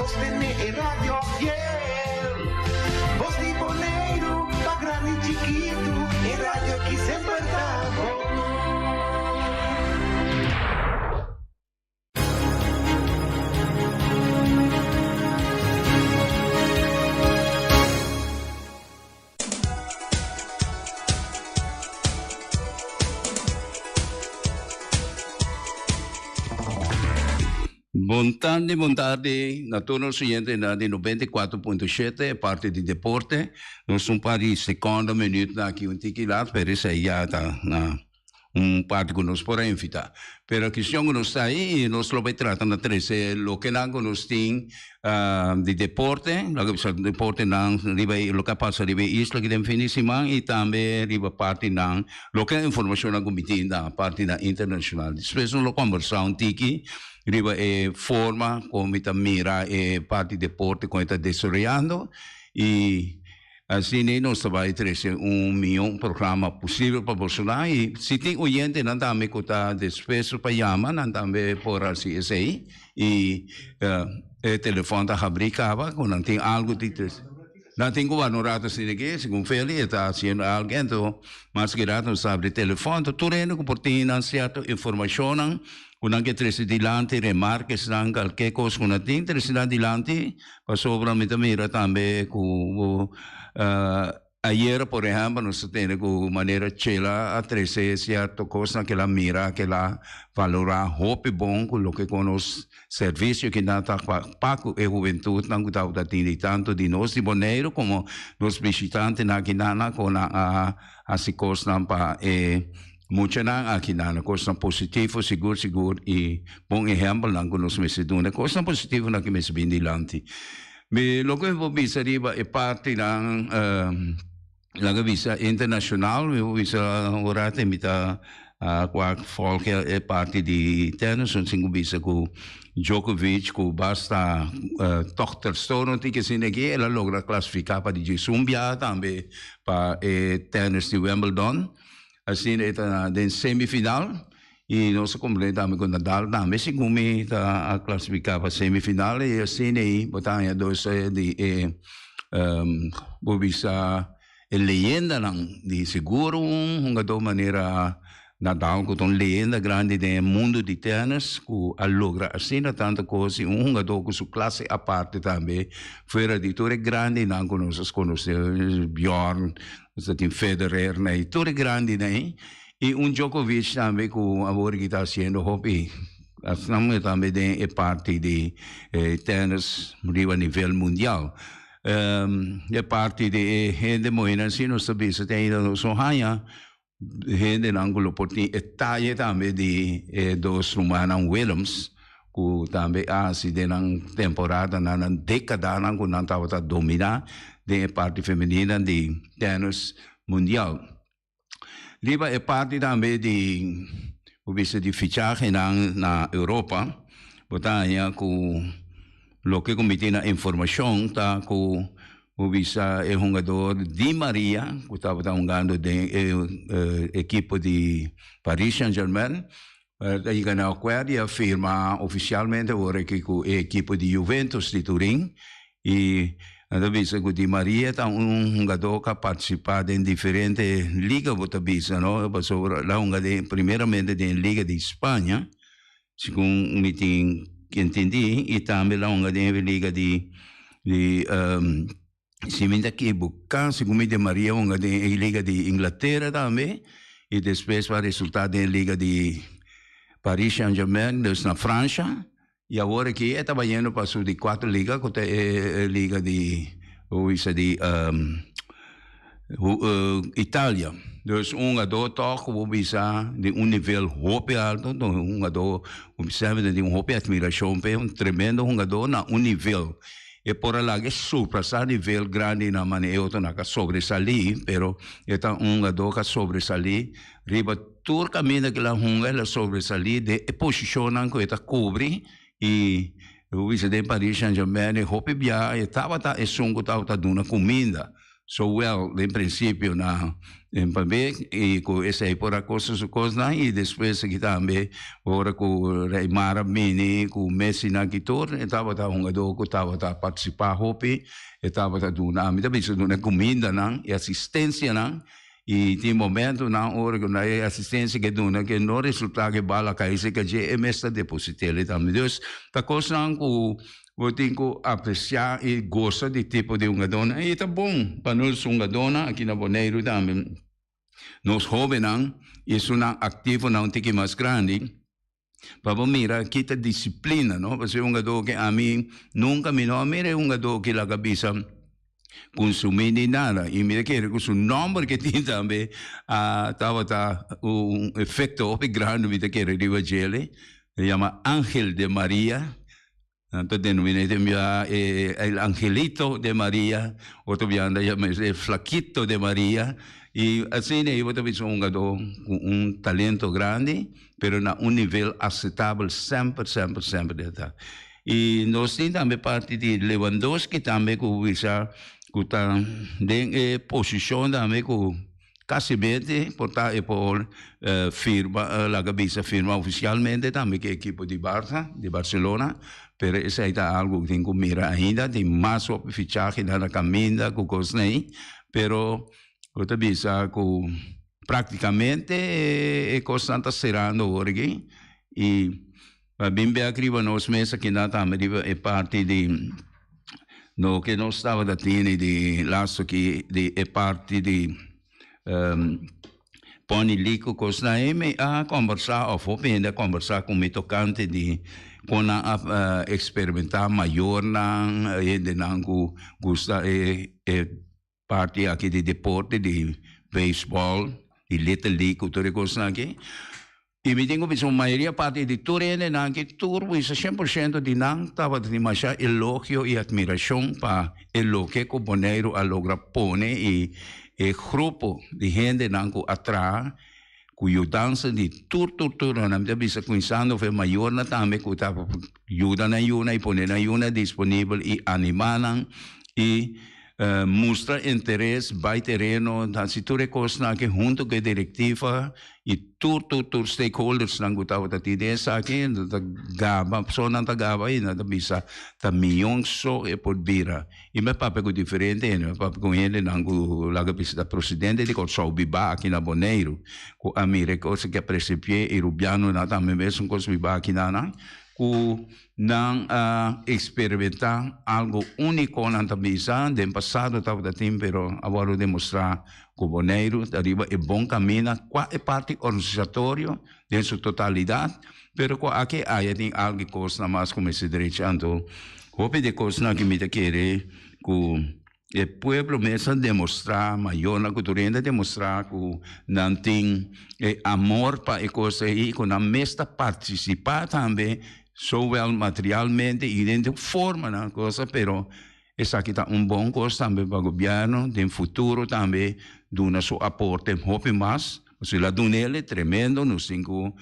sostené e radio fiel. Bos di Boneiru, pa grandi i chikitu, e radio aki semper ta bon. Bon tardi, bon tardi na tur nos oyentenan di 94.7, e parti di deporte. Nos un par di secondo minuutnan aki un tiki laat, pero esei ya ta na un parti ku nos por a invitá. Pero kistion ku nos ta ahí i nos lo bai trata na trese lokenan ku nos tin di deporte, laga bisa deportenan riba e loke a pasa riba e isla aki den fin di siman i tambe riba partinan loke informashonnan ku mi tin na partinan internashonal. Despues nos lo kombersá un tiki riba e forma kon mi ta mira e parti deporte kon e ta desaroyando i Asina nos ta bai trece un mion programa posibel pa bosonan y si tin oyentenan tambe cu ta dispuesto pa yama nan tambe por haci esey y e telefon ta habri caba cu nan tin algo di trece. Nan tin cu wak un rato asina aki segun Feli e ta haciendo algo ento mas ki rato nos ta habri telefon tur hende cu por tin nan cierto informacionnan cu nan ke trece dilanti remarkesnan cualkier cos cu nan tin trece nan dilanti. Pasobra mi ta mira tambe ku ayera por ehèmpel nos ta tende ku manera Chela a trese sierto kosnan ku el a mira, ku el a valorá hopi bon ku loke ku nos servisio ki nan ta pa ku e hubentutnan ku tabata tin di tantu di nos di Boneiru komo nos bishitantenan akinan ku nan a hasi kosnan pa e Muchanan aki nan kosnan positivo sigur sigur i bon ehèmpelnan ku nos mester duna. Kosnan positivonan ku mester bin dilanti. Mi loke mi por bisa riba e partinan laga bisa internashonal, mi por bisa ora te mi ta wak volg e parti di tennis, un sin ku bisa ku Djokovic ku basta tòg trastorno tin ke asina aki el a logra klasifiká pa di djesun biaha tambe pa e tennis di Wimbledon. Asina e ta den semifinal y nos a comprende tambe cu Nadal tambe segun mi ta a clasifica pa semifinal y asina ey bo ta haña dos di e bo bisa e leyendanan di seguro un hungador manera Nadal cu ta un leyenda grandi den e mundo di tennis cu a logra asina tanto cos y un hungador cu su clase aparte tambe fuera di tur e grandinan cu nos a conoce Bjorn Nos ta tin Federer na ei, tur e grandinan ei. I un Djokovic tambe ku awor aki ta hasiendo hopi. Asina tambe den e parti di tennis riba nivel mundial. E parti di e hende muhénan si nos ta bisa te ainda nos no haña hendenan ku lo por tin e taye tambe di e dos rumannan Willems ku tambe a hasi den nan temporadanan, nan dekadanan ku nan tabata dominá den e parti femenina di tènis mundial. Riba e parti tambe di bo bisa di fichahenan na Europa, bo ta haña ku loke ku mi tin na informashon ta ku bo bisa e hungador Di Maria ku tabata hungando den e ekipo di Paris Saint-Germain Ta yega na akuerdo i a firma ofisialmente awor aki ku e ekipo di Juventus di Turin i nan ta bisa ku Di Maria ta un hungadó ku a partisipá den diferente liga bo ta bisa no pasobra el a hunga den primeramente den liga di Spaña segun mi tin entendí i tambe el a hunga den e liga di di Si mi ta ekiboká, segun mi Di Maria hunga den e liga di Inglatera tambe i despues a resultá den e liga di Paris Saint-Germain, dus na Fransha, i awor aki e ta bayendo pa su di kuater liga ku ta e liga di bo bisa di Italia. Dus un hungadó tòg ku bo bisa di un nivel hopi alto, un hungadó ku mi semper ta tin un hopi atmirashon p'e, un tremendo hungadó na un nivel. E por a laga e surpasá nivel grandi na manera e otronan ka sobresalí, pero e ta un hungadó ka sobresalí riba tur kaminda ku el a hunga, el a sobresalí den e posishonnan ku e ta kubri i bo bisa den Paris Saint-Germain e hopi biaha e tabata esun ku tabata duna kuminda. Zowel den principio na den pabé y cu esey por a cosa su cosnan y despues aki tambe ora cu Reymar a bini cu Messi nan aki tur e tabata hungador cu tabata participa hopi e tabata duna ami ta bisa duna cumindanan y asistencianan y tin momentonan ora cu na e asistencia ke duna ke no resulta ke bala cay cerca dje e mes ta depositele tambe dus ta cosnan cu Bo tin ku apresiá i gosa di tipo di hungadónan i ta bon pa nos hungadónan aki na Boneiru tambe, nos hóbennan i esunnan aktivonan un tiki mas grandi pa bo mira ki ta disiplina, no? Pasobra e hungadó ke ami nunka mi no a mira e hungadó ki laga bisa kunsumí ni nada i mi ta kere ku su nòmber ke tin tambe a tabata un efekto hopi grandi mi ta kere riba djele, e yama Angel de Maria. Nan ta denomina e bia e el angelito de Maria, otro bia nan ta yama el flaquito de Maria y asina ei bo ta bisa un hungadó cu un talento grandi pero na un nivel aceptabel semper semper semper e ta. Y nos tin tambe parti di Lewandowski tambe cu bisa cu ta den e posicion tambe cu Casi bete por ta e por firma, laga bisa firma oficialmente tambe cu e ekipo di Barca, di Barcelona, pero esey ta algo cu tin cu mira ainda, tin mas hopi fichahenan na caminda cu cosnan ey, pero bo ta bisa cu practicamente e cosnan ta cerando awor aki y pa bin bek riba nos mes akina tambe riba e parti di loke nos tabata tene di laatste aki di e parti di Pony League ku kosnan ei mi a kombersá òf hopi hende a kombersá ku mi tokante di kon nan a eksperimentá mayornan hendenan ku gusta e parti aki di deporte di beisbòl di little league ku tur e kosnan aki i mi tin ku bisa un mayoria parti di tur hendenan aki tur bisa 100% di nan tabata tin masha elogio i atmirashon pa e loke ku Boneiru a logra pone i e grupo di hendenan ku a traha ku yudansa di tur tur tur nan ta bisa kuminsando for e mayornan tambe ku ta yuda nan yunan i pone nan yunan disponibel i anima nan i Mustra interes, bai tereno, hasi tur e kosnan aki hunto ku e direktiva i tur tur tur stakeholdersnan ku tabata tin den esaki, nan ta gaba, so nan ta gaba i nan ta bisa ta miyon so e por bira. I mi a papia ku diferente hende, mi a papia ku hendenan ku laga bisa ta presidente di Kòrsou bibá aki na Boneiru ku a mira e kos aki a presepi'é i rubianonan tambe mesun kos bibá aki na nan ku Nan a experimenta algo unico, nan ta bisa. Den pasado tabata tin, pero a wordo demostra cu Boneiru ta riba e bon camina cua e parti organisatorio den su totalidad, pero cu aki aya tin algo cosnan mas cu mester drecha. Anto hopi di cosnan aki mi ta kere cu e pueblo mes a demostra, mayornan cu tur hende a demostra cu nan tin e amor pa e cos ey, cu nan mes ta participa tambe, zowel materialmente y den tur formanan cosa, pero esaki ta un bon cos tambe pa gobierno den futuro tambe duna su aporte hopi mas, pasobra el a dun'el tremendo, nos tin cu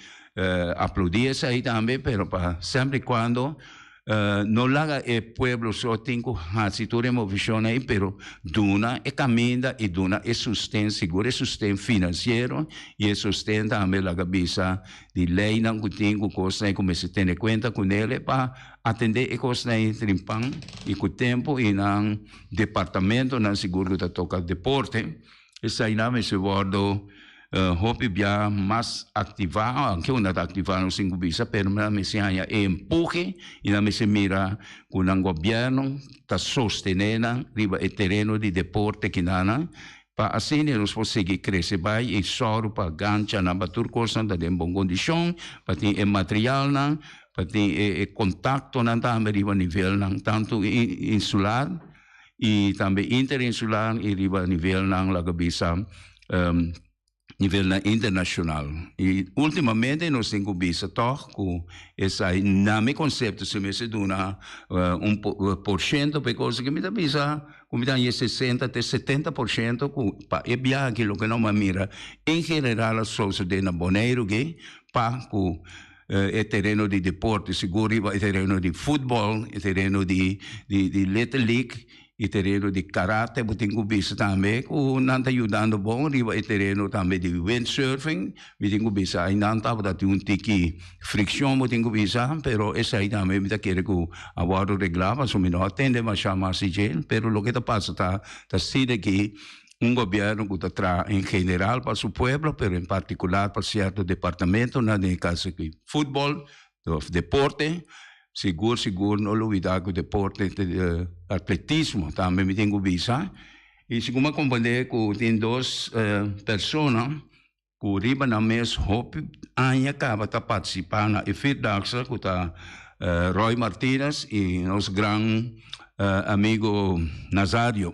aplaudi esey tambe, pero pa semper y cuando No laga e pueblo so tin ku hasi tur e movishon ei, pero duna e kaminda i duna e sosten, sigur e sosten finansiero i e sosten tambe laga bisa di leinan ku tin ku kosnan ei ku mester tene kuenta kunele pa atendé e kosnan ei trimpan i ku tempu i nan departamentonan sigur ku ta toka deporte. Eseinan mester wòrdu hopi bia mas aktivá, aunke nan ta aktivá nos tin ku bisa, pero nan mester haña e empuhe i nan mester mira ku nan gobièrnu ta sostené nan riba e tereno di deporte kinanan pa asina nos por sigui krese bai i sòru pa ganchanan pa tur kosnan ta den bon kondishon, pa tin e materialnan, pa tin e kontaktonan tambe riba nivelnan tantu insular. I tambe interinsular i riba nivelnan laga bisa nivelnan internashonal. I ultimamente nos tin ku bisa tòg ku esai na mi konsepto si mester duna un porshento pa e kos aki mi ta bisa ku mi ta haña 60 te 70% ku pa e biaha aki loke nos a mira en general a sosodé na Boneiru aki pa ku E tereno di deporte, sigur riba e tereno di futbol, e tereno di di di Little League. E tereno di karate bo tin ku bisa tambe ku nan ta yudando bon riba e tereno tambe di windsurfing. Mi tin ku bisa ainan tabata tin un tiki frikshon bo tin ku bisa, pero esei tambe mi ta kere ku a wòrdu reglá pasobra mi no a tende masha mas di dje. Pero loke ta pasa ta ta asina ki un gobièrnu ku ta traha en general pa su pueblo pero en partikular pa sierto departamentonan den e kaso aki futbòl Of deporte, sigur sigur no lubida ku deporte ta atletismo tambe mi tin ku bisa. I segun mi a komprende ku tin dos persona ku riba nan mes hopi aña kaba ta partisipa na e Vierdaagse ku ta Roy Martinez i nos gran amigo Nazario.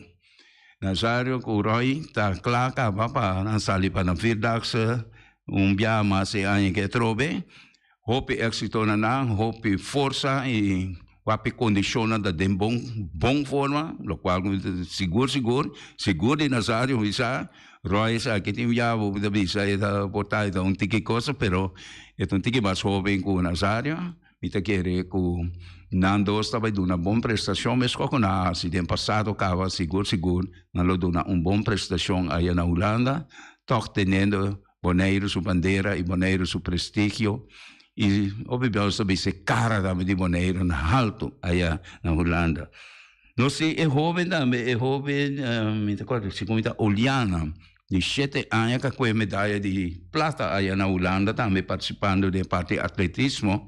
Nazario ku Roy ta kla kaba pa nan sali pa nan Vierdaagse un biaha mas e aña ke atrobe. Hopi éxito na nan, hopi forsa y wapi condicionnan ta den bon bon forma, locual cu mi ta sigur sigur, sigur di Nazario mi sa, Roy esaki tin ya bo ta bisa e ta por ta e ta un tiki cosa pero e ta un tiki mas hoben cu Nazario, mi ta kere cu nan dos ta bay duna bon prestacion mescos cu nan a haci den pasado caba sigur sigur nan lo duna un bon prestacion aya na Hulanda, toch teniendo Boneiru su bandera i Boneiru su prestigio i hopi bia nos ta bisa e kara tambe di Boneiru na haltu aya na Hulanda. Nos tin e hoben tambe, e hoben mi ta kòrda si komo ta Oliana di shete aña ka kohe medaya di plata aya na Hulanda tambe partisipando den parti atletismo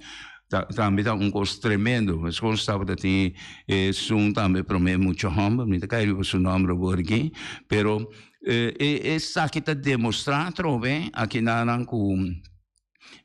tambe ta un kos tremendo. Meskos tabata tin esun tambe prome mucha hòmber mi ta kai riba su nòmber awor aki pero E esaki ta demostrá atrobe akinanan ku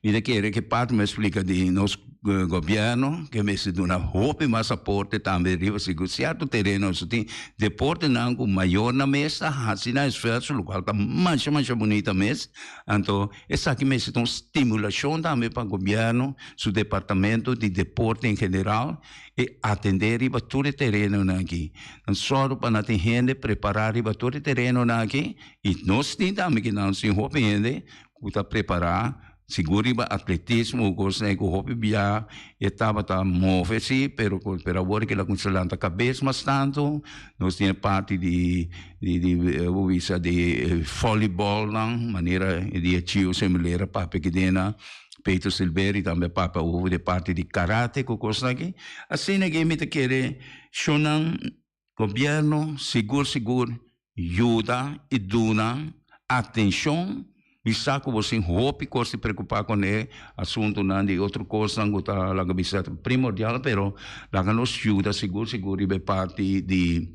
mi ta kere ku e parti mi a splika di nos gobièrnu ke mester duna hopi mas aporte tambe riba sigur sierto tereno so tin deportenan ku mayornan mes ta hasi nan esfuerso lokual ta masha masha bunita mes anto esaki mester ta un stimulashon tambe pa gobièrnu su departamento di deporte en general E atendé riba tur e terenonan aki. Nan sòru pa nan tin hende prepará riba tur e terenonan aki i nos tin tambe ki nan sin hopi hende ku ta prepará sigur riba atletismo ku kosnan ku hopi bia e tabata move si pero ku pero awor ke la kuminsá lanta kabes mas tantu nos tin e parti di di di bo bisa di vòlibòlnan manera di e Chio Semilera papia kidena. Peter Silveri tambe papia over di parti di karate ku kosnan aki. Asina ke mi ta kere shonnan gobièrnu sigur sigur yuda i duna atenshon. Mi sa ku bo sin hopi kos di preokupá kuné, asuntunan di otro kosnan ku ta laga bisa primordial, pero laga nos yuda sigur sigur riba e parti di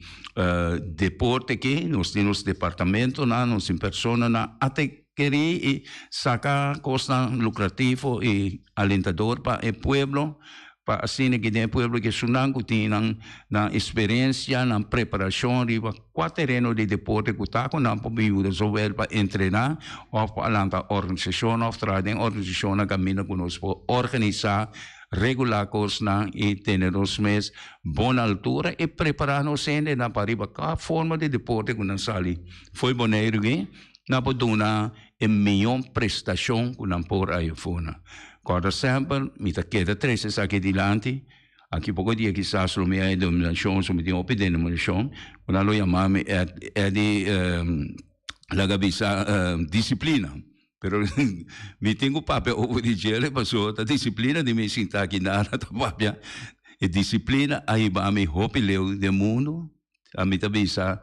deporte aki. Nos tin nos departamentonan, nos tin personanan ate. Keri i saka kosnan lukrativo i alentador pa e pueblo, pa asina ki den e pueblo ki esunnan ku tin nan nan eksperensia, nan preparashon riba kua tereno di deporte ku ta ku nan por bin yuda zowel pa entrená òf pa lanta organisashon òf traha den organisashonnan kaminda ku nos por organisá, regulá kosnan i tene nos mes bon na altura i prepará nos hendenan pa riba kua forma di deporte ku nan sali fo'i Boneiru aki. Nan por duna e mihó prestashon ku nan por ayofona. Kòrda semper, mi ta keda trese esaki dilanti, aki poko dia kisas lo mi a e denominashon, so mi tin hopi denominashon, ku nan lo yama mi Eddy laga bisa disiplina. Pero mi tin ku papia over di djele pasobra ta disiplina di mi sinta aki nada ta papia. E disiplina a hiba mi hopi leu den mundu, ami ta bisa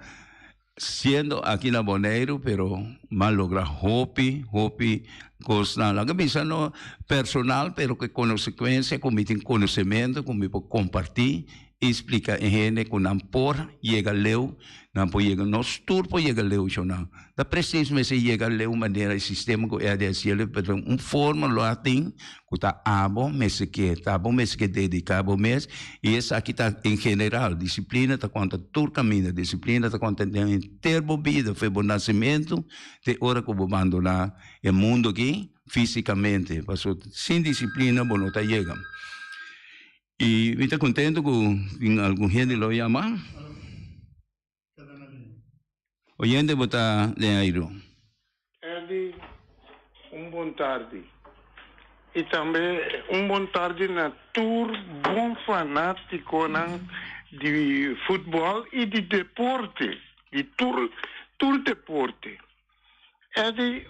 Siendo aki na Boneiru pero m'a logra hopi hopi kosnan. Laga bisa no personal pero ku e konsekuensia ku mi tin konosementu ku mi por kompartí i splika e hende ku nan por yega leu, nan por yega, nos tur por yega leu shonnan. Ta presis mester yega leu manera e sistema ku e a di hasiel pero un forma lo a tin ku ta abo mester ke, ta abo mester ke dediká bo mes i esaki ta en general, disiplina ta konta tur kaminda, disiplina ta konta den henter bo bida, for bo nasimentu te ora ku bo bandoná e mundu aki físikamente, pasobra sin disiplina bo no ta yega. I mi ta kontentu ku tin algun hende lo yama. Oyente bo ta den airu. Eddy, un bon tardi. I tambe un bon tardi na tur bon fanátikonan. di futbòl i di deporte, di tur tur deporte. Eddy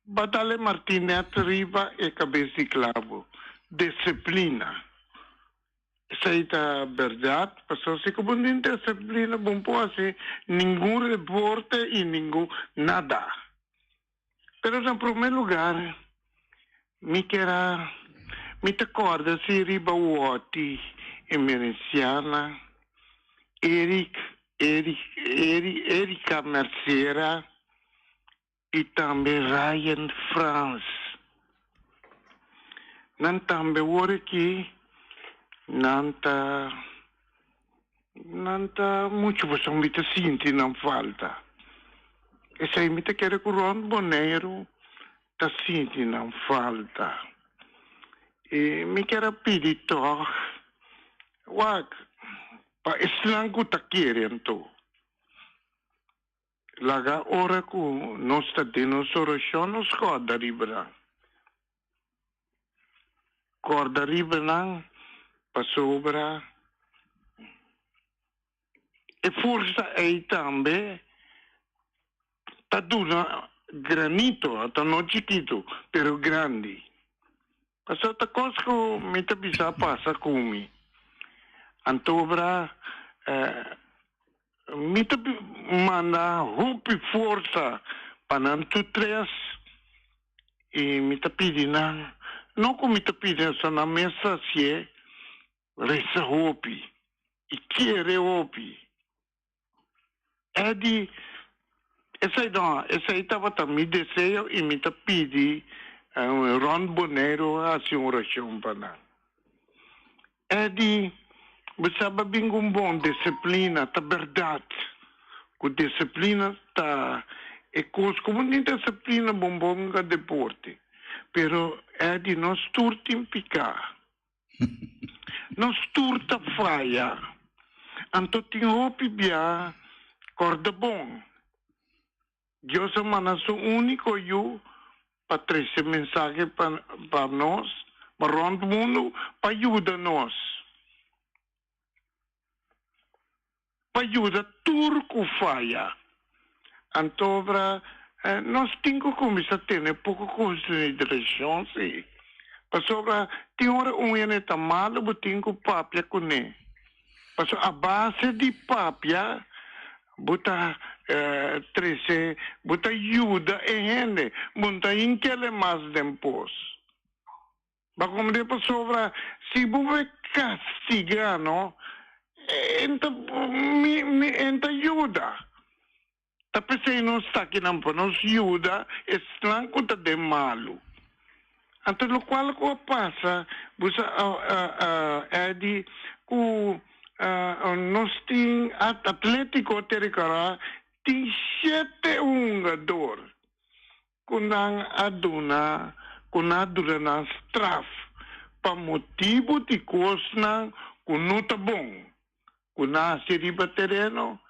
Badale Martinet riba e kabes di klabo, Disiplina. Esei ta bèrdat, pasobra si ku bo no tin disiplina bo no por hasi ningun deporte i ningun nada. Pero na promé lugar mi kier a mi ta kòrda si riba Wòti Emerenciana, Eric Eric Erika Mercera i tambe Ryan Frans. Nan tambe wor aki nan ta nan ta muchu pasobra mi ta sinti nan falta. Esei mi ta kere ku rònt Boneiru ta sinti nan falta. I mi kier a pidi tòg wak pa esnan ku ta kere anto. Laga ora ku nos ta den nos orashon nos kòrda riba nan. Kòrda riba nan pasobra e forsa ei tambe ta duna granito, ata no chikitu, pero grandi. Pasobra ta kos ku mi ta bisa a pasa ku mi. Antobra Mi ta manda hopi forsa pa nan tur tres i mi ta pidi nan, no ku mi ta pidi nan, so nan mes ta hasié, resa hopi i kere hopi. Eddie, Esei no, esei tabata mi deseo i mi ta pidi rònt Boneiru hasi un orashon pa nan. Eddie, Bo sa ba bin ku un bon disiplina, ta bèrdat ku disiplina ta e kos, ku bo tin disiplina bo bon ka deporte, pero Eddie nos tur tin piká, nos tur ta faya, anto tin hopi bia kòrda bon. Dios a manda su úniko Yu pa trese mensahe pa nos, pa rònt mundu, pa yuda nos, pa yuda tur ku faya. Antobra, nos tin ku kuminsá tene poko konsiderashon, sí, pasobra tin ora un hende ta malu, bo tin ku papia kuné. Pasobra a base di papia bo ta trese, bo ta yuda e hende, bo no ta hinkele mas den pos. Bo a komprende? Pasobra si bo bai kastiga no, e no ta e no ta yuda. Ta p'esei nos ta akinan pa nos yuda esnan ku ta den malu. Anto lokual ku a pasa, bo sa Eddie, ku nos tin Atletico Terikara tin shete hungador ku nan a duna ku nan a duna nan straf pa motibu di kosnan ku no ta bon. Ku nase riba tereno,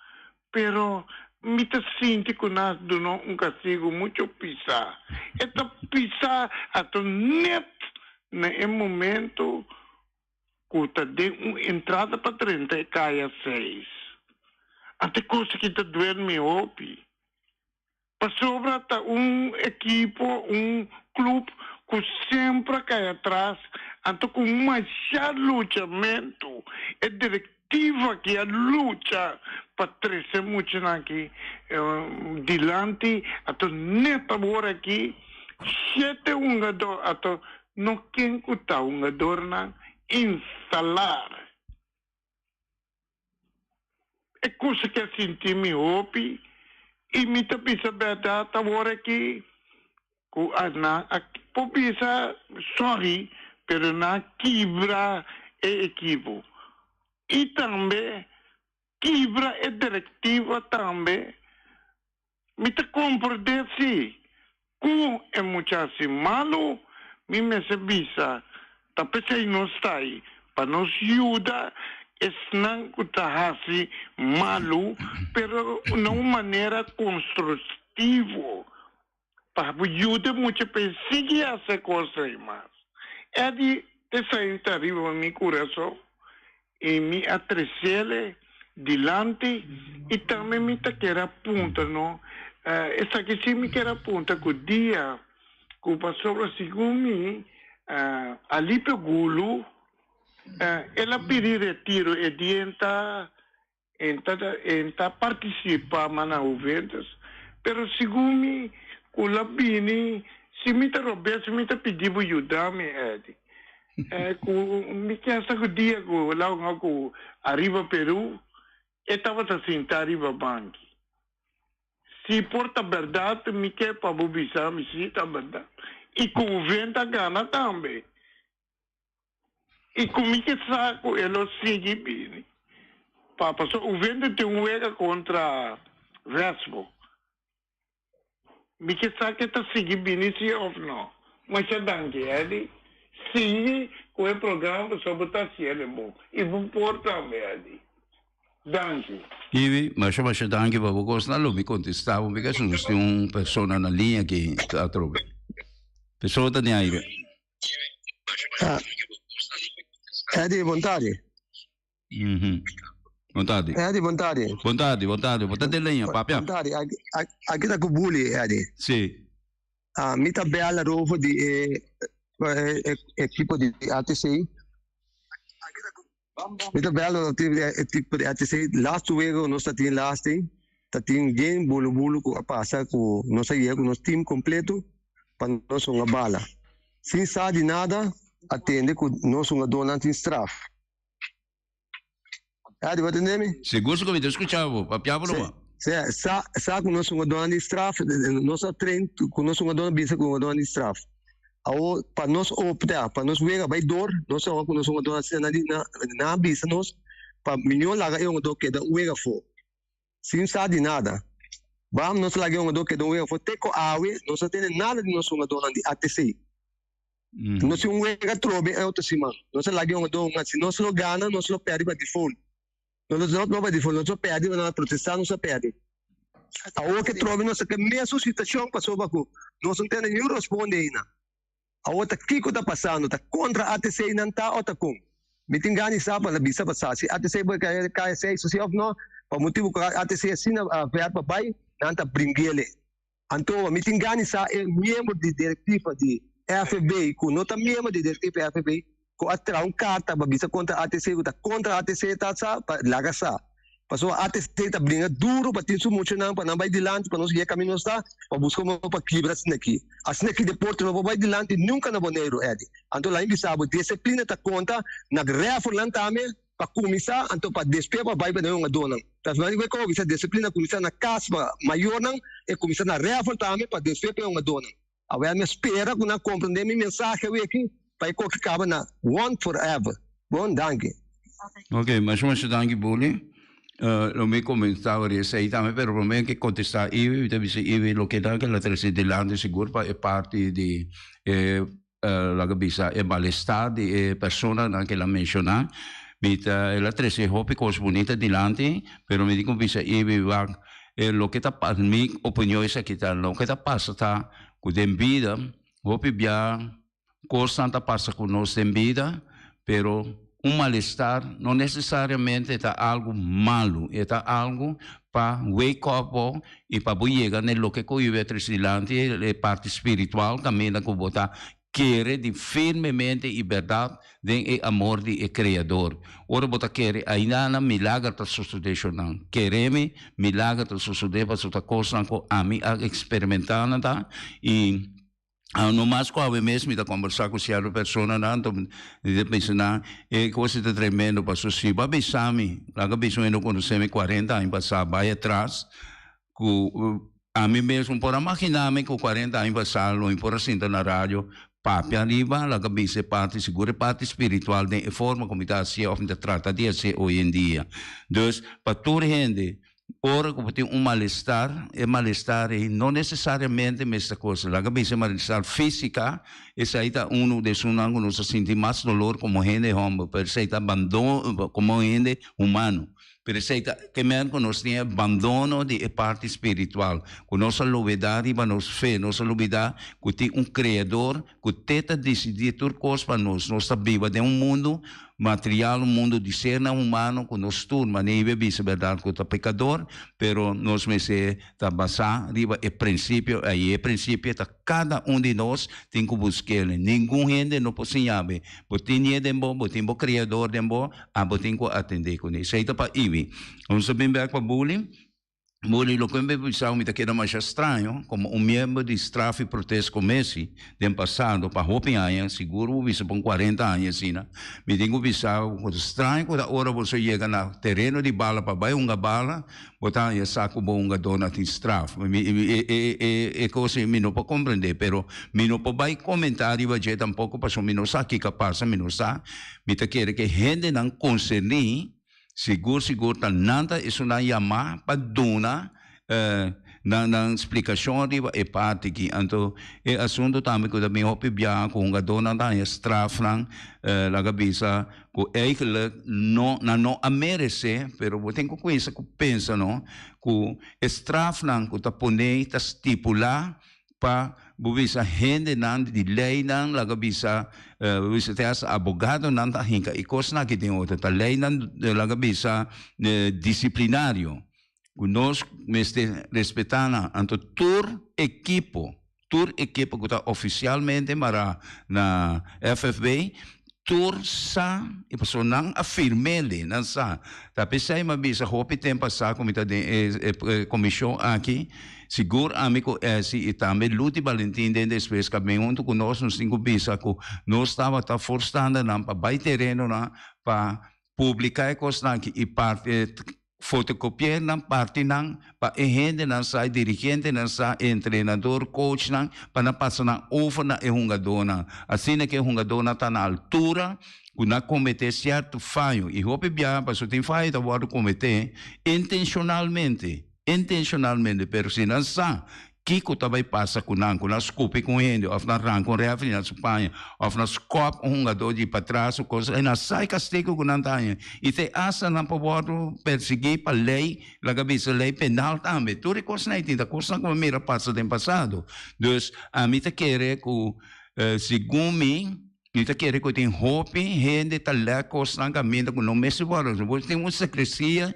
pero mi ta sinti ku nas dunó un kastigu mucho pisá. E ta pisá ato net na e momento ku ta den un entrada pa drenta e kaya seis. Anto e kos aki ta duel mi hopi. Pasobra ta un ekipo, un club cu semper a cay atras, anto cu masha luchamento e directiva aki a lucha pa trece muchanan aki dilanti, anto net awor aki shete hungador, anto no ken cu ta hungadornan instalar. E kusa ke a sinti mi hopi i mi ta bisa bèrdat awor aki ku a nan a por bisa sòri pero nan a kibra e ekipo i tambe kibra e direktiva tambe. Mi ta komprendé si ku e mucha hasi malu, mi mester bisa, ta p'esei nos ta ei, pa nos yuda esnan ku ta hasi malu, pero na un manera konstruktivo, pa bo yuda e mucha pa e sigui hasi e kos ei mas. Eddie, esei ta riba mi kurason. I mi a tresele dilanti i tambe mi ta kier a puntra no esaki si mi kier a puntra ku dia ku pasobra segun mi Alipio Gulu el a pidi retiro e dia en ta en ta en ta participa ma na Juventus pero segun mi ku la bini si mi ta robes mi ta pidi bo yuda mi Eddy Ku mi kier sa ku dia ku el a hunga ku Arriba Peru e tabata sinta riba banki. Si por ta bèrdat mi ke pa bo bisa mi si ta bèrdat. I ku Uvent a gana tambe. I ku mi ke sa ku e lo sigui bini. Pa pasobra Uvent tin un wega kontra Vespo. Mi ke sa ke ta sigui bini si of no. Masha danki Eddy. Sigui ku e programa pasobra bo ta hasiel e bon. I bo por tambe Eddy. Danki. Ivy, masha masha danki pa bo kosnan. Lo mi kontestá bo because nos tin un persona na liña aki atrobe. Persona ta den aire. Eddy, bon tardi. Bon tardi. Eddie, bon tardi. Bon tardi, bon tardi. Bo ta den leña, papia. Bon tardi. Aki ta ku Buli, Eddie. Sí. Ah, mi ta bel rovo di e, e equipo di ATC. Mi ta bel di equipo di ATC. Last juego nos ta tin last day. Ta tin gen bulu bulu ku a pasa ku nos a yega ku nos team completo pa nos hunga bala. Sin sa di nada, atende ku nos hungadornan tin straf. Adi, bo tende mi? Sigur si ku mi ta skucha bo, papia bo numa. Si, sa, sa ku nos hungadónan di straf, nos a train ku nos hungadónan bisa ku hungadónan di straf. Awor, pa nos opta, pa nos wega bai dor, nos a wak ku nos hungadónan asina nan di, nan, nan a bisa nos pa mihó laga e hungadó keda un wega afó, sin sa di nada. Bam, nos laga e hungadó keda un wega afó te ku awe nos no tende nada di nos hungadónan di ATC. Nos tin un wega atrobe e otro siman. Nos a laga e hungadó hunga. Si nos lo gana, nos lo pèrdè pa default. Nos lo no pa default, nos lo pèrdè, nan a protestá, nos a pèrdè. Awor ke atrobe nos ta ku e mesun situashon pasobra ku nos no tene niun rosponde einan. Awor ta kiko ta pasando? Ta kontra ATC nan ta o ta kon? Mi tin gana di sa pa bisa pa sa si ATC por kai esei si òf no, pa motibu ku ATC asina a vèr pa bai, nan ta bringuele. Anto mi tin gana di sa e miembro di directiva di FB cu no ta miembro di directiva di FB cu a traha un carta pa bisa contra ATC cu ta contra ATC ta sa pa laga sa. Pasobra ATC ta bringa duro pa tin su muchanan pa nan bay dilanti pa nos guia caminda nos ta pa busca modo pa kibra asina aki. Asina aki deporte no por bay dilanti nunca na Boneiru Eddy. Anto laga mi bisa bo disciplina ta conta na refernan tambe. Pa kuminsá, anto pa despues pa bai pa den hungadónan. Ta asina ku e koba bisa disiplina kuminsá na kas pa mayornan, e kuminsá na rèfel tambe pa despues pa e hungadónan. Awel mi a spera ku nan komprendé mi mensahe aweki pa e koki kaba na one for ever. Bon, danki. Ok, masha masha danki Bully. Lo mi komentá ora esei tambe, pero promé ke kontestá Iwi, mi ta bisa Iwi loke nan ke la trese dilanti sigur pa e parti di e Laga bisa e malestar di e personanan ku el a menshoná. Mi ta, el a trese hopi kos bunita dilanti, pero mi tin ku bisa Ibi wak, e loke ta pas, mi opinion esaki ta, loke ta pasa ta ku den bida hopi bia kosnan ta pasa ku nos den bida, pero un malestar no nesesariamente ta algu malu, e ta algu pa wake up bo i pa bo yega na e loke ku Yahweh a trese dilanti, e parti spiritual kaminda ku bo ta kere di firmemente i bèrdat den e amor di e Kreador. Ora bo ta kere ainda nan milager ta sosodé shonnan. Kere mi, milager ta sosodé pasobra ta kosnan ku ami a eksperimentá nan ta i. No mas ku awe mes mi ta kombersá ku sierto personanan, anto mi ta pensa nan, e kos ei ta tremendo, pasobra si bo a bisa mi, laga bisa un hende ku konosé mi kuarenta aña pasá bai atras, ku ami mes no por a maginá mi ku kuarenta aña pasá lo mi por a sinta na radio papia ariba, laga bisa e parti, sigur e parti spiritual den e forma ku mi ta hasié òf mi ta trata di hasié oyendia. Dus, pa tur hende. Ora ku bo tin un malestar, e malestar ei no nesesariamente mester kos. Laga bisa e malestar físika, esei ta unu di esunnan ku nos ta sinti mas dolor komo hende hòmber, pero esei ta abandon komo hende humano. Pero esei ta ke men ku nos tin e abandono di e parti spiritual, ku nos a lubidá riba nos fe, nos a lubidá ku tin un Kreador ku te ta disidí tur kos pa nos. Nos ta biba den un mundu material, un mundu di sernan humano ku nos tur, manera Biblia bisa bèrdat ku ta pekador, pero nos mester ta basá riba e prinsipio ei. E prinsipio ta kada un di nos tin ku busk'el. Ningun hende no por siña bo. Bo tin ñe den bo, bo tin bo Kreador den bo, Abo tin ku atendé kuné. Esei ta pa Ibi. Nos ta bin bèk pa Buli. Buli, loke mi bisa mi ta keda masha straño, komo un miembro di Straf i Protest Commissie den pasado pa hopi aña, sigur bo bisa pa un kuarenta aña asina, mi tin ku bisa ku ta straño ku ta ora boso yega na tereno di bala pa bai hunga bala, Bo ta haña sa ku bo hungadónan tin straf. Mi e kos ei mi no por komprendé, pero mi no por bai komentá riba dje tampoko pasobra mi no sa kiko a pasa, mi no sa. Mi ta kere ku e hendenan konserní sigur sigur ta nan ta esunnan yamá pa duna nan nan splikashon riba e parti aki. Anto e asuntu tambe ku ta bin hopi biaha ku hungadónan ta haña strafnan laga bisa Ku eigenlijk no nan no a meresé, pero bo tin ku kuminsa ku pensa no ku e strafnan ku ta poné ta stipulá pa bo bisa hendenan di leinan laga bisa bo bisa te hasta abogadonan ta hinka e kosnan aki den otro ta leinan laga bisa disiplinario ku nos mester respetá nan anto tur ekipo Tur ekipo ku ta ofisialmente mará na FFB, tur sa i pasobra nan a firm'é, nan sa. Ta p'esei mi a bisa hopi tempu pasá ku mi ta den e komishon aki, sigur ami ku Essie i tambe Luti Balentin den despues ku a bin huntu ku nos, nos tin ku bisa ku nos tabata forstandernan pa bai terenonan pa publiká e kosnan aki i parti Fotocopié nan parti nan pa e hendenan sa, e dirigentenan sa, e entrenador, coachnan, pa nan pasa nan over na e hungadónan. Asina ku e hungadónan ta na altura ku nan kometé sierto fayo. I hopi biaha pasobra tin fayo ta wòrdu kometé intenshonalmente, intenshonalmente, pero si nan sa Kiko ta bai pasa ku nan ku nan skupi ku un hende òf nan ranka un rèfri na su paña òf nan skòp un hungadó di patras o kos asina? Sa e kastigu ku nan ta haña i te asta nan por wòrdu persiguí pa lei, laga bisa lei penal tambe. Tur e kosnan ei tin ta kosnan ku mi a mira pasa den pasado. Dus ami ta kere ku segun mi, mi ta kere ku tin hopi hende ta lèk kosnan kaminda ku no mester wòrdu. Bo tin un sekresia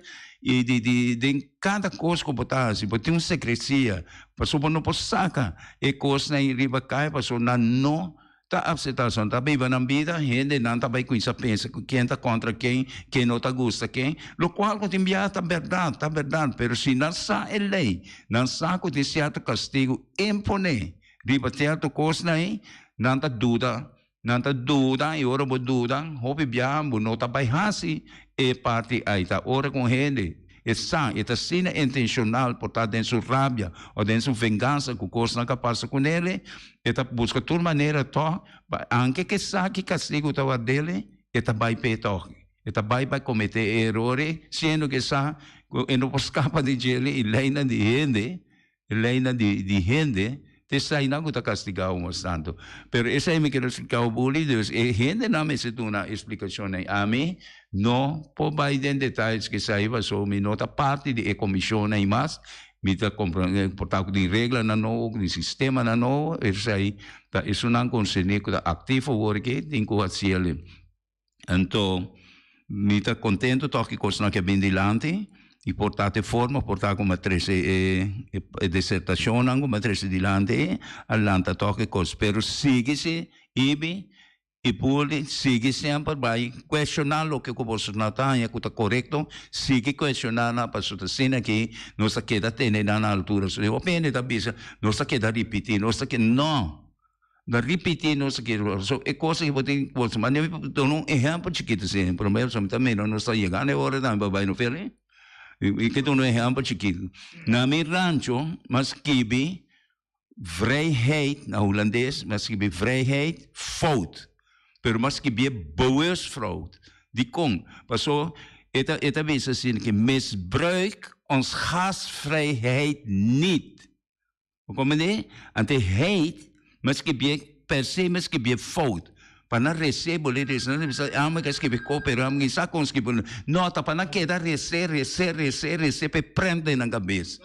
i di di den kada kos ku bo ta hasi bo tin un sekresia pasobra bo no por saka e kosnan ei riba kai pasobra nan no ta apseptá so nan ta biba nan bida hendenan ta bai kuminsá pensa ku ken ta kontra ken ken no ta gusta ken lokual ku tin biaha ta bèrdat ta bèrdat pero si nan sa e lei nan sa ku tin sierto kastigu imponé riba sierto kosnan ei nan ta duda Nan ta duda i ora bo duda, hopi biaha bo no ta bai hasi e parti ai. Ta ora ku un hende e sa, e ta asina intenshonal por ta den su rabia o den su vengansa ku kosnan ka pasa kunele, e ta buska tur manera tòg pa anke ke sa ki kastigu ta ward'el, e ta bai p'e tòg. E ta bai pa kometé e eror ei, siendo ke sa ku e no por skapa di djele i leinan di hende. E leinan di di hende ta esainan ku ta kastigá bo mas tantu. Pero esei mi kere splika bo buli, dus e hendenan mester duna esplikashon ei. Ami no por bai den detayes ku esei pasobra mi no ta parti di e komishon ei mas. Mi ta komprondé por ta ku tin reglanan nobo, ku tin sistemanan nobo, esei ta esunnan konserní ku ta aktivo awor aki tin ku hasi el. Anto mi ta contento toch ki cosnan aki a bin dilanti y por ta te forma, por ta como a trece e e disertacionnan como a trece dilanti a lanta toch e cos. Pero sigui si Ibi y Puli sigui semper bay cuestiona loke cu boso no ta haña cu ta corecto, sigui cuestiona nan pasobra ta asina aki nos ta keda tene nan na altura. So hopi hende ta bisa nos ta keda ripiti, nos ta keda, no! Na ripiti nos aki so e cosa ki bo tin ku bo manda mi duna un ehempel chikitu si prome pasobra mi ta mira nos ta yegando e ora tambe pa bai no feli mi ke duna un ehempel chikitu na mi rancho mi a skibi vrijheid na hulandes mi a skibi vrijheid fout pero mi a skibié bewust fout dikon paso e ta e ta bisa asina ki misbruik ons gastvrijheid niet. Bo comprende? Ante heit, mi a skibié per se mi a skibié fout. Pa nan resé bo lei resa, nan ta bisa, amo ke skibi ko, pero amo ke sa kon skibi. No, ta pa nan keda resé, resé, resé, resé pa e prent den nan kabes.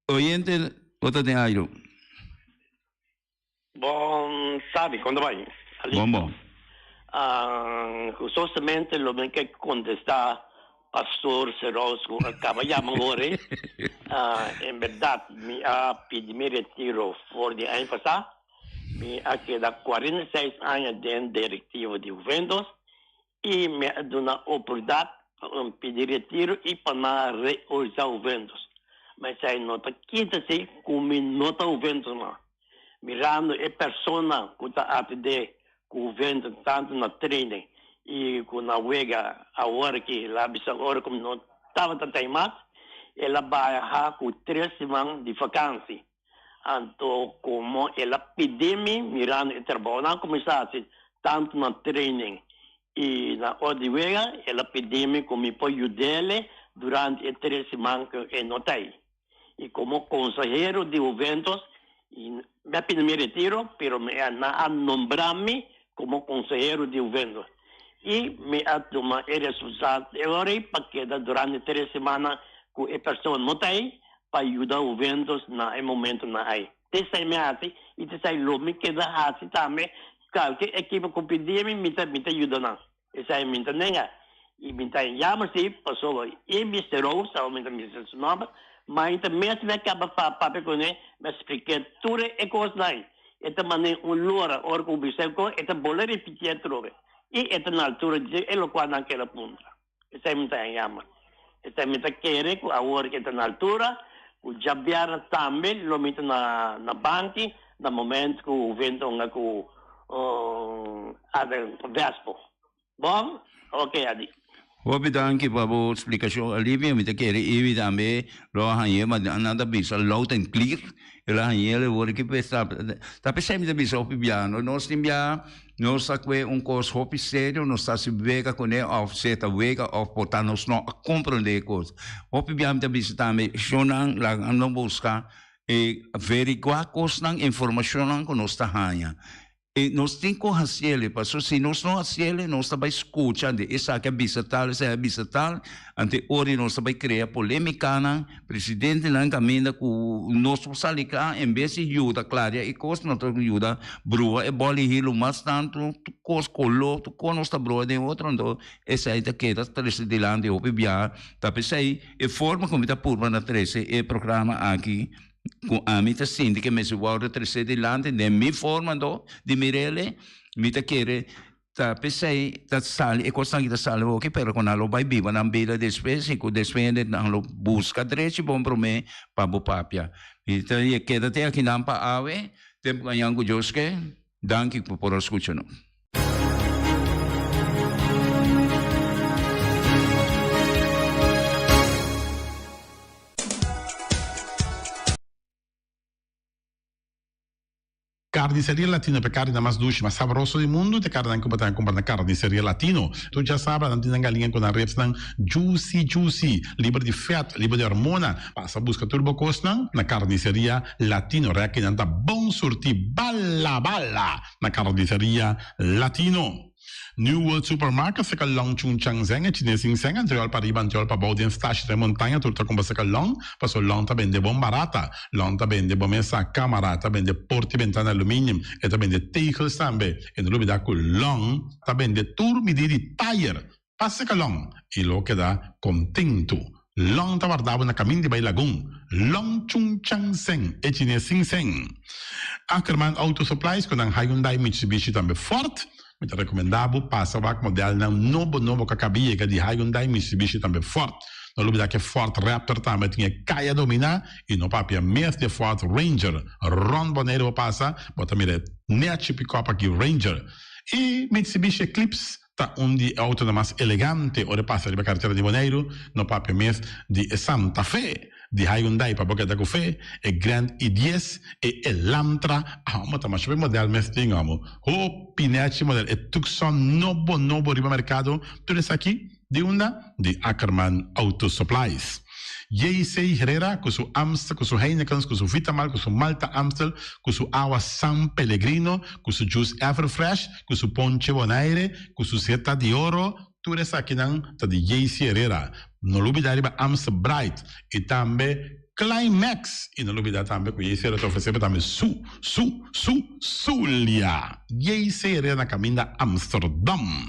Oyente, bo ta den airo. Bon sabi, kon ta bai? Bon bon. Gustosamente lo mi ke kontestá Pastor Serous ku a kaba yama ora. En bèrdat mi a pidi mi retiro for di aña pasá. Mi a keda 46 aña den direktiva di Juventus i mi a duna oportunidat pa un pidi retiro i pa nan reorganisá Juventus. Ma esei no ta kita si ku mi no ta Juventus mas. Mirando e persona ku ta atendé ku Juventus tantu na training i ku na wega awor ki el a bisa ora ku mi no tabata ta ei mas, el a baha ku tres siman di vakansi. Anto komo el a pidi mi mirando e trabounan ku mi sa hasi tantu na training i na ora di wega, el a pidi mi ku mi por yud'el durante e tres siman ku e no ta ei. I komo konsehero di Juventus, i mi a pidi mi retiro, pero mi a nan a nombra mi komo konsehero di Juventus. I mi a tuma e responsabilidat e ora ei pa keda durante tres simana ku e persona no ta ei pa yuda Juventus na e momentonan ei. T'esei mi a hasi i t'esei lo mi keda hasi tambe. Kalke ekipo ku pidi mi, mi ta mi ta yuda nan. Esei mi ta nenga. I mi ta yama si pasobra e Mister Rose, awo mi ta bisa su nomber, mainta mes mi a kaba pa papia kuné, mi a splik'é tur e kosnan ei. E ta man'é un lora ora ku bisa e kos, e ta bolbe ripitié atrobe. I e ta na altura di e lokual nan keda puntra. Esei mi ta yama. Esei mi ta kere ku awor ku e ta na altura, ku djabièrnè tambe lo mi ta na na banki na momento ku Juventus hunga ku Vespo. Bon? Ok, Adi. Hopi danki pa bo splikashon Alivia, mi ta kere Ivi tambe lo a hañ'é ma nan ta bisa loud and clear, el a hañ'é el wor ki pues ta ta p'esei mi ta bisa hopi bia no nos tin bia nos ta kue un kos hopi serio nos ta hasi wega kuné òf se ta wega òf por ta nos no a komprondé e kos hopi bia mi ta bisa tambe shonnan laga no buska e averiguá kosnan informashonnan ku nos ta haña. E nos tin ku hasiele, paso si nos no hasiele nos ta bai skucha di esaki a bisa tal, esaki a bisa tal, ante ora nos ta bai krea polemikanan, presidentenan kaminda ku nos por sali kla en bes di yuda klaria e kos nos ta yuda brua e bòl i hilu mas tantu, tur kos koló, tur kos nos ta brua den otro, anto esei ta keda trese dilanti hopi biaha, ta p'esei e forma ku mi ta purba na trese e programa aki. Ku ami ta sinti ke mester wòrdu tresé dilanti den mi forma anto di mir'el, mi ta kere ta p'esei ta sali e kosnan aki ta sali hopi pero ku nan lo bai biba nan bida despues i ku despues hende nan lo buska drechi bon promé pa bo papia. Mi ta keda te akinan pa awe, tempu ku aña ku Dios ke, danki ku por a skucha nos. Carniceria Latino pa e carninan mas dushi, mas sabroso di mundu ta e carninan cu bo ta cumpra na Carniceria Latino. Tur djasabra nan tin nan galiña cu nan ribsnan juicy juicy, liber di vet, liber di hormona. Pasa busca tur bo cosnan na Carniceria Latino. Rekinan ta bon surti bala bala na Carniceria Latino. New World Supermarket seka long Chung Chang Zeng e chines sin seng antriol pa riba antriol pa bou den stashi den montaña tur ta kumpra seka long paso long ta bende bon barata long ta bende bo mesa kamara ta bende porti bentana aluminium e ta bende tegels tambe e no lubida ku long ta bende tur midi di tayer pa seka long i lo keda kontentu long ta warda bo na kamin di bai lagun long Chung Chang Zeng e chines sin seng Ackerman Auto Supplies ku nan Hyundai Mitsubishi tambe Ford Mi ta rekomendá bo pasa wak modelnan nobo nobo ku a kaba yega di Hyundai, Mitsubishi tambe Ford. No lubidá ku e Ford Raptor tambe tin e kaya dominá i no papia mes di e Ford Ranger. Rònt Boneiru bo pasa, bo ta mira e nèchi pikòp aki Ranger. E Mitsubishi Eclipse ta un di e outonan mas elegante ora e pasa riba karetera di Boneiru, no papia mes di e Santa Fe. Di Hyundai pa bo keda ku fe, e Grand i dies, e Elantra, amo ta masha be model mes tin amo. Hopi nechi model, e Tucson nobo nobo riba merkado, tur esaki di unda? Di Ackerman Auto Supplies. JC Herrera ku su Amstel, ku su Heinekens, ku su Vitamal, ku su Malta Amstel, ku su awa San Pellegrino, ku su juice Everfresh, ku su ponche Bonaire, ku su Zeta di Oro, tur esakinan ta di JC Herrera. No lubida riba Amstel Bright y tambe Climax y no lubida tambe cu JC Herrera ta ofrece bo tambe su, su, su, Zulia. JC Herrera na caminda Amsterdam.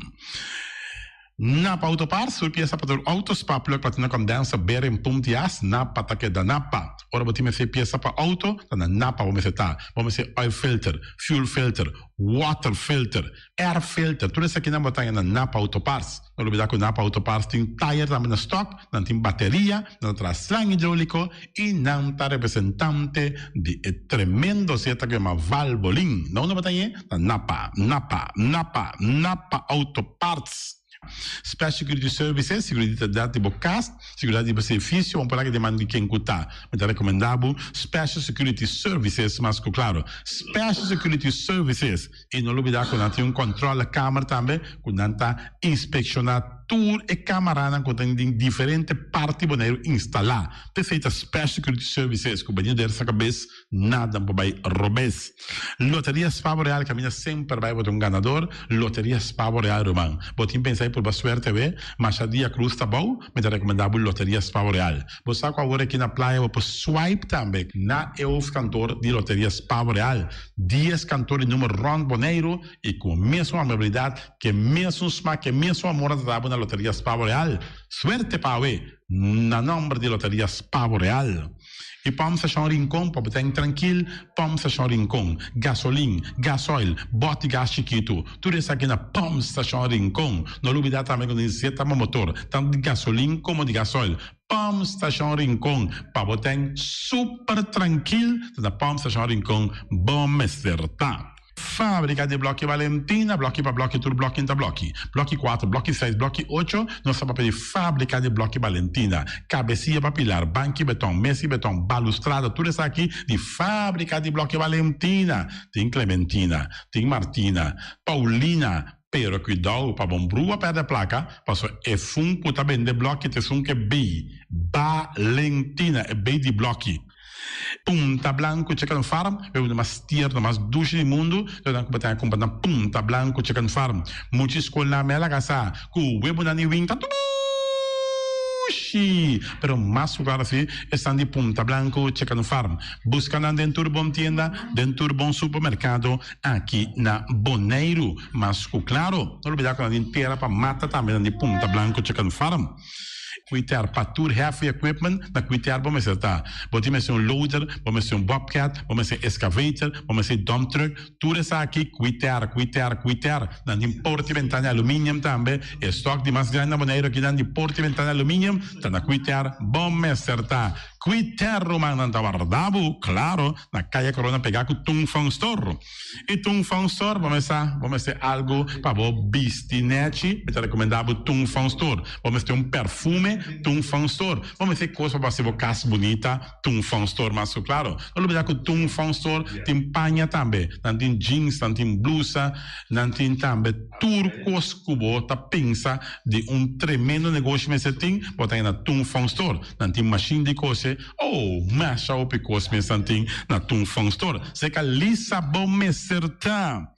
Napa Auto Parts, tur piesa pa tur auto, spa, plug, platina, condenser, bearing, pump di as, Napa ta keda Napa. Ora bo tin mester piesa pa auto, ta na Napa bo mester ta. Bo mester oil filter, fuel filter, water filter, air filter, tur esakinan bo ta haña na Napa Auto Parts. No lubida ku Napa Auto Parts tin tayer tambe na stock, nan tin bateria, nan ta traha slang hidroliko i nan ta representante di e tremendo zeta ku yama Valvoline. Na unda bo ta hañ'é? Na Napa, Napa, Napa, Napa Auto Parts. Special Security Services, seguridat di bo kas, seguridat di bo servisio, un por aki den man di ken ku ta. Mi ta rekomendá bo Special Security Services mas ku klaro. Special Security Services. I no lubidá ku nan tin un kòntròlekamer tambe ku nan ta inspekshoná tur e kamaranan ku tin den diferente parti Boneiru instalá. P'esei ta Special Security Services ku bini der sa kabes nada por bai robes. Loteria Spavo Real kaminda semper bai bo ta un ganador. Loteria Spavo Real ruman. Bo tin pensa di purba suerte awe? Masha dia krus ta bou, mi ta rekomendá bo Loteria Spavo Real. Bo sa ku awor aki na playa bo por swipe tambe na e hoofdkantoor di Loteria Spavo Real. Dies kantor di number rònt Boneiru i ku mesun amabilidat, ku e mesun smak, ku e mesun amor a trata bo na Loteria Spavo Real. Suerte pa awe! Na nòmber di Loteria Spavo Real. I Pòmp Stashon Rincon pa bo ta en trankil, Pòmp Stashon Rincon, gasolin, gasoil, bòt di gas chikitu, tur esaki na Pòmp Stashon Rincon. No lubidá tambe ku tin zeta pa motor, tantu di gasolin komo di gasoil. Pump Station Rincon pa bo ten super trankil ta na Pump Station Rincon bo mester ta. Fabrica di bloki Valentina, bloki pa bloki tur bloki ta bloki. Bloki cuatro, bloki seis, bloki ocho, nos ta papia di Fabrica di bloki Valentina. Cabecia pa pilar, banki beton, mesi beton, balustrada tur esaki di Fabrica di bloki Valentina. Tin Clementina, tin Martina, Paulina, Pero cuidao pa bon brua perde placa, paso esun cu ta bende bloki ta esun ke bay Balentina, e bay di bloki. Punta Blanco Chicken Farm, e uno mas tierno, mas dushi di mundu, lo nan cu bo ta cumpra na Punta Blanco Chicken Farm. Muchi scol na mela casa cu webonan di winta dushi, pero mas cu claro si esnan di Punta Blanco Chicken Farm. Busca nan den tur bon tienda, den tur bon supermercado. Aki na Boneiru. Mas ku klaro, no lubidá ku nan tin tera pa mata tambe nan di Punta Blanco Chicken Farm. Kuiter pa tur heavy equipment, na kuiter bo mester ta. Bo tin mester un loader, bo mester un bobcat, bo mester excavator, bo mester dump truck, tur esaki kuiter, kuiter, kuiter. Nan tin porta y ventana aluminium tambe. E stock di mas grandi na Boneiru aki nan di porta y ventana aluminium ta na kuiter bo mester ta. Kuiter rumannan ta warda bo, klaro. Na Kaya Corona pegá ku Tung Fong Store. I Tung Fong Store bo mester bo mester algu pa bo bisti nèchi, mi ta rekomendá bo Tung Fong Store. Bo mester un perfume, Tung Fong Store. Bo mester kos pa bo hasi bo kas bunita, Tung Fong Store mas ku klaro. No lubidá ku Tung Fong Store tin paña tambe. Nan tin jeans, nan tin blusa, nan tin tambe tur kos ku bo ta pensa di un tremendo negoshi mester tin, bo ta haña na Tung Fong Store. Nan tin mashin di kose. Oh, masha hopi kos mes nan tin na Tung Fong Store. Seka Lisa bo mester ta.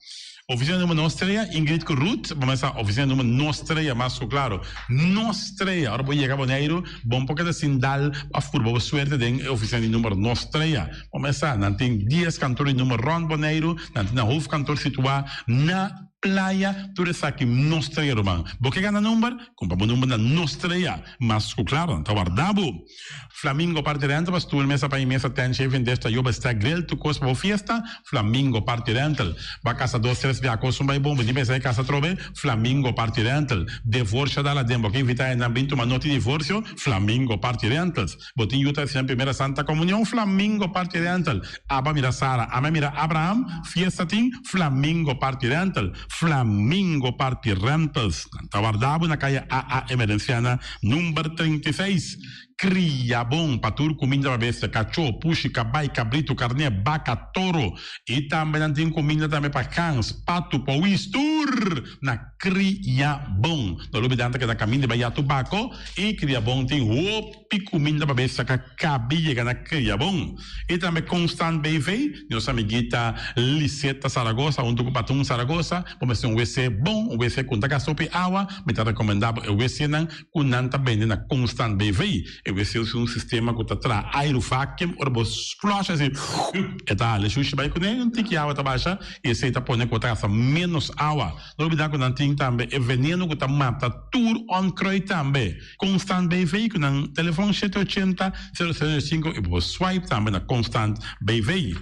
Oficina numero nos trea, Ingrid ku Ruth, bo mester sa oficina numero nos trea mas ku klaro. Nos trea, ora bo yega Boneiru, bo no por keda sin dal of purba bo suerte den e oficina di numero nos trea. Bo mester sa, nan tin dies kantor di numero rond Boneiru, nan tin nan hoofdkantoor situa na Playa, tur esaki nos trea ruman. Bo ke gana number? Kumpra bo number na nos trea. Mas ku klaro, nan ta warda bo. Flamingo Party Rental pa stoel, mesa pa mesa, tent, shaving dish, tayoba, stack, grill, tur kos pa bo fiesta, Flamingo Party Rental. Bo a kasa dos, tres bia kos un bai bon, bo tin pensa e kasa atrobe, Flamingo Party Rental. Devorsio dal aden, bo ke invita hendenan bin tuma noti divorsio, Flamingo Party Rentals. Bo tin yu ta hasi nan primera Santa Comunion, Flamingo Party Rental. Aba mira Sara, ame mira Abraham, fiesta tin, Flamingo Party Rental. Flamingo Party Rentals. Nan ta warda bo na kaya AA Emerenciana, number 36. Kriabon pa tur kuminda pa bestia, kachó, pushi, kabai, kabritu, karné, baka, toro. I tambe nan tin kuminda tambe pa gans, patu, powis, tur na Kriabon. No lubidá nan ta keda kaminda bai ya Tubako i Kriabon tin hopi kuminda pa bestia ka kabi yega na Kriabon. I tambe Constant BV, nos amiguita Liseta Zaragoza huntu ku Patun Zaragoza, bo mester un wc bon, un wc ku no ta gasta hopi awa, mi ta rekomendá bo e wcnan ku nan ta bende na Constant BV. E wc usa un sistema ku ta traha airu vacuum, ora bo flush asi e ta hala e shushi bai kuné, un tiki awa ta basha i esei ta pone ku bo ta gasta ménos awa. No olbidá ku nan tin tambe e veneno ku ta mata tur onkruid tambe. Constant BV ku nan telefòn shete ochenta, sero sero sinku i bo por swipe tambe na Constant BV.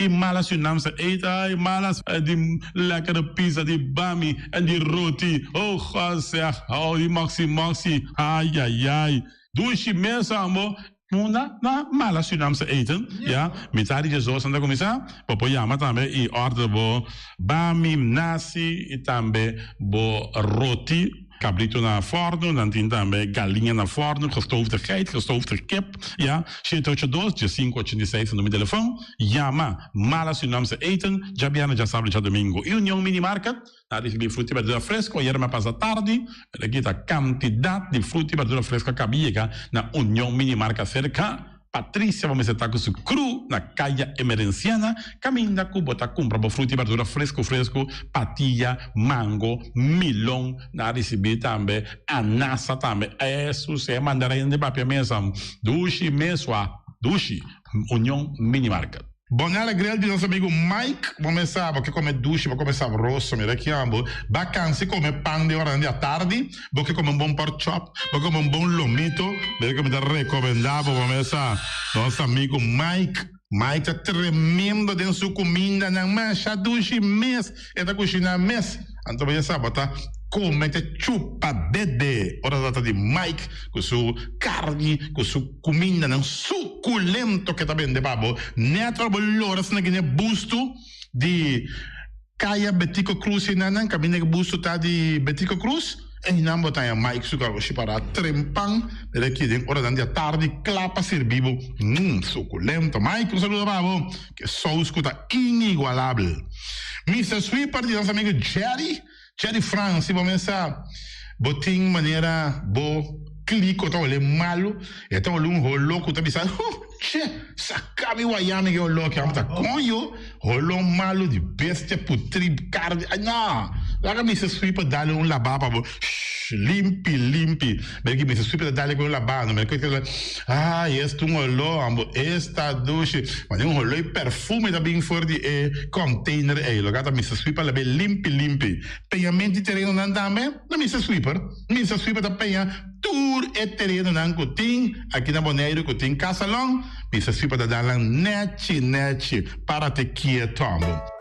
I malas yu nam sa eet ai malas di lekkere pizza di bami en di roti oh God zeg oh di moxi moxi aiaiai dushi mes ambo munda na malas yu nam sa eten ya mitad di djesdos nan ta kuminsa bo por yama tambe i order bo bami nasi i tambe bo roti. Cabrito na forno, nan tin tambe galiña na forno, gestoofde geit, gestoofde kip, ya. Shete ocho dos, diesinco ochenta i seis ta numero di telefon. Yama Mala Surinaamse Eten, djabièrnè, djasabra i djadomingo. I Union Mini Market, nan a ricibi fruta i berdura fresco, ayera mi a pasa tardi, pero aki ta cantidad di fruta i berdura fresco a caba yega na Union Mini Market cerca. Patricia bo mester ta ku su kru na Kaya Emerenciana kaminda ku bo ta kumpra bo fruta i berdura fresku fresku, patia, mango, milon, nan a risibí tambe anasa tambe, esus e mandarin di papia mesa dushi mesua dushi, Union Mini Market. Bonella Grill di nos amigo Mike, bo mes sa bo ke come dushi, bo come sabroso, mira ki amo, ba cansi come pan den oranan di atardi, bo ke come un bon pork chop, bo ke come un bon lomito, mira ki mi ta recomenda bo, bo mes sa, nos amigo Mike, Mike ta tremendo den su cumindanan, masha dushi mes e ta cushina mes. Anto bo ya sa bo ta come te chupa dede ora ta trata di Mike cu su carni cu su cumindanan suculento ke ta bende pa bo. Net ora bo lora asina gine busto di Caya Betico Cruz enanan caminda ke busto ta di Betico Cruz einan bo ta haña Mike su garoshi para trempan mira aki den oranan di atardi cla pa sirbi bo. Mmm suculento Mike un saludo pa bo. Ke sous ku ta inigualabel. Mister Sweeper di nos amigo Jerry, Jerry Frans, si bo mes sa bo tin manera bo kliko ta hole malu, e ta hole un holo ku ta bisa, huh, che, saka mi waya mi ke holo aki, amo ta koño, holo malu di bestia putri karni, ay no, laga Mister Sweeper dale un laba pa bo, shh, limpi, limpi. Mira ki mester super ta dale ku un labano. Mira ku ay esta un oló ambo esta dushi. Mane un oló i perfume ta bin for di e container ei. Loke ta Mister Sweeper labe limpi limpi. Peñamento di terenonan tambe na Mister Sweeper. Mister Sweeper ta peña tur e terenonan ku tin aki na Boneiru ku tin kasalon. Mister Sweeper ta dal nan nechi nechi. Parate kieto ambo.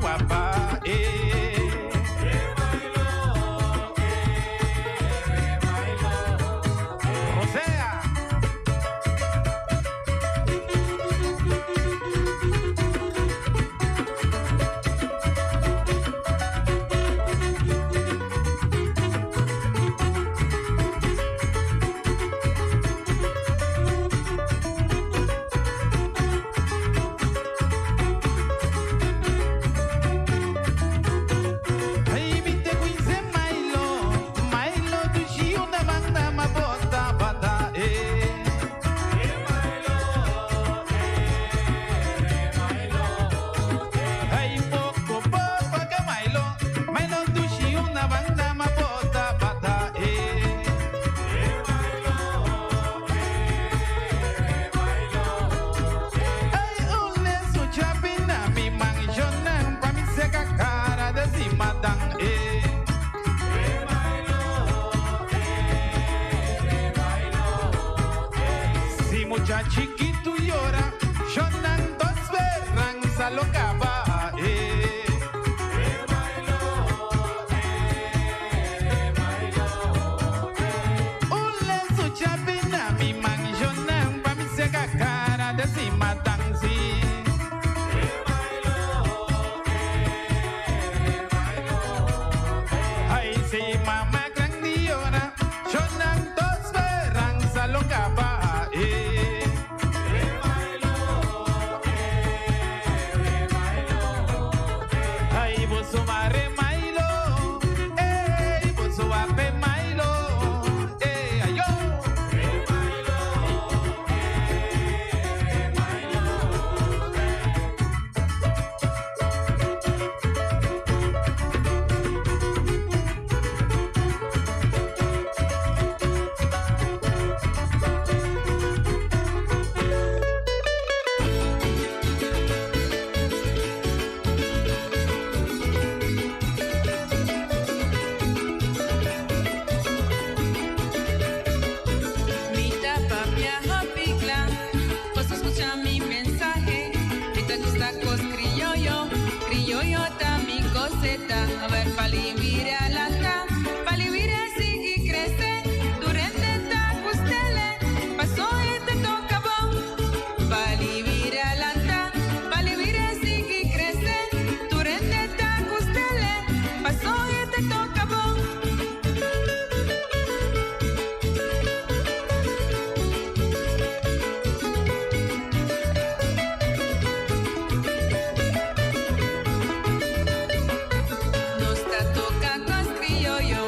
guapa, eh. Rosea. Hey, mi te cuize Milo, Milo tu una banda ma bota bata, eh. Hey, poco poco que Milo, Milo tu una banda ma bota bata, eh. Hey, un leso chapina mi manjonan pa mi seca cara de simadan, eh. Si mucha chiquito llora, lloran dos verranza loca va, eh. Un lenzo chapina mi manjonan pa mi seca cara de si matanzi. Ay, si mamá grande llora, lloran dos verranza loca va, eh. Ay, boso mare mailo, ey, boso ape mailo, ey, ayo. Mi tapa viaja picla, pues escucha mi mensaje. Mi te gusta cos criollo, criollo ta mi coseta. A ver, palivire a la palivire sigue y crece. Durante ta gustele, pasó y te toca bon. Palivire a la palivire sigue y crece. Durante ta gustele, pasó y te toca bon. Nos ta toca cos criollo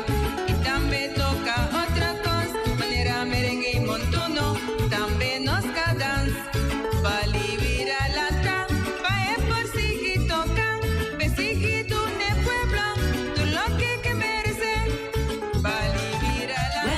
y también toca otra cos, manera merengue y montuno, también nos cadans. Pa vivir a lata, pa e por sigui toca, pe sigui tu ne pueblo, tu lo que merece. Pa vivir a lata.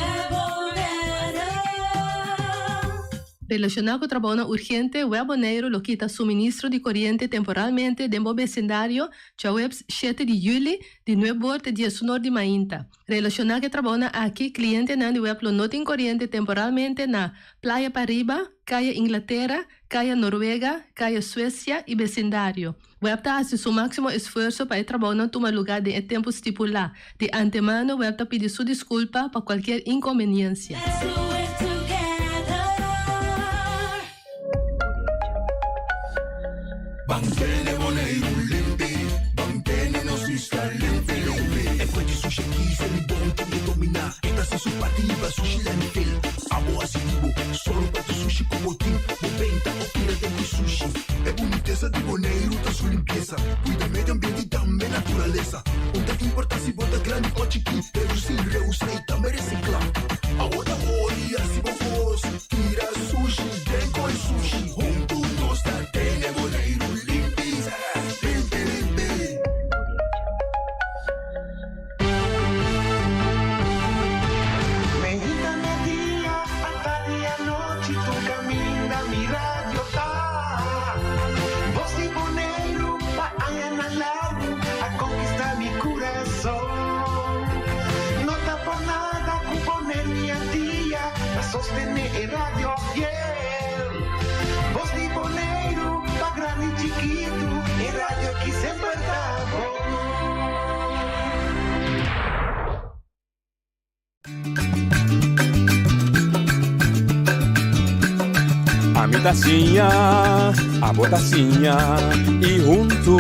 Relacioná ku trabounan urgente, Web Boneiru lo kita suministro di koriente temporalmente den bo besindario djaweps shete di yüli di nuebor te diesunor di mainta. Relashoná ku e trabounan aki, klientenan di web lo no tin koriente temporalmente na Playa Pariba, Kaya Inglatera, Kaya Noruega, Kaya Suesia i besindario. Web ta hasi su máksimo esfuerso pa e trabounan tuma lugá den e tempu stipulá. Di antemano web ta pidi su diskulpa pa kualkier inkonbeniensia. Ban tene Boneiru limpi, ban tene nos isla limpi limpi. E kue di sushi aki se mi bon tin di dominá. E ta hasi su parti hiba sushi landfill. Abo hasi di bo, sòru pa tur sushi ku bo tin. Bo benta o tira den ku sushi. E bunitesa di Boneiru ta su limpiesa. Kuida medio ambiente i tambe naturalesa. Un ta importá si bo ta grandi o chikí, redusí, reusá i tambe resiklá. Awor ta hori hasi bo kos, tira sushi den koi sushi. Huntu nos ta tene Boneiru limpi, limpi limpi. Meinta media, atardi anochi, tur kaminda mi radio ta. Bos di Boneiru pa añanan largu a konkistá mi kurason. No ta por nada ku Boneiru i Antia ta sostené e radio fiel. Bos di Boneiru pa grandi i chikitu, e radio ki semper ta. ta siña, abo ta siña y huntu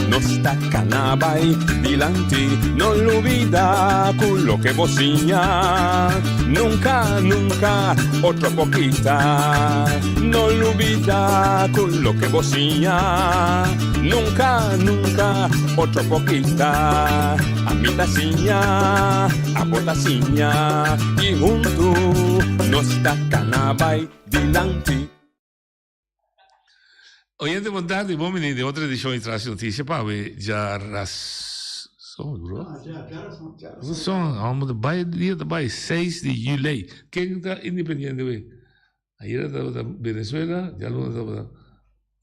nos ta cana bay dilanti. No lubida cu loke bo siña nunca, nunca otro por kita. No lubida cu loke bo siña nunca, nunca otro por kita. Ami ta siña, abo ta siña y huntu nos ta cana bay dilanti. Oyente bon tardi, bon bini den otro edicion di Tras di Noticia pa awe dja ras son bro. Son, amo ta bay dia ta bay 6 di juli. Ken ta independiente we? Ayera tabata Venezuela, djaluna tabata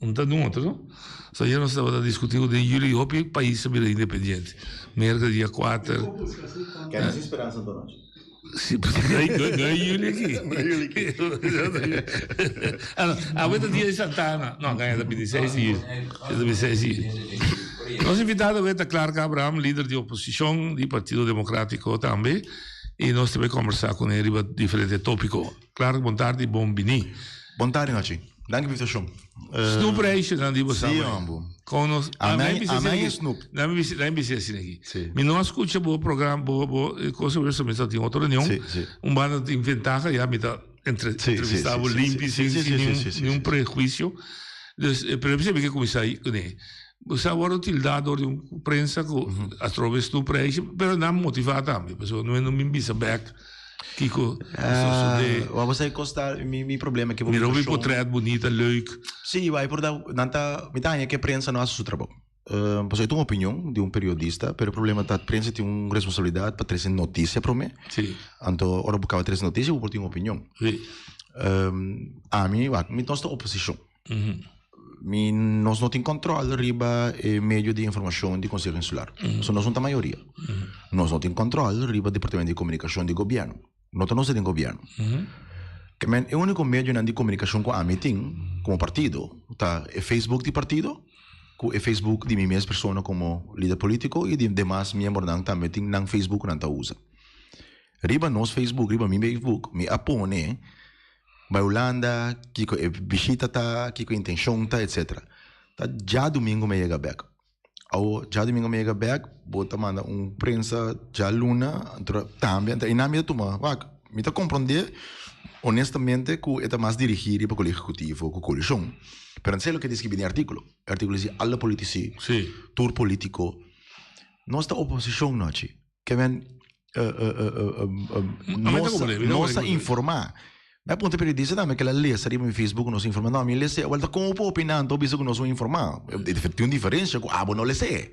un ta un otro no. So ayera nos tabata discuti cu den juli hopi pais a bira independiente. Merca dia kuater. Ken nos speransa anto nochi? Si, no hay, no hay juli aki. No hay juli aki. Ah, no. Awe ta dia di Santa Ana. No, gaña ta 26 di juli. Ta 26 di juli. Nos invitado awe ta Clark Abraham, lider di oposicion di Partido Democratico tambe. Y nos ta bay conversa cu ne riba diferente topico. Clark, bon tardi, bon bini. Bon tardi, Nochi. Danki pa invitashon. Snoop reisje nan di bo sa. Sí, hombo. Kon nos Amei, amei Snoop. Nan mi nan mi asina aki. Sí. Mi no a skucha bo program, bo bo cosa bo mi ta tin otro reunion. Sí, sí. Un banda tin ventaha ya mi ta entre Sí, sí, entrevista bo sí, limpi sí, sin sí, sin sí, ni sí, un sí, ni un sí. prehuicio. Dus pero mi ke kuminsá ahí kuné. Bo sa wòrdu tildá dor di un prensa ku atrobe Snoop reisje, pero nan motivá tambe, pasobra no mi bisa bèk. Kiko a sosodé? Wak bo sa e kos ta mi mi problema ke Mira hopi potret bunita, leuk. Sí, wak por ta nan ta mi ta haña ke prensa no hasi su trabou. Pasobra e ta un opinion di un periodista, pero e problema ta prensa tin un responsabilidat pa trese notisia promé. Sí. Anto ora bo kaba trese notisia bo por tin un opinion. Sí. Ami wak mi nos ta oposishon. Mi nos no tin control riba e medio di informacion di Conseho Insular. So nos no ta mayoria. Nos no tin control riba Departamento di Comunicacion di Gobierno. No ta nos ta den gobierno. Ke men e unico medionan di comunicacion cu ami tin como partido ta e Facebook di partido cu e Facebook di mi mes persona como lider politico y di demas miembronan tambe tin nan Facebook cu nan ta usa. Riba nos Facebook, riba mi Facebook, mi a pone Bai Hulanda, kiko e bishita ta, kiko e intenshon ta, etsetera. Ta djadumingu mi a yega bèk. Awo djadumingu mi a yega bèk, bo ta manda un prensa djaluna, anto tambe, anto einan mi ta tuma, wak, mi ta komprondé honestamente ku e ta mas dirigí riba Kolegio Ehekutivo ku koalishon, pero no ta loke ta skibí den e artíkulo. E artíkulo di alle politici, tur polítiko. Nos ta oposishon nochi. Ke men nos a informa. Mi a puntra periodista tambe ke la lesa riba mi Facebook nos informa. No, mi lese. Wel ta kon bo por opina anto bisa ku nos no informa? Tin un diferensia ku abo no lese.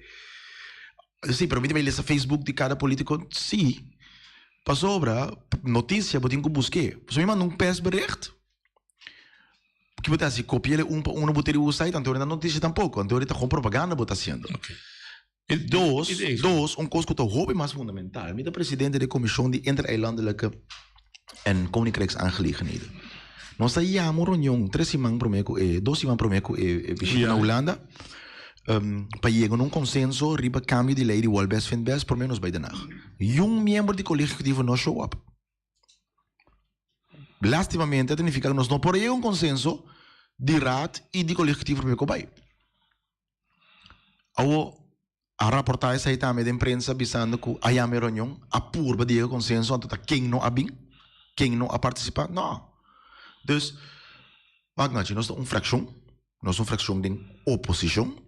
Si, pero mi ta bai lesa Facebook di kada politiko? Si. Pasobra notisia bo tin ku busk'é. Pasobra mi manda un persbericht. Ki bo ta hasi? Kopi'el un pa uno bo ta riba bo site? Anto no notisia tampoko. Anto ta kon propaganda bo ta hasiendo. Dos, dos, un kos ku ta hopi mas fundamental, mi ta presidente di e komishon di Intereilandelijke en Koninkrijksaangelegenheden. Nos a yama un reunion tres siman promé ku e, dos siman promé ku e bishita na Hulanda, pa yega na un konsenso riba kambio di lei di Wal Best Vindt Best promé nos bai Den Haag. Yun miembro di Kolegio Ehekutivo no show up. Lastimamente ta nifiká ku nos no por a yega un konsenso di Raad i di Kolegio Ehekutivo promé ku bai. Awo a raporta esei tambe den prensa bisando cu a yama e reunion, a purba di yega consenso anto ta ken no a bin, ken no a participa, no. Dus, wak nochi, nos ta un fraccion, nos ta un fraccion den oposicion,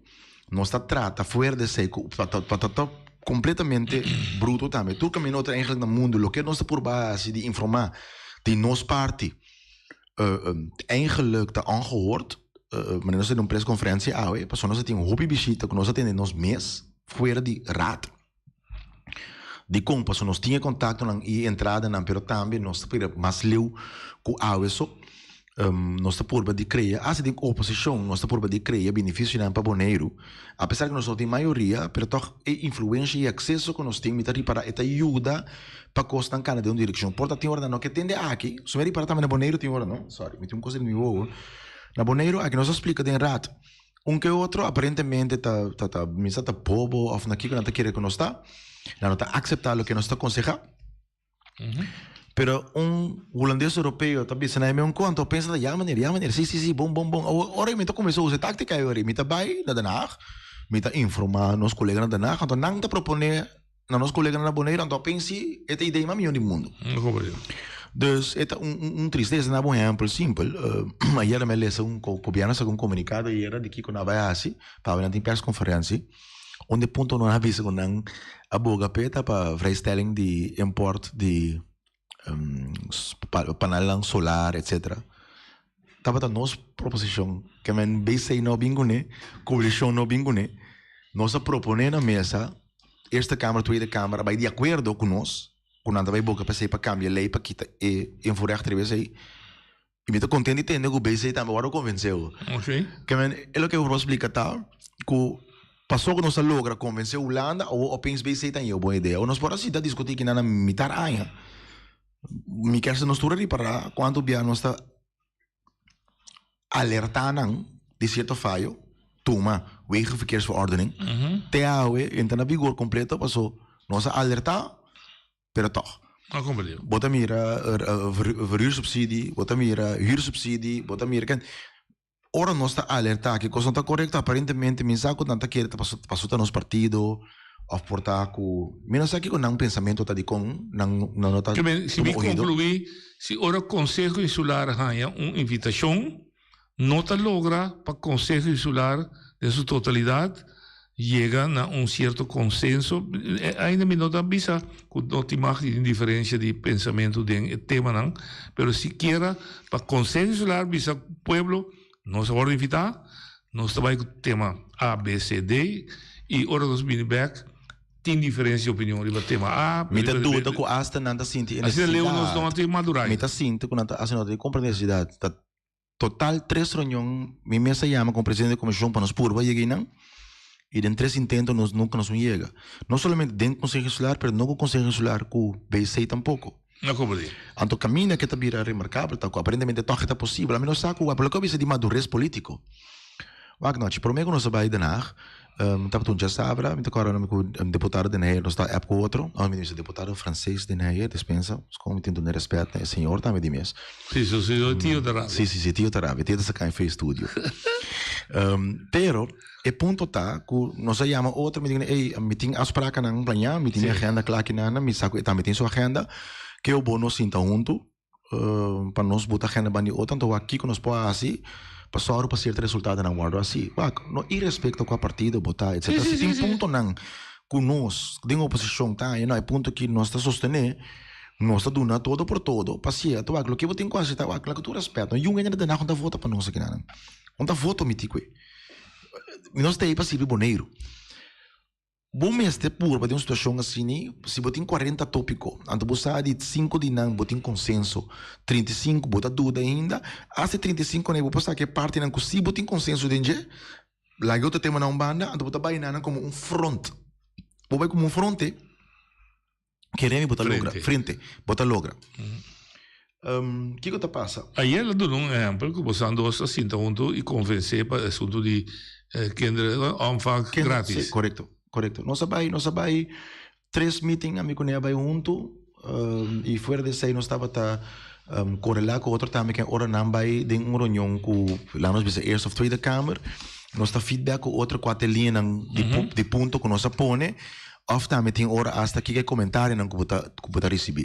nos ta trata fuera di esei cu pa ta pa ta completamente bruto tambe. Tur caminda otro eigenlijk na mundo loke nos ta purba haci di informa di nos parti eigenlijk ta ongehoord. Manera nos a tene un presconferencia awe, pasobra nos a tin hopi bishita ku nos a tene nos mes fuera di raad. Dikon? Pasobra nos tin e kontaktonan i e entradanan, pero tambe nos ta pira mas leu ku awe. So, nos ta purba di krea, asta den oposishon, nos ta purba di krea benefisionan pa Boneiru. Apesar ku nos no tin mayoria, pero tòg e influensha i akseso ku nos tin, mi ta ripará e ta yuda pa kosnan kana den un direkshon. Por ta tin ora nan no ke tende aki, so mi a ripará tambe na Boneiru tin ora, no, sorry, mi tin un kos den mi wowo. Na Boneiru aki nos a splika den raad. Un ke otro aparentemente ta ta ta misa ta bobo of na kiko nan ta kere ku nos ta. Nan no ta akseptá loke nos ta konsehá. Pero un hulandes europeo ta bisa na e un konto, pensa ta ja meneer, ja meneer, si si si, bon bon bon. Ora mi ta kuminsá usa e táktika ei ora, mi ta bai na Den Haag, mi ta informá nos koleganan na Den Haag, anto nan ta proponé na nos koleganan na Boneiru, anto a pensi e ta idea mas mihó di mundu. Dus e ta un un tristesa. Na bo ehèmpel simpel, ayera mi a lesa un gobièrnu a saka un komunikado ayera di kiko nan a bai hasi, pasobra nan tin perskonferensi. Un di e puntonan nan a bisa ku nan a boga p'e ta pa vrijstelling di import di panelnan solar etcetera. Tabata nos proposishon ke men BC no a bin kuné, koalishon no a bin kuné. Nos a proponé na mesa, Eerste Kamer, Tweede Kamer a bai di akuerdo ku nos, ku nan ta bai boga p'esei pa kambia lei pa kita e invoerrecht riba esei. I mi ta kontent di tende ku BC tambe wòrdu konvensé. Ke men e loke mi por splika ta ku paso ku nos a logra konvensé Hulanda awor opeens BC ta un bon idea. Nos por a sinta diskutí kinan na mitar aña. Mi kier sa nos tur a ripará kuantu bia nos ta alertá nan di sierto fayo, tuma Wegenverkeersverordening, te awe e ta na vigor kompleto paso nos a alertá. Pero tòg. No komprendé. Bo ta mira verhuursubsidie, bo ta mira huursubsidie, bo ta mira ken. Ora nos ta alertá ku e kos no ta korekto, aparentemente mi sa ku nan ta kere ta paso ta nos partido òf por ta ku mi no sa kiko nan pensamentu ta dikon nan no ta Ke men, si mi tuma oido. konkluí, si ora Konseho Insular haña un invitashon, no ta logra pa Konseho Insular den su totalidat yega na un sierto konsenso. Ainda mi no ta bisa ku no tin mag di tin diferensia di pensamentu den e temanan, pero sikiera pa Konseho Insular bisa pueblo nos a wòrdu invitá, nos ta bai ku tema A, B, C, D i ora nos bini bèk tin diferensia di opinion riba tema A, Mi ta duda ku asta nan ta sinti e Asina leu nos no tin madurá. Mi ta sinti ku nan ta asta no ta komprendé nesesidat. Ta Total tres reunion mi mes a yama como presidente di comision pa nos purba yega einan y den tres intento nos nunca nos un yega. No solamente den Conseho Insular pero no cu Conseho Insular cu BC tampoco. No comprendí. Anto caminda ke ta bira remarcabel ta cu aparentemente toch e ta posibel. Ami no sa cu wak, loke a bisa di madurez politico. Wak nochi, prome cu nos a bay Den Haag, tabata un djasabra, mi ta corda mi cu deputado Den Heyer nos ta app cu otro, no mi bisa deputado Frances Den Heyer, despensa, como mi tin duna respet na e señor tambe di mes. Si, si, si, tio ta rabia. Si, si, si, tio ta rabia, tio ta saca e fe studio. Pero, e punto ta cu nos a yama otro, mi di ey, mi tin afsprakennan plaña, mi tin mi agenda cla akinan, mi sa cu e tambe tin su agenda, ke bo nos sinta hunto, pa nos buta agenda banda di otro, anto wak kiko nos por hasi pa sòru pa sierto resultadonan wòrdu hasi. Wak, no irespekto kua partido bo ta, etsetera. Si tin puntonan ku nos den oposishon ta haña, no, e punto aki nos ta sostené, nos ta duna todo por todo pa sierto. Wak, loke bo tin ku hasi ta wak, ku tur rèspèt, no yunga hende na Den Haag no ta vota pa nos akinanan. No ta voto mi tikwe. Nos ta ei pa sirbi Boneiru. Bo mester purba den un situacion asini, si bo tin cuarenta topico, anto bo sa di cinco di nan bo tin consenso, 35 bo ta duda ainda, hasta e 35 nan bo por sa ke partinan cu si bo tin consenso den dje, laga e otro tema na un banda, anto bo ta bay nan como un front. Bo bay como un fronte, Keremi bo ta logra. Frente. Bo ta logra. Kiko ta pasa? Ayer a duna un ehempel ku bosan dos a sinta huntu i konvensé pa e asuntu di kinderen opvang gratis. Si, korekto, korekto. Nos a bai, nos a bai tres meeting ami ku ne a bai huntu i fuera di esei nos tabata korelá ku otro tambe ken ora nan bai den un reunion ku laat nos bisa Eerste of Tweede Kamer nos ta feedback ku otro kua ta e liñanan di punto ku nos a pone. Of tambe tin ora hasta kiko e comentarionan ku bo ta ku bo ta risibí.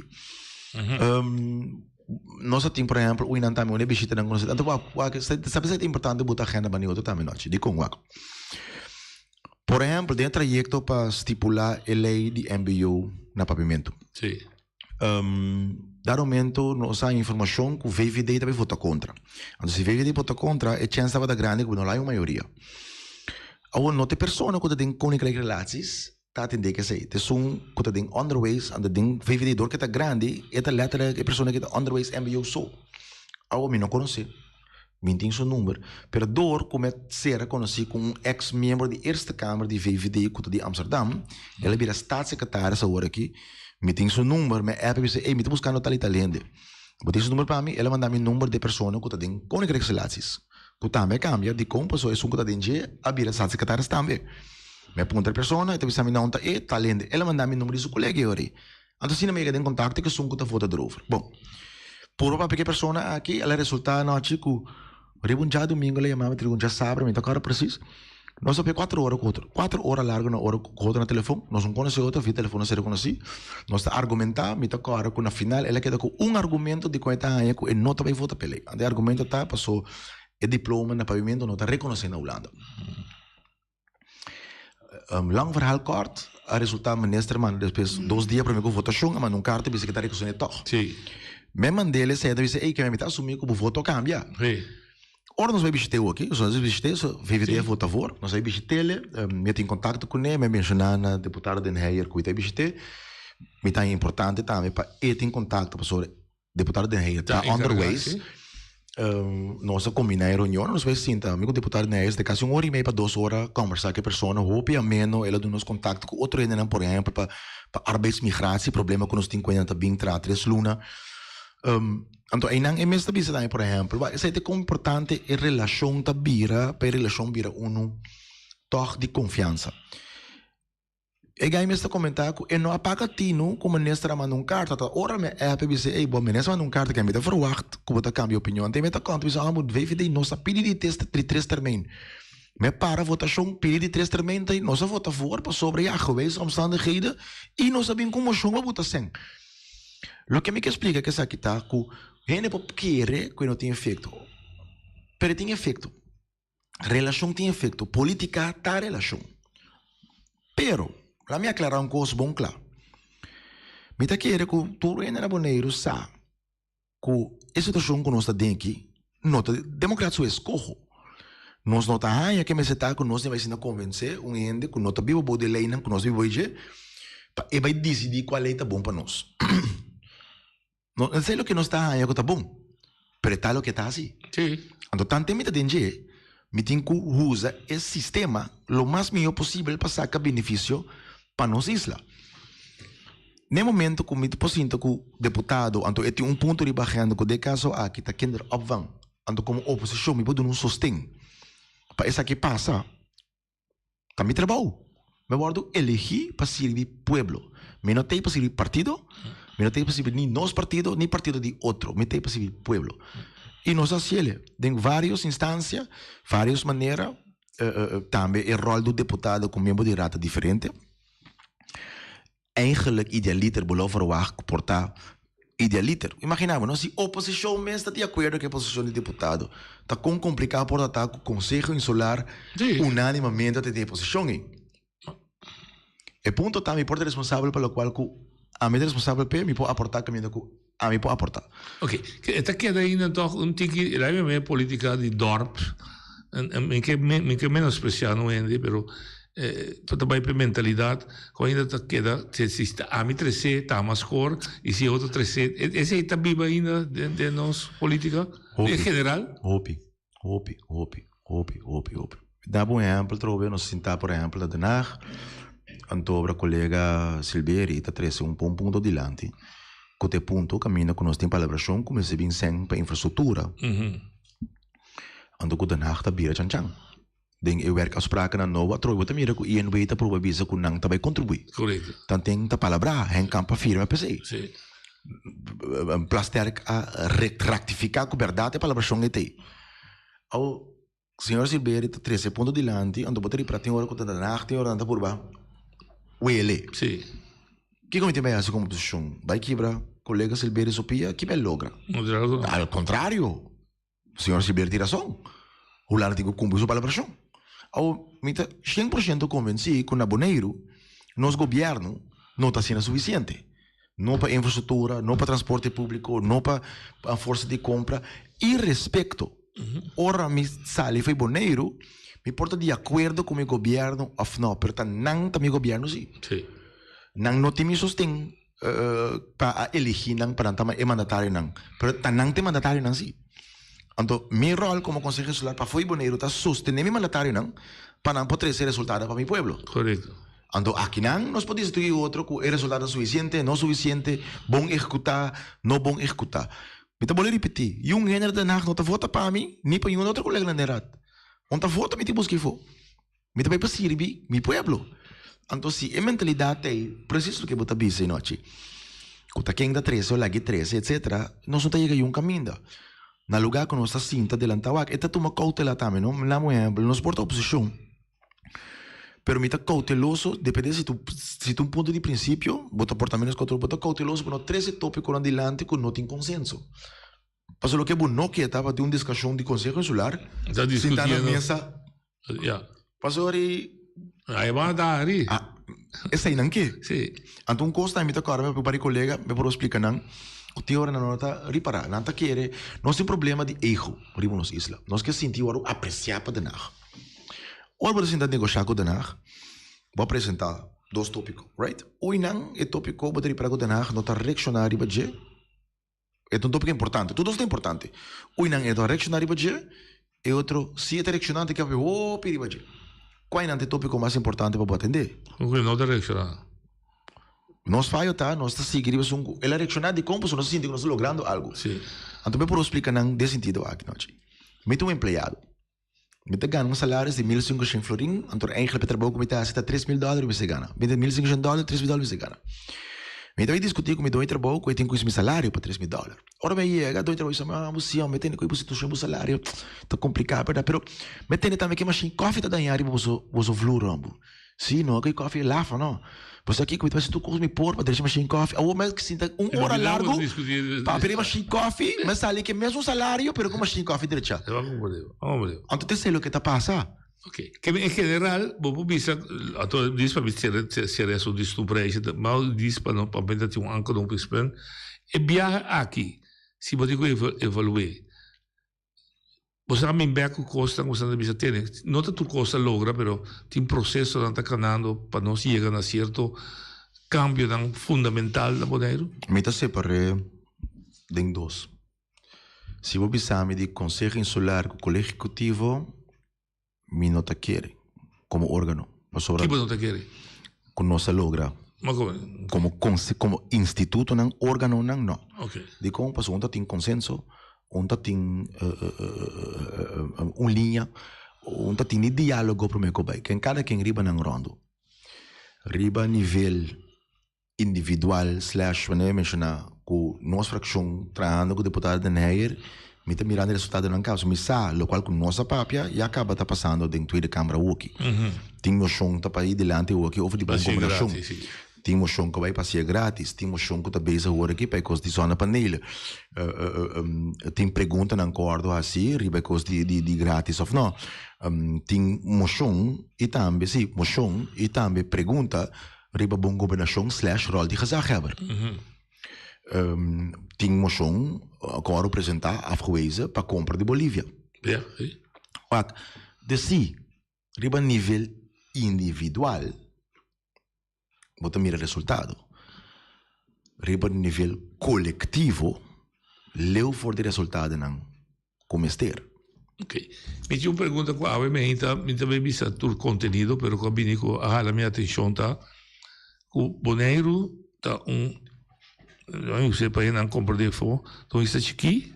Nos a tin por ehempel ui nan tambe un e bishitanan ku nos a anto wak wak sa sa ta importante bo ta agenda bani otro tambe nochi dikon wak. Por ehempel den e trayekto pa stipulá e lei di mbo na Papiamentu. Sí. Dado momento nos a haña informashon ku VVD ta bai vota kontra. Anto si VVD vota kontra e chèns tabata grandi ku bo no lo haña un mayoria. Awor no ta e persona ku ta den Koninkrijk Relaties ta atendé ku esei. Ta esun ku ta den Onderwijs, anto den VVD dor ku e ta grandi e ta letterlijk e persona ku ta Onderwijs mbo so. Awor mi no konosé, mi tin su number, pero dor ku mi a sera konosí ku un eks miembro di Eerste Kamer di VVD ku ta di Amsterdam, el a bira staatssecretaris awor aki, mi tin su number, mi a app e bisa ey mi ta buskando tal i tal hende. Bo tin su number pa mi? El a manda mi number di e persona ku ta den Koninkrijk Relaties. Ku tambe a kambia dikon pasobra esun ku ta den dje a bira staatssecretaris tambe. Mi a puntra e persona, e ta bisa mi no ta e tal hende. El a manda mi number di su kolega e ora ei. Anto asina mi yega den kontakto ku esun ku ta vota erover. Bon, puru papia ku e persona aki, el a resultá anochi ku riba un djadumingu el a yama mi, riba un djasabra, mi ta kòrda presis. Nos a papia kuater ora ku otro, kuater ora largu na ora ku otro na telefon. Nos no konosé otro, via telefon nos a rekonosí. Nos ta argumentá, mi ta kòrda ku na final el a keda ku un argumento di kon e ta haña ku e no ta bai vota p'e lei. Anto e argumento ta paso e diploma na pavimentu no ta rekonosé na Hulanda. Lang verhaal kort, a resulta minister manda despues dos dia prome ku votashon a manda un karta bisa ke ta rekonosé tòg. Mi a mand'el esei, a bisa ey ke mi ta asumí ku bo voto a kambia. Ora nos bai bishit'é oki, nos a bishit'é, so VVD a vota voor, nos a bishit'é, mi a tin kontakto kuné, mi a menshoná na deputado Den Heyer ku mi ta bishit'é, mi ta haña importante tambe pa e tin kontakto pasobra Deputado Den Heyer ta onderwijs. Nos a kombiná e reunion, nos bai sinta mi ku deputado Den Heyer kasi un ora i mei pa dos ora kòmbersá ku e persona, hopi ameno, el a duna nos kontakto ku otro hendenan, por ehèmpel pa pa arbeidsmigratie, problema ku nos tin ku hendenan ta bin traha tres luna. Anto einan e mes ta bisa tambe por ehèmpel, wak esei ta kon importante e relashon ta bira pa e relashon bira unu tòg di konfiansa. E guy mes ta comenta cu e no a paga tinu cu minister a manda un carta. Ta ora mi a app e bisa, ey bo minister a manda un carta ke mi ta verwacht cu bo ta cambia opinion. Anto mi ta conta bisa, ah bo VVD nos a pidi di tes di tres termijn. Mi a para votacion pidi di tres termijn ta nos a vota voor pasobra ya gewijzigde omstandigheden y nos a bin cu mocion pa buta cen. Loke mi ke splica cu esaki ta cu hende por kere cu e no tin efecto, pero e tin efecto. Relashon tin efekto, politika ta relashon. Pero, laat mi aklará un kos bon kla. Mi ta kere ku tur hende na Boneiru sa ku e situashon ku nos ta den aki no ta demokrat su eskoho. Nos no ta haña ke mester ta ku nos tin bai asina konvensé un hende ku no ta biba bou di e leinan ku nos ta biba bou dje pa e bai disidí kua lei ta bon pa nos. No ta esei loke nos ta haña ku ta bon, pero e ta loke ta hasi. Anto tante mi ta den dje, mi tin ku usa e sistema lo mas mihó posibel pa saka benefisio pa nos isla. Na e momento ku mi por sinta ku deputado, anto e tin un punto riba agenda ku den e kaso aki ta kinderopvang, anto komo oposishon mi por duna un sosten pa esaki pasa. Ta mi trabou. Mi a wòrdu elegí pa sirbi pueblo. Mi no t'ei pa sirbi partido, mi no t'ei pa sirbi ni nos partido ni partido di otro. Mi t'ei pa sirbi pueblo. I nos a hasiel den vários instansia, vários manera. Tambe e ròl di un deputado ku miembro di Raad ta diferente. Eigenlijk idealiter bo lo verwagt ku por ta idealiter. Imagina bo no, si oposishon mes ta di akuerdo ku e posishon di diputado, ta kon kompliká por ta ta ku Konseho Insular unánimamente ta den e posishon ei. E punto ta mi por ta responsabel pa lokual ku ami ta responsabel p'e, mi por aportá kaminda ku ami por aportá. Oké, e ta keda ainda tòg un tiki, laat mi politika di dorp, mi ke mi ke menospresiá no hende, pero ta bai p'e mentalidat ku ainda ta keda, si ami tres'é ta ama skor i si e otro tres'é, esei ta biba ainda den nos politika en general? Hopi, hopi, hopi, hopi, hopi, hopi. Mi ta daba un ehèmpel trobe, nos sinta por ehèmpel na Den Haag, anto obra kolega Silberi ta trese un bon punto dilanti, ku ta e punto kaminda ku nos tin palabrashon ku mester bin sèn pa infrastruktura, anto ku Den Haag ta bira chan chan. Den e werkafsprakennan nobo atrobe bo ta mira ku INW ta proba bisa ku nan ta bai kontribuí. Tanten ta palabrá, hen kamp a firma p'esei. Plasterk a rektifiká ku bèrdat e palabrashon ei t'ei. Awo, señor Silbery ta trese e punto dilanti, anto bo ta ripara tin ora ku ta Den Haag, tin ora nan ta purba wele. Kiko mi tin bai hasi komo oposishon? Bai kibra kolega Silbery su pia? Ki bai logra? Al kontrario! Señor Silbery tin rason. Hulanda tin ku kumpli su palabrashon. Awo, mi ta shen por shento konvensí ku na Boneiru nos gobièrnu no ta asina sufisiente. No pa infrastruktura, no pa transporte públiko, no pa forsa di kompra. I respekto, ora mi sali fo'i Boneiru, mi por ta di akuerdo ku mi gobièrnu òf no, pero ta nan ta mi gobièrnu sí. Nan no tin mi sosten. pa a eligí nan pa nan ta e mandatarionan, pero ta nan ta e mandatarionan sí. Anto mi ròl komo Konseho Insular pafó di Boneiru ta sostené mi mandatarionan pa nan por trese resultado pa mi pueblo. Korekto. Anto akinan nos por diskutí otro ku e resultado ta sufisiente, no sufisiente, bon ehekutá, no bon ehekutá. Mi ta bolbe ripití, yun hende na Den Haag no ta vota pa mi ni pa yun otro kolega na Den Raad. Un ta vota mi tin buska afó. Mi ta bai pa sirbi mi pueblo. Anto si e mentalidat ei, presis loke bo ta bisa e nochi. Ku ta ken ta trese o lag'i trese etcetera, nos no ta yega yun kaminda. Na lugá ku nos ta sinta delantá wak, e ta tuma koutela tambe no. Na un ehèmpel, nos por ta oposishon, pero mi ta kouteloso, depende si tu si ta un punto di prinsipio, bo ta por ta ménos kouteloso, bo ta kouteloso pa no trese tópikonan dilanti ku no tin konsenso. Pasobra loke bo no ke ta pa tin un diskushon di Konseho Insular, Ta sinta na diskutiendo. mesa. Ja. Pasobra i. Ai ba da ari. Ah, eseinan ke. Sí. Anto un kos tambe mi ta kòrda mi papia kolega, mi por splika nan, ku tin ora nan no ta ripará. Nan ta kere, nos tin problema di ego riba nos isla. Nos ke sinti wòrdu apresiá pa Den Haag. Ora bo ta sinta negoshá ku Den Haag, bo a presentá dos tópiko, right? Oinan e tópiko bo ta ripará ku Den Haag no ta reakshoná riba dje. E ta un tópiko importante. Tur dos ta importante. Un nan e ta reakshoná riba dje, e otro si e ta reakshoná ta keda hopi riba dje. Kua nan ta e tópiko mas importante pa bo atendé? Un ku e no ta reakshoná. Nos fayo ta, nos ta sigui riba esun ku el a reakshoná dikon pasobra nos ta sinti ku nos ta logrando algu. Sí. Anto mi por splika nan den sentido aki nochi. Mi ta un empleado. Mi ta gana un salaris di 1500 florin, anto eigenlijk e trabou ku mi ta hasi ta 3000 dòler mi mester gana. Mi ta 1500 dòler, 3000 dòler mi mester gana. Mi ta bai diskutí ku mi doño di trabou ku e tin ku hisa mi salario pa 3000 dòler. Ora mi a yega, doño di trabou a bisa mi, ah, bo si, mi tende ku bo situashon, bo salario ta kompliká, bèrdat? Pero mi tende tambe ku e mashin kòfi ta dañá riba boso boso vloer, homber. Si, no, ku e kòfi e lafa, no. Pasobra kiko mi ta hasi tur kos mi por pa drecha mashin kòfi. Awor mi a sinta un ora largu pa pidi mashin kòfi, mi a sali ku e mesun salario pero ku mashin kòfi drecha. Anto ta esei loke ta pasa. Ok, ke en general bo por bisa, anto dis pa mi sera esun di snoepreisje, ma dis pa no pa mi ta tin un aanknopingspunt. E biaha aki, si bo tin ku evalu'é, Bo sa min bek ku kosnan ku bo ta bisa tene. No ta tur kos ta logra pero tin prosesonan ta kanando pa nos yega na sierto kambionan fundamental na Boneiru. Mi ta separ'é den dos. Si bo bisa mi di Konseho Insular ku Kolegio Ehekutivo, mi no ta kere komo órgano. Pasobra. Ki bo no ta kere? Ku nos a logra. Ma komo? Komo konse, komo institutonan, órganonan, no. Oké. Dikon? Pasobra un ta tin konsenso, un ta tin un liña, un ta tin di diálogo promé ku bai. Ken kada ken riba nan ròndu. Riba nivel individual slash wanneer mi menshoná ku nos frakshon trahando ku diputado Den Heyer mi ta mirando e resultadonan kaba so mi sa lokual ku nos a papia ya kaba ta pasando den Tweede Kamer awoki. Tin moshon ta bai dilanti awoki over di bon gobernashon. Tin moshon ku a bai pasia gratis, tin moshon ku ta bezig awor aki pa e kos di zonnepanelen. Tin preguntanan ku a wòrdu hasi riba e kos di di gratis òf no. Tin moshon i tambe si moshon i tambe pregunta riba bon gobernashon slash ròl di gezaghebber. Tin moshon ku a wòrdu presentá, afgewezen, pa kompra di Bolivia. Ja, sí. Wak, dus sí, riba nivel individual bo ta mira resultado. Riba nivel kolektivo, leu for di resultadonan ku mester. Ok. Mi tin un pregunta ku awe mi ainda mi ta bay bisa tur kontenido pero ku a bini ku a hala mi atenshon ta ku Boneiru ta un mi usa e pa hendenan komprende afó ta un isla chikí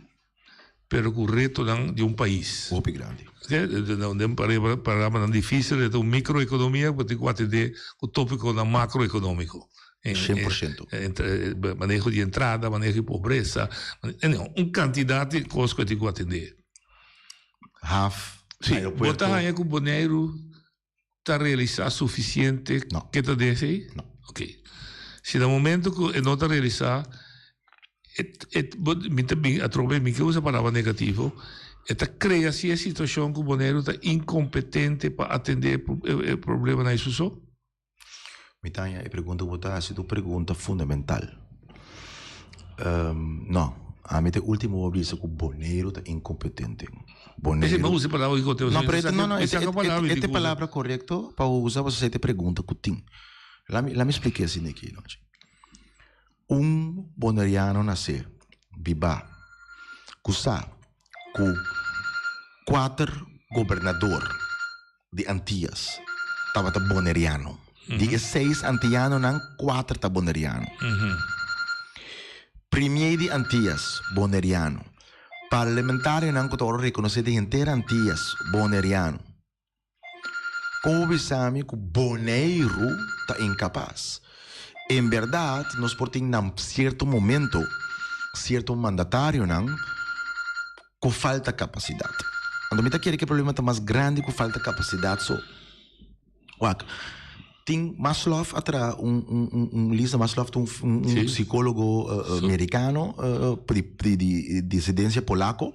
pero ku retonan di un pais. Hopi grandi. Den palabra-palabranan difisil e ta un mikroekonomia ku tin ku atendé ku topikonan makroekonomiko. 100%. Maneho di entrada, maneho di pobresa, un kantidat di kos ku e tin ku atendé. Haf, Sí, aeropuerto. bo ta haña ku Boneiru ta realisá sufisiente No. ke ta den esei? No. Ok. Si na momento ku e no ta realisá, e, e, bo, mi ta bin atrobe, mi ke usa palabra negativo, e ta krea si e situashon ku Boneiru ta inkompetente pa atendé e problemanan ei su so? Mi ta haña e pregunta ku bo ta hasi ta un pregunta fundamental. No, ami ta e ultimo ku a bisa ku Boneiru ta inkompetente. Boneiru. Ese usa e palabra ku te No, pero e no, no, e e palabra korekto pa usa pasobra esei ta e pregunta ku tin. Lami lami splika esei aki nochi. Un boneriano nase, bibá, ku sa ku kuater gobernador di Antias tabata boneriano. Di e seis antianonan, kuater ta boneriano. Premier di Antias, boneriano. Parlementarionan ku ta wòrdu rekonosé den henter Antias, boneriano. Kon bo bisa mi ku Boneiru ta inkapas? En berdad nos por tin na cierto momento cierto mandatarionan cu falta capacidad. Anto mi ta kere cu e problema ta mas grandi cu falta capacidad so. Wak, tin Maslow a traha un un un Lisa Maslow ta un un psicologo mericano di di descendencia polaco.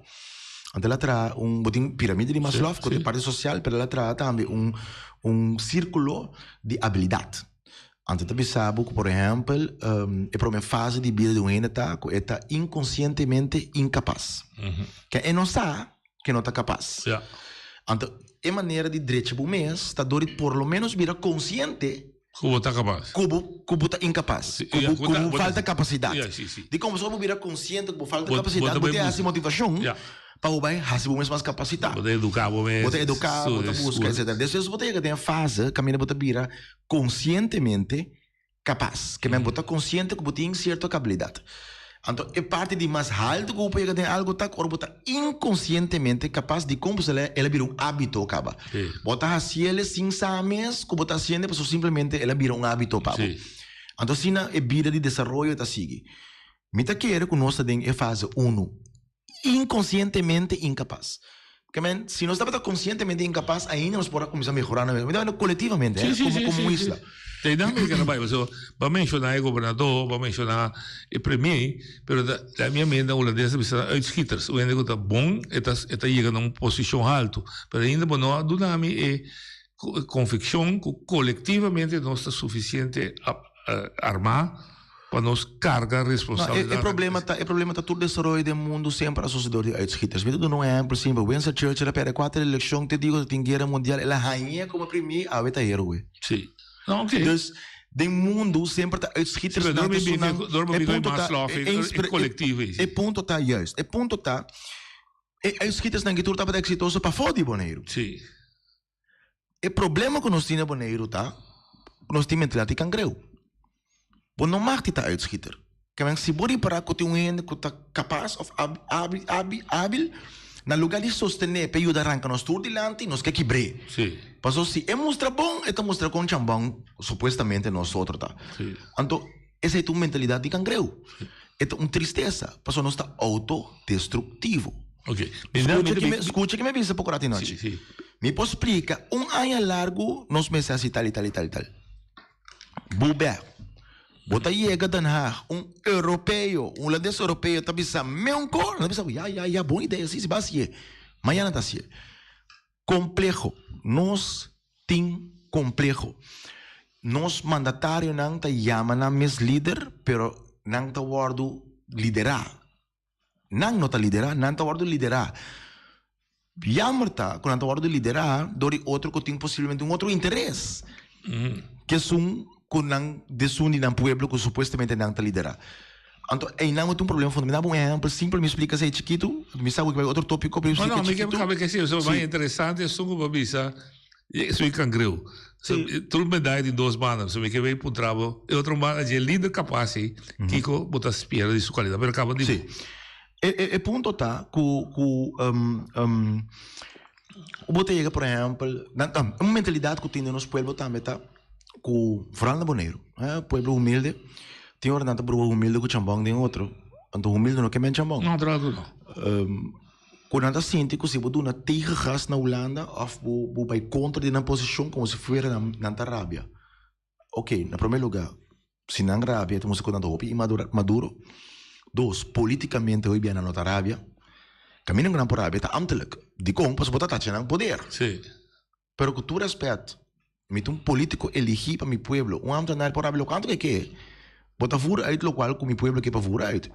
Anto el a traha un, bo tin piramide di Maslow cu ta e parti social, pero el a traha tambe un un circulo di habilidad. Anto ta bisa bo ku, por ehèmpel, e promé fase di bida di un hende ta ku e ta inkonsientemente inkapas. Ke e no sa ku e no ta kapas. Anto e manera di drecha bo mes ta dor di por lo ménos bira konsiente Ku bo ta kapas. ku bo ku bo ta inkapas, ku bo ku bo falta kapasidat. Dikon? Pasobra bo bira konsiente ku bo falta kapasidat, bo ta hasi motivashon pa bo bai hasi bo mes mas kapasitá. Bo ta eduká bo mes. Bo ta eduká, bo ta buska, etsetera. Despues bo ta yega den e fase kaminda bo ta bira konsientemente kapas. Ke men bo ta konsiente ku bo tin sierto kabilidat. Anto e parti di mas haltu ku bo por yega den algu ta ku ora bo ta inkonsientemente kapas dikon pasobra el a bira un ábito kaba. Bo ta hasiel sin sa mes ku bo ta hasiendo pasobra simplemente el a bira un ábito pa bo. Anto asina e bida di desaroyo ta sigui. Mi ta kere ku nos ta den e fase unu. Inkonsientemente inkapas. Ke men, si nos tabata konsientemente inkapas, ainda nos por a kuminsá mehorá nos mes. Mi ta hablando kolektivamente, eh, komo, komo un isla. Te nan mi kere bai, pasobra bo a menshoná e gobernador, bo a menshoná e premier, pero ta, la mi amiga hulandes ta bisa uitschieters, un hende ku ta bon, e ta, e ta yega na un posishon haltu, pero ainda bo no a duna mi e konvikshon ku kolektivamente nos ta sufisiente armá pa nos carga responsabilidad. No, e, e problema ta, e problema ta tur desaroyo den mundo semper a sucede door di uitschieters. Mi ta duna un ehempel simpel. Winston Churchill a perde cuater eleccion, te digo ta tin guera mundial, el a hañ'é como premier, awe ta héroe. Sí. No, oké. Dus, den mundo semper ta uitschieters Sí, pero nan ta door mi sunan. door mi E bigo punto ta, Maslow, e, e, e, e colectivo e, e punto ta juist. E punto ta, e uitschieters nan ki tur tabata exitoso pafó di Boneiru. Sí. E problema ku nos tin na Boneiru ta ku nos tin mentalidad di kangreu. Bo no mag di ta uitschieter. Kèmen si bo ripará ku tin un hende ku ta kapas òf abil, na lugá di sostené pa e yuda ranka nos tur dilanti, nos ke kibr'é. Pasobra si e mustra bon, e ta mustra kon chambon supuestamente nosotro ta. Anto esei ta un mentalidad di kangreu. E ta un tristesa, pasobra nos ta autodestruktivo. Ok. Skucha ki mi, skucha ki mi bisa poko rati nochi. Sí, sí. Mi por splika, un aña largu nos mester hasi tal i tal i tal i tal. Bubè, bo ta yega Den Haag, un europeo, un hulandes europeo ta bisa meun kor, nan ta bisa, ya, ya, ya, bon idea, sí, sí, ba hasié. Mañana ta hasié. Kompleho. Nos tin kompleho. Nos mandatarionan ta yama nan mes lider, pero nan ta wòrdu liderá. Nan no ta liderá, nan ta wòrdu liderá. Jammer ta ku nan ta wòrdu liderá dor di otro ku tin posiblemente un otro interes ke esun ku nan desun di nan pueblo ku supuestamente nan ta liderá. Anto einan bo tin un problema fundamental. Bo un ehèmpel simpel mi splika esei chikitu, mi sa ku bai otro tópiko pero mi No, splika no, mi ke chikitu. kabe ke si, so Sí. bai interesante esun ku bo bisa, esun e kangreu. So, tur medaya tin dos banda, so mi ke bai puntra bo, e otro banda dje lider kapas ei, kiko bo ta spera di su kualidat, pero kaba di Sí. E, e, e punto ta ku ku bo ta yega por ehèmpel, nan ta un mentalidat ku tin den nos pueblo tambe ta ku vooral na Boneiru, eh, pueblo humilde, tin ora nan ta bruha humilde ku chambon den otro, anto humilde no ke men chambon. No, trato no. Ku nan ta sinti ku si bo duna tegengas na Hulanda òf bo bo bai kontra di nan posishon komo si fuera nan nan ta rabia. Oké, na promé lugá, si nan rabia ta mustra ku nan ta hopi inmadura maduro. Dos, politikamente hopi bia nan no ta rabia. Kaminda ku nan por rabia ta ambtelijk. Dikon? Pasobra bo ta tacha nan poder. Sí. Pero ku tur rèspèt, mi ta un polítiko eligí pa mi pueblo. Un ámtenar por rabia lokuantu ku e ke. Bo ta vur uit lokual ku mi pueblo ke pa vur uit.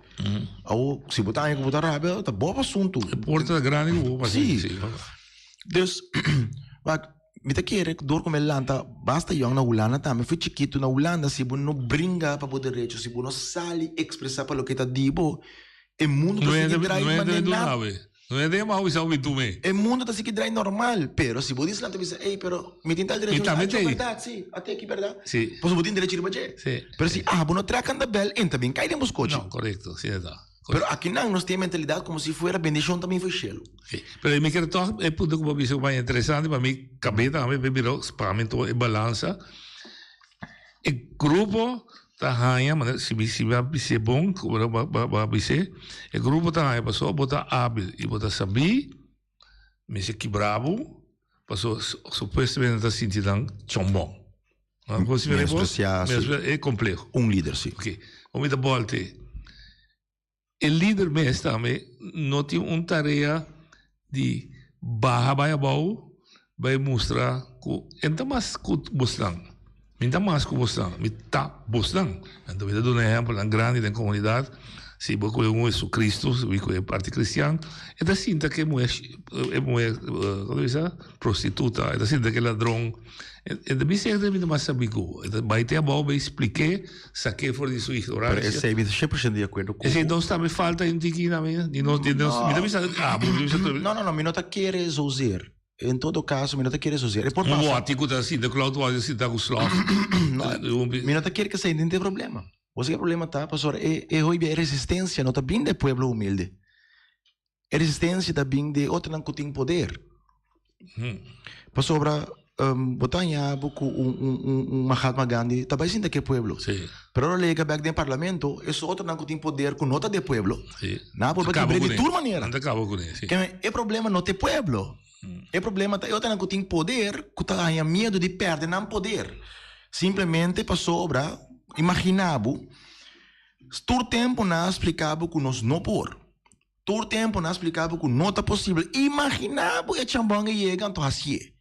Awor, si bo ta haña ku bo ta rabia, ta bo asuntu. E porta ta grandi ku bo pa Sí. Dus, wak, mi ta kere ku dor ku mi a lanta basta yòn na Hulanda tambe, fu chikitu na Hulanda, si bo no bringa pa bo derecho, si bo no sali ekspresá pa loke ta di bo, e mundu ta sigui drai manera. No e den mau bisa obi tu me. E mundo ta sigui drai normal, pero si bo di esnan ta bisa, ey, pero mi tin tal derecho, Mi tambe ah, tei. berdad, si, ate aki berdad. Si. Pasobra bo tin derecho riba dje. Si. Pero si abo no trek aan de bel, en ta bin kai den bo skochi. No, korekto, si e ta. Pero akinan nos tin e mentalidad como si fuera bendicion ta bin for shelu. Si. Pero mi kere tog e punto ku bo a bisa ku ta interesante pa mi kabe tambe pa mi bira pa mi e balansa. E grupo. ta haña, manera si mi si mi a bis'é bon, ku bo bo a bis'é, e grupo ta haña pasobra bo ta ábil i bo ta sabí, mester kibra bo, pasobra supuestamente nan ta sinti nan chòmbòn. Menospresiá e kompleho. Un lider, si. Oké, bo mi ta bòlt'e. E lider mes tambe no tin un tarea di baha bai abou bai mustra ku e ta mas ku bosnan. Mi ta mas ku bosnan, mi ta bosnan. Anto mi ta duna ehèmpelnan grandi den komunidat. Si bo kohe un Jesucristo, si bo kohe parti kristian, e ta sinta ku e muhé, e muhé, komo ta bisa, prostituta, e ta sinta ku e ladron. E ta bisa e mi ta mas sabi ku bo. E ta bai te abou bai splik'é. Saqué for di su ignorancia. Pero esey mi ta cien por ciento di acuerdo cu. Esey nos tambe falta un tiki na mi. Di nos, di nos, mi ta bisa abo, mi ta bisa tur. No, no, no, mi no ta kere zozeer. En todo caso, mi no ta kere zozeer. E por Un pasa. wòti cu ta sinta cu auto wòti sinta cu slof. No, mi no ta kere kesey den e problema. Bo sa ke problema ta? Pasobra e, e hoy bia e resistencia no ta bin di e pueblo humilde. E resistencia ta bin di e otronan cu tin poder. Pasobra bo ta haña bo cu un un un Mahatma Gandhi ta bay sinta cu e pueblo. Pero ora lo yega bek den parlamento esun otronan cu tin poder cu no ta di e pueblo nan a purba kibr'e di tur manera. Keme e problema no ta e pueblo. E problema ta e otronan cu tin poder cu ta haña miedo di perde nan poder. Simplemente pasobra imagina bo tur tempo nan a splica bo cu nos no por. Tur tempu nan a splika bo ku no ta posibel. Imaginá bo e chambon e yega anto hasié.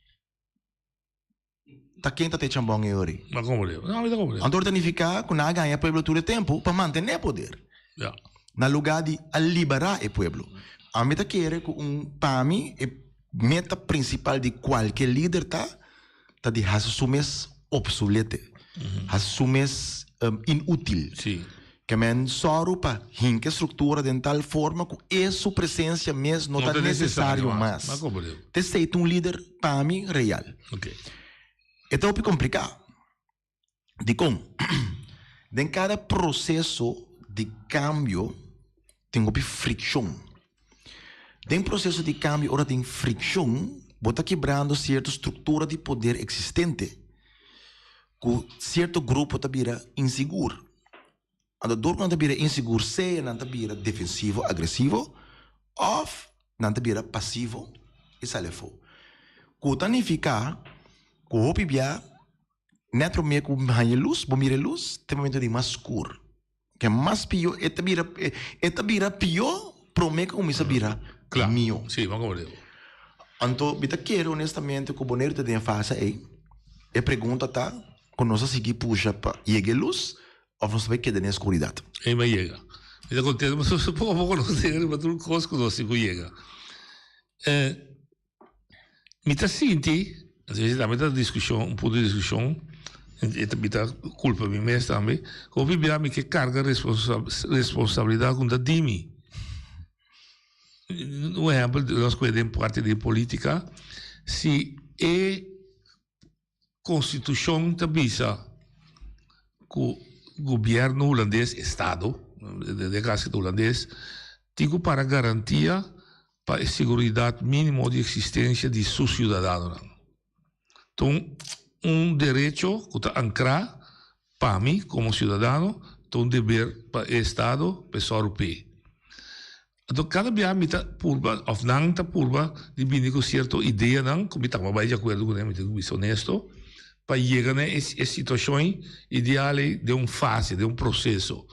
Ta ken ta ta e chambon e ori? Ma komo leu? No, mi ta komo leu. Anto ta nifiká ku nan a gaña e pueblo tur e tempu pa mantené poder. Ya. Na lugá di a liberá e pueblo. Ami ta kere ku un, pa mi, e meta prinsipal di kualke lider ta, ta di hasi su mes obsolete, hasi su mes inútil. Sí. Ke men sòru pa hinka e struktura den tal forma ku e su presensia mes no ta nesesario mas. T'esei ta un lider pa mi real. E ta hopi kompliká. Dikon? Den kada proseso di kambio tin hopi frikshon. Den proseso di kambio ora tin frikshon bo ta kibrando sierto struktura di poder eksistente ku sierto grupo ta bira insigur. Anto dor ku nan ta bira insigur sea nan ta bira defensivo, agresivo òf nan ta bira pasivo i sali afó. Ku ta nifiká ku hopi bia Nèt promé ku haña e lus, bo mira e lus, te momento di mas skur. Ke mas pió, e ta bira, e ta bira pió promé ku kuminsá bira mihó. Sí, bo a komprendé. Anto, mi ta kere honestamente ku Boneiru ta den e fase ei. E pregunta ta, ku nos a sigui pusha pa yega e lus òf nos ta bai keda den e skuridat? Ei bai yega. Mi ta kontento, pasobra poko a poko nos ta yega riba tur kos ku nos tin ku yega. Mi ta sinti, esei tambe ta diskushon, un punto di diskushon, e ta mi ta kulpa mi mes tambe, ku hopi bia mi ke karga responsabilidat ku no ta di mi. Un ehèmpel, nos kohe den parti di politika, si e Konstitushon ta bisa ku gobièrnu hulandes, estado, den e kaso ta hulandes, tin ku para garantia pa e seguridat mínimo di eksistensia di su siudadanonan. Ta un un derecho ku ta ankrá pa mi komo siudadano, ta un deber pa e estado pa e sòru p'e. Anto kada bia mi ta purba of nan ta purba di bini ku sierto ideanan ku mi tabata bai di akuerdo kuné, mi tin ku bisa honesto, pa yega na e situashon ideal ei den un fase, den un proseso.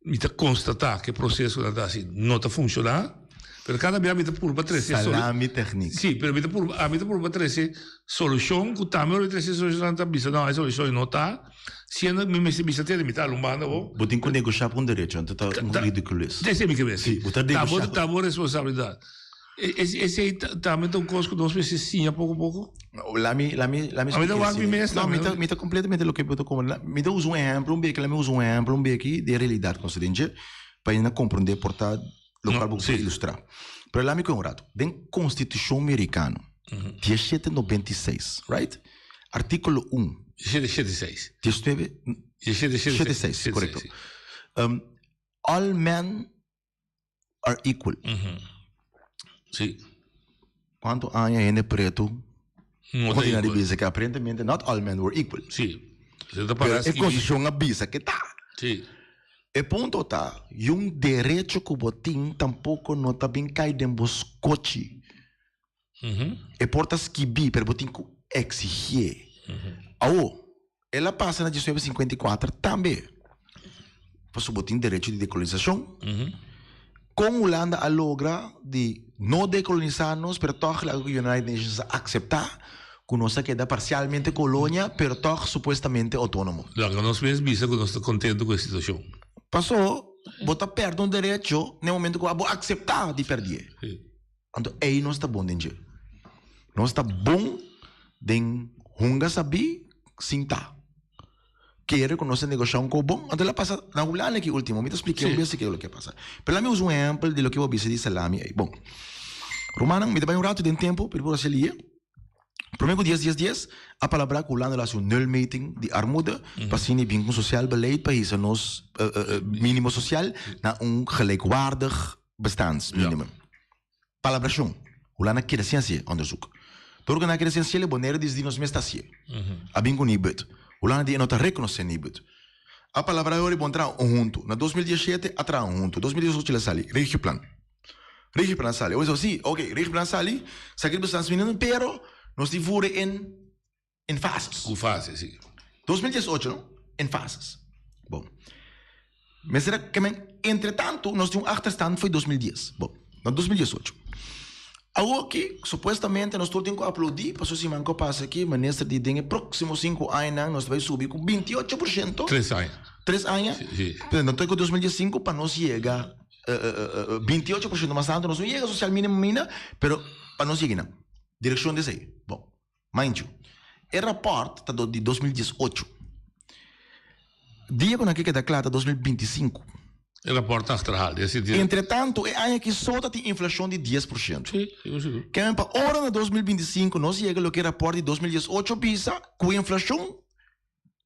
Mi ta konstatá ku e proseso ku nan ta hasi no ta funshoná, pero kada bia mi ta purba trese Salami techniek. Sí, pero mi ta purba, ami ta purba trese solushon ku tambe ora mi trese solushon nan ta bisa no e solushon no ta. Siendo mi mester bisa tene mi ta alun banda bo. Bo tin ku negoshá pa un derecho, anto ta un ridicules. Esei mi ke mester. Sí, bo ta negoshá. Ta bo responsabilidat. Esei tambe ta un kos ku nos mester siña poko poko. Lami, lami, lami A mi ta wak mi mes tambe. No, mi ta, mi ta completamente loke bo ta komprende. Mi ta usa un ehempel un beki, lami usa un ehempel un beki di e realidat ku nos ta den dje, pa hende komprende por ta lokual bo por ilustrá. Pero lami kohe un ratu. Den konstitushon merikano, diesshete nobenta i seis, right? Artíkulo un. Shete shete seis. Diesnuebe. Shete shete Shete seis, korekto. All men are equal. Sí. Kuantu aña hende pretu No ta kontinua di equal. bisa ke aparentemente not all men were equal. Sí. Pero e konstitushon a bisa ke ta. Si. E punto ta, un derecho ku bo tin tampoko no ta bin kai den bo skochi. E por ta skibí, pero bo tin ku eksigié. Awo, el a pasa na 1954 tambe. Pasobra bo tin derecho di dekolonisashon. Kon Hulanda a logra di no dekolonisá nos, pero tòg laga ku United Nations a akseptá ku nos a keda parsialmente kolonia, pero tòg supuestamente outónomo. Laga nos mes bisa ku nos ta kontentu ku e situashon. Paso, bo ta pèrdè un derecho na e momento ku abo akseptá di pèrdié. Anto ei nos ta bon den dje. Nos ta bon den hunga sabí sin ta. Kere ku nos ta negoshá un kos bon. Anto el a pasa na Hulanda aki último. Mi ta spliká un bes ke loke a pasa. Pero laat mi usa un ehèmpel di loke bo a bisa di salami ei. Bon, rumannan, mi ta bai un ratu den tempu, pero por hasi lia. Promé ku dies dies dies, a palabrá ku Hulanda lo hasi un nulmeting di armoede pa asina bin ku un sosial beleid pa hisa nos mínimo sosial na un gelijkwaardig bestaansminimum. Palabrashon, Hulanda keda sin hasié onderzoek. Dor ku nan a keda sin hasié, Boneiru disidi nos mes ta hasié. A bin ku Nibud. Hulanda di e no ta rekonosé Nibud. A palabrá e ora bon traha un huntu. Na 2017 a traha un huntu. 2018 el a sali Regioplan. Regioplan a sali. Oe si, ok, Regioplan a sali, sa keda bestaansminimum, pero nos tin voer in in fases. Ku fase, si. 2018, no? In fases. Bon. Mester a kemen, entretanto, nos tin un achterstand foi 2010. Bon, na 2018. Awoki, supuestamente nos tur tin ku aplaudí, pasobra siman ku a pasa aki, minister di den e próksimo sinku añanan nos ta bai subi ku 28%. Tres aña. Tres aña? Si, si. Pero no ta ku 2015 pa nos yega 28% mas tantu, nos no yega sosial mínimo ainda, pero pa nos yega einan. Direkshon di esei. Bon. Mind you, e rapport ta di 2018. Dia ku nan ke keda kla ta 2025. E rapport ta achterhaald. E sinti. Entretanto, e aña aki so ta tin inflashon di 10%. Si, sigur sigur. Ke men pa ora na 2025 nos yega loke e rapport di 2018 bisa ku inflashon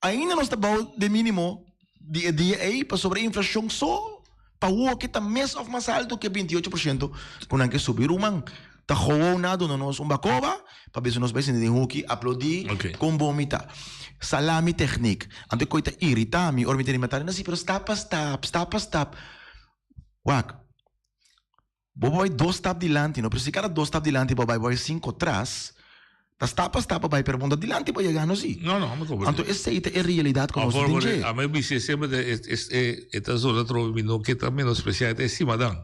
Ainda nos ta bou den minimo di e dia ei pasobra e inflacion so pa woke ta mes of mas alto ke 28% ku nan ke subi. Ruman ta gewoon na duna nos un bakoba pa bisa nos bai sinti den huki aplodi kon bon mi ta. Salami techniek. Anto e koi ta irita mi ora mi tene mata si pero stap pa stap, stap pa stap. Wak, bo bai dos stap dilanti no pero si kada dos stap dilanti bo bai bo bai cinco tras. Ta stap pa stap a bai pero bo no ta dilanti pa yega no si. No no, mi comprende. Anto esei ta e realidat ku nos ta tin dje. A mi bisa semper ta e ta zona trobe mi no ke ta menospresiá e ta estima dan.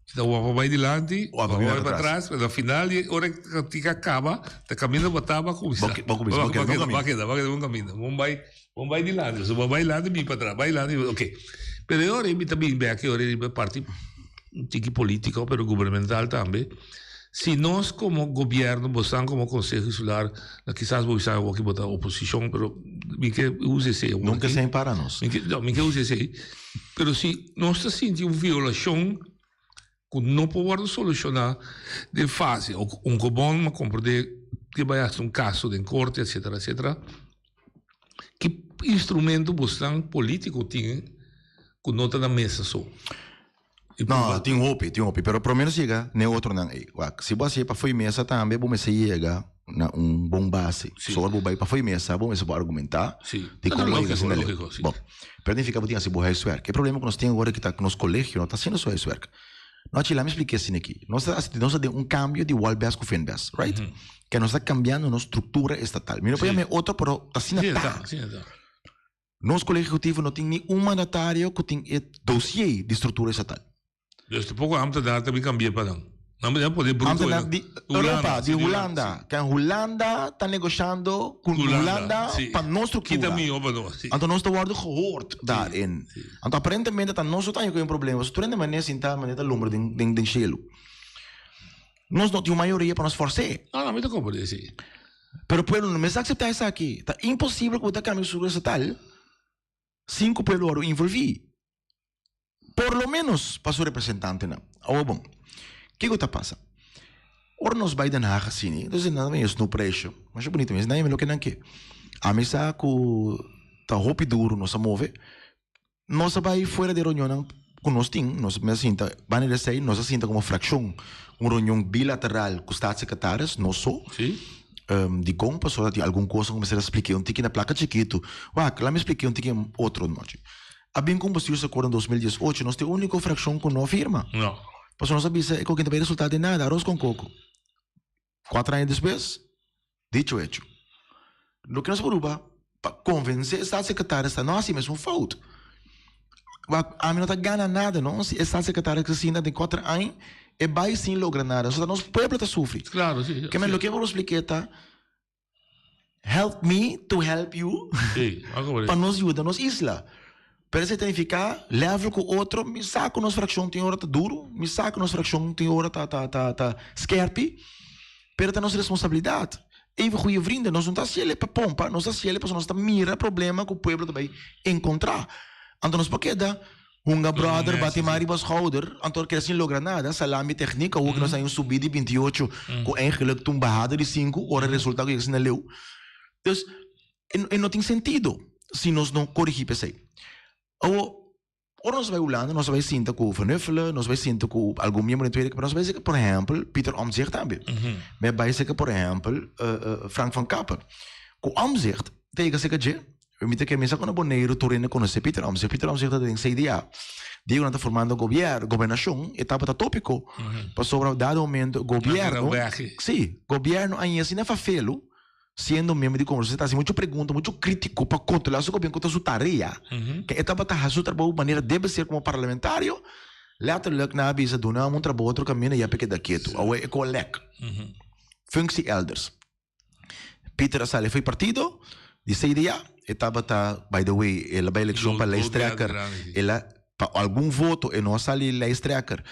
E ta wak pa bai dilanti, wak pa bai patras, pero na final di ora e tika kaba ta kaminda bo ta bo a kuminsá. Bo kuminsá, bo keda bon kaminda. Bo keda, bo keda bon kaminda. Bo bai, bo bai dilanti, so bo bai dilanti bin patras, bai dilanti ok. Pero e ora ei mi ta bin bek e ora ei riba e parti un tiki politico pero gubernamental tambe. Si nos como gobierno, bosan como Conseho Insular, na kisas bo bisa awoki bo ta oposicion, pero mi ke usa esey awoki. Nunca esey para nos. Mi ke, no, mi ke usa esey. Pero si nos ta sinti un violacion cu no por wordo soluciona den fase, o un cobon, mi a comprende ke bay hasta un caso den corte, etcetera, etcetera. Ki instrumento bosnan politico tin cu no ta na mesa so? No, tin hopi, tin hopi, pero prome nos yega n'e otronan ei. Wak, si bo hasié pa fo'i mesa tambe bo mester yega na un bon base. Sí. So ora bo bai pa fo'i mesa bo mester por argumentá Sí. di kon bo yega Lógico, asina leu. lógico, sí. Bon, pero nifiká bo tin hasi bo huiswerk. E problema ku nos tin awor aki ta ku nos kolegio no ta hasiendo su huiswerk. No, Chila, mi spliká asina aki. Nos ta hasi, nos ta den un kambio di Walbes ku Finbes, right? Ke nos ta kambiando nos struktura estatal. Mi no por Sí. yama e otro, pero ta asina Sí, ta. ta, asina ta. Nos Kolegio Ejecutivo no tin ni un mandatario ku tin e dossier di struktura estatal. Dus tampoco ambtenaar ta bin kambia pa nan. Nan a pone bruto Ambtenaar di Europa, di Hulanda. Ken Hulanda ta negoshando ku Hulanda pa nos struktura. Kita mihó pa nos, si. Anto nos ta wòrdu gehoord daarin. Anto aparentemente ta nos so ta haña ku e problema. Pasobra tur hende manera sinta manera ta lumbra den shelu. Nos no tin un mayoria pa nos fors'é. No, no, mi ta komprendé, si. Pero pueblo no mester acepta esaki. Ta imposibel cu bo ta cambia estructura estatal sin cu pueblo worde involvi. Por lo menos pa su representantenan. Awor bon, kico ta pasa? Ora nos bay Den Haag asina, entonces nan ta bini snoep precio. Masha bunito mes, nan yama loke nan ke. Ami sa cu ta hopi duro nos a move. Nos a bai fuera di e reunionnan ku nos tin, nos a sinta, banda di esei nos a sinta komo frakshon un reunion bilateral ku staatssecretaris, nos so. Sí. Dikon? Pasobra tin algun kos ku mester a splike un tiki na plaka chikitu. Wak, laat mi splike un tiki otro nochi. A bin ku un bestuursakkoord na 2018, nos ta e úniko frakshon ku no a firma. No. Pasobra nos a bisa e koke no ta bai resultá den nada, aros kon koko. Kuater aña despues, dicho hecho. Loke nos por Aruba pa konvensé e staatssecretaris ta no hasi mesun fout. Wak, ami no ta gana nada no si e staatssecretaris ke sinta den kuater aña e bai sin logra nada. So ta nos pueblo ta sufri. Claro, si. Ke men loke por spliké ta help me to help you Sí, pa nos yuda nos isla. Pero esei ta nifiká level ku otro, mi sa ku nos frakshon tin ora ta duru, mi sa ku nos frakshon tin ora ta ta ta ta skerpi, pero ta nos responsabilidat. Even goeie vrienden, nos no ta hasiel pa pompa, nos ta hasiel pasobra nos ta mira problema ku pueblo ta bai enkontrá. Anto nos por keda hunga brother, bati man riba schouder, anto keda sin logra nada, salami techniek, awor ku nos a un subida di 28 ku eigenlijk ta un bahada di sinku, ora resulta ku yega asina leu. Dus, E no tin sentido si nos no korigí p'esei. Awor, ora nos bai Hulanda, nos a bai sinta ku Van Huffelen, nos bai sinta ku algun miembro den Tweede Kamer, nos bai seka por ehèmpel Pieter Omtzigt tambe. Mi a bai seka por ehèmpel Frank van Kappen. Ku Omtzigt ta yega seka dje, mi ta kere mesa ku na Boneiru tur hende konosé Pieter Omtzigt. Pieter Omtzigt ta den CDA. Dia ku nan ta formando gobièrnu, gobernashon, e tabata tópiko pasobra dado momento gobièrnu, sí, gobièrnu a yega asina fafelu. Siendo miembro di Congreso, e ta hasi mucho pregunta, mucho critico pa controla su gobierno cu ta su tarea. Ke e tabata hasi su trabou manera debe ser como parlamentario, letterlijk nan a bisa duna un trabou otro caminda y a pe keda ketu. Awe e con lek. Functie elders. Pieter a sali fo'i partido di CDA. E tabata, by the way, el a bai eleccion pa lijsttrekker. El a Pa algun voto e no a sali lijsttrekker.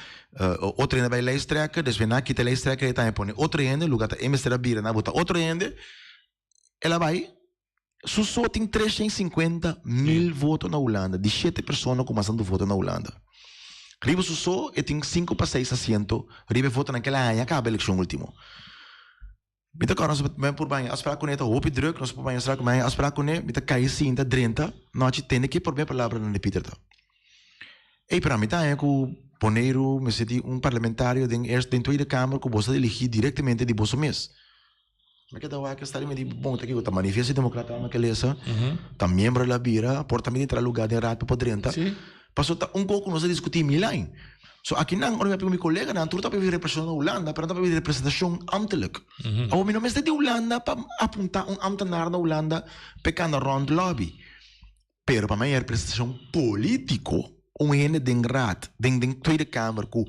Otro hende a bai lijsttrekker, despues nan a kita e lijsttrekker e tambe pone otro hende, luga ta e mester a bira nan a bota otro hende. El a bai, su so tin 350 mil voto na Hulanda, di shete persona ku mas tantu voto na Hulanda. Riba su so e tin sinku pa seis asiento riba e votonan ku el a haña kaba elekshon ultimo. Mi ta kòrda nos men por baña afsprak kuné ta hopi drùk nos por baña afsprak kuné afsprak kuné mi ta kai sinta drenta nochi tende ki promé palabranan di Pieter ta ey pero ami ta haña ku Boneiru mester di un parlamentario den eerste den tweede kamer ku boso ta eligí direktamente di boso mes mi keda wak esta mi di bon ta kiko ta manifiesto di demokrata mi ke lesa ta miembro la bira por ta mi ta lugá den raad pa por drenta Pasobra ta un kos ku nos a diskutí mil aña. So akinan ora mi papia ku mi koleganan tur ta papia di representashon na Hulanda pero nan ta papia di representashon ambtelijk. Awor mi no mester di Hulanda pa apuntá un ambtenaar na Hulanda pa e kanda rònt lòbi. Pero pa mi e representashon polítiko, un hende den raad, den den Tweede Kamer ku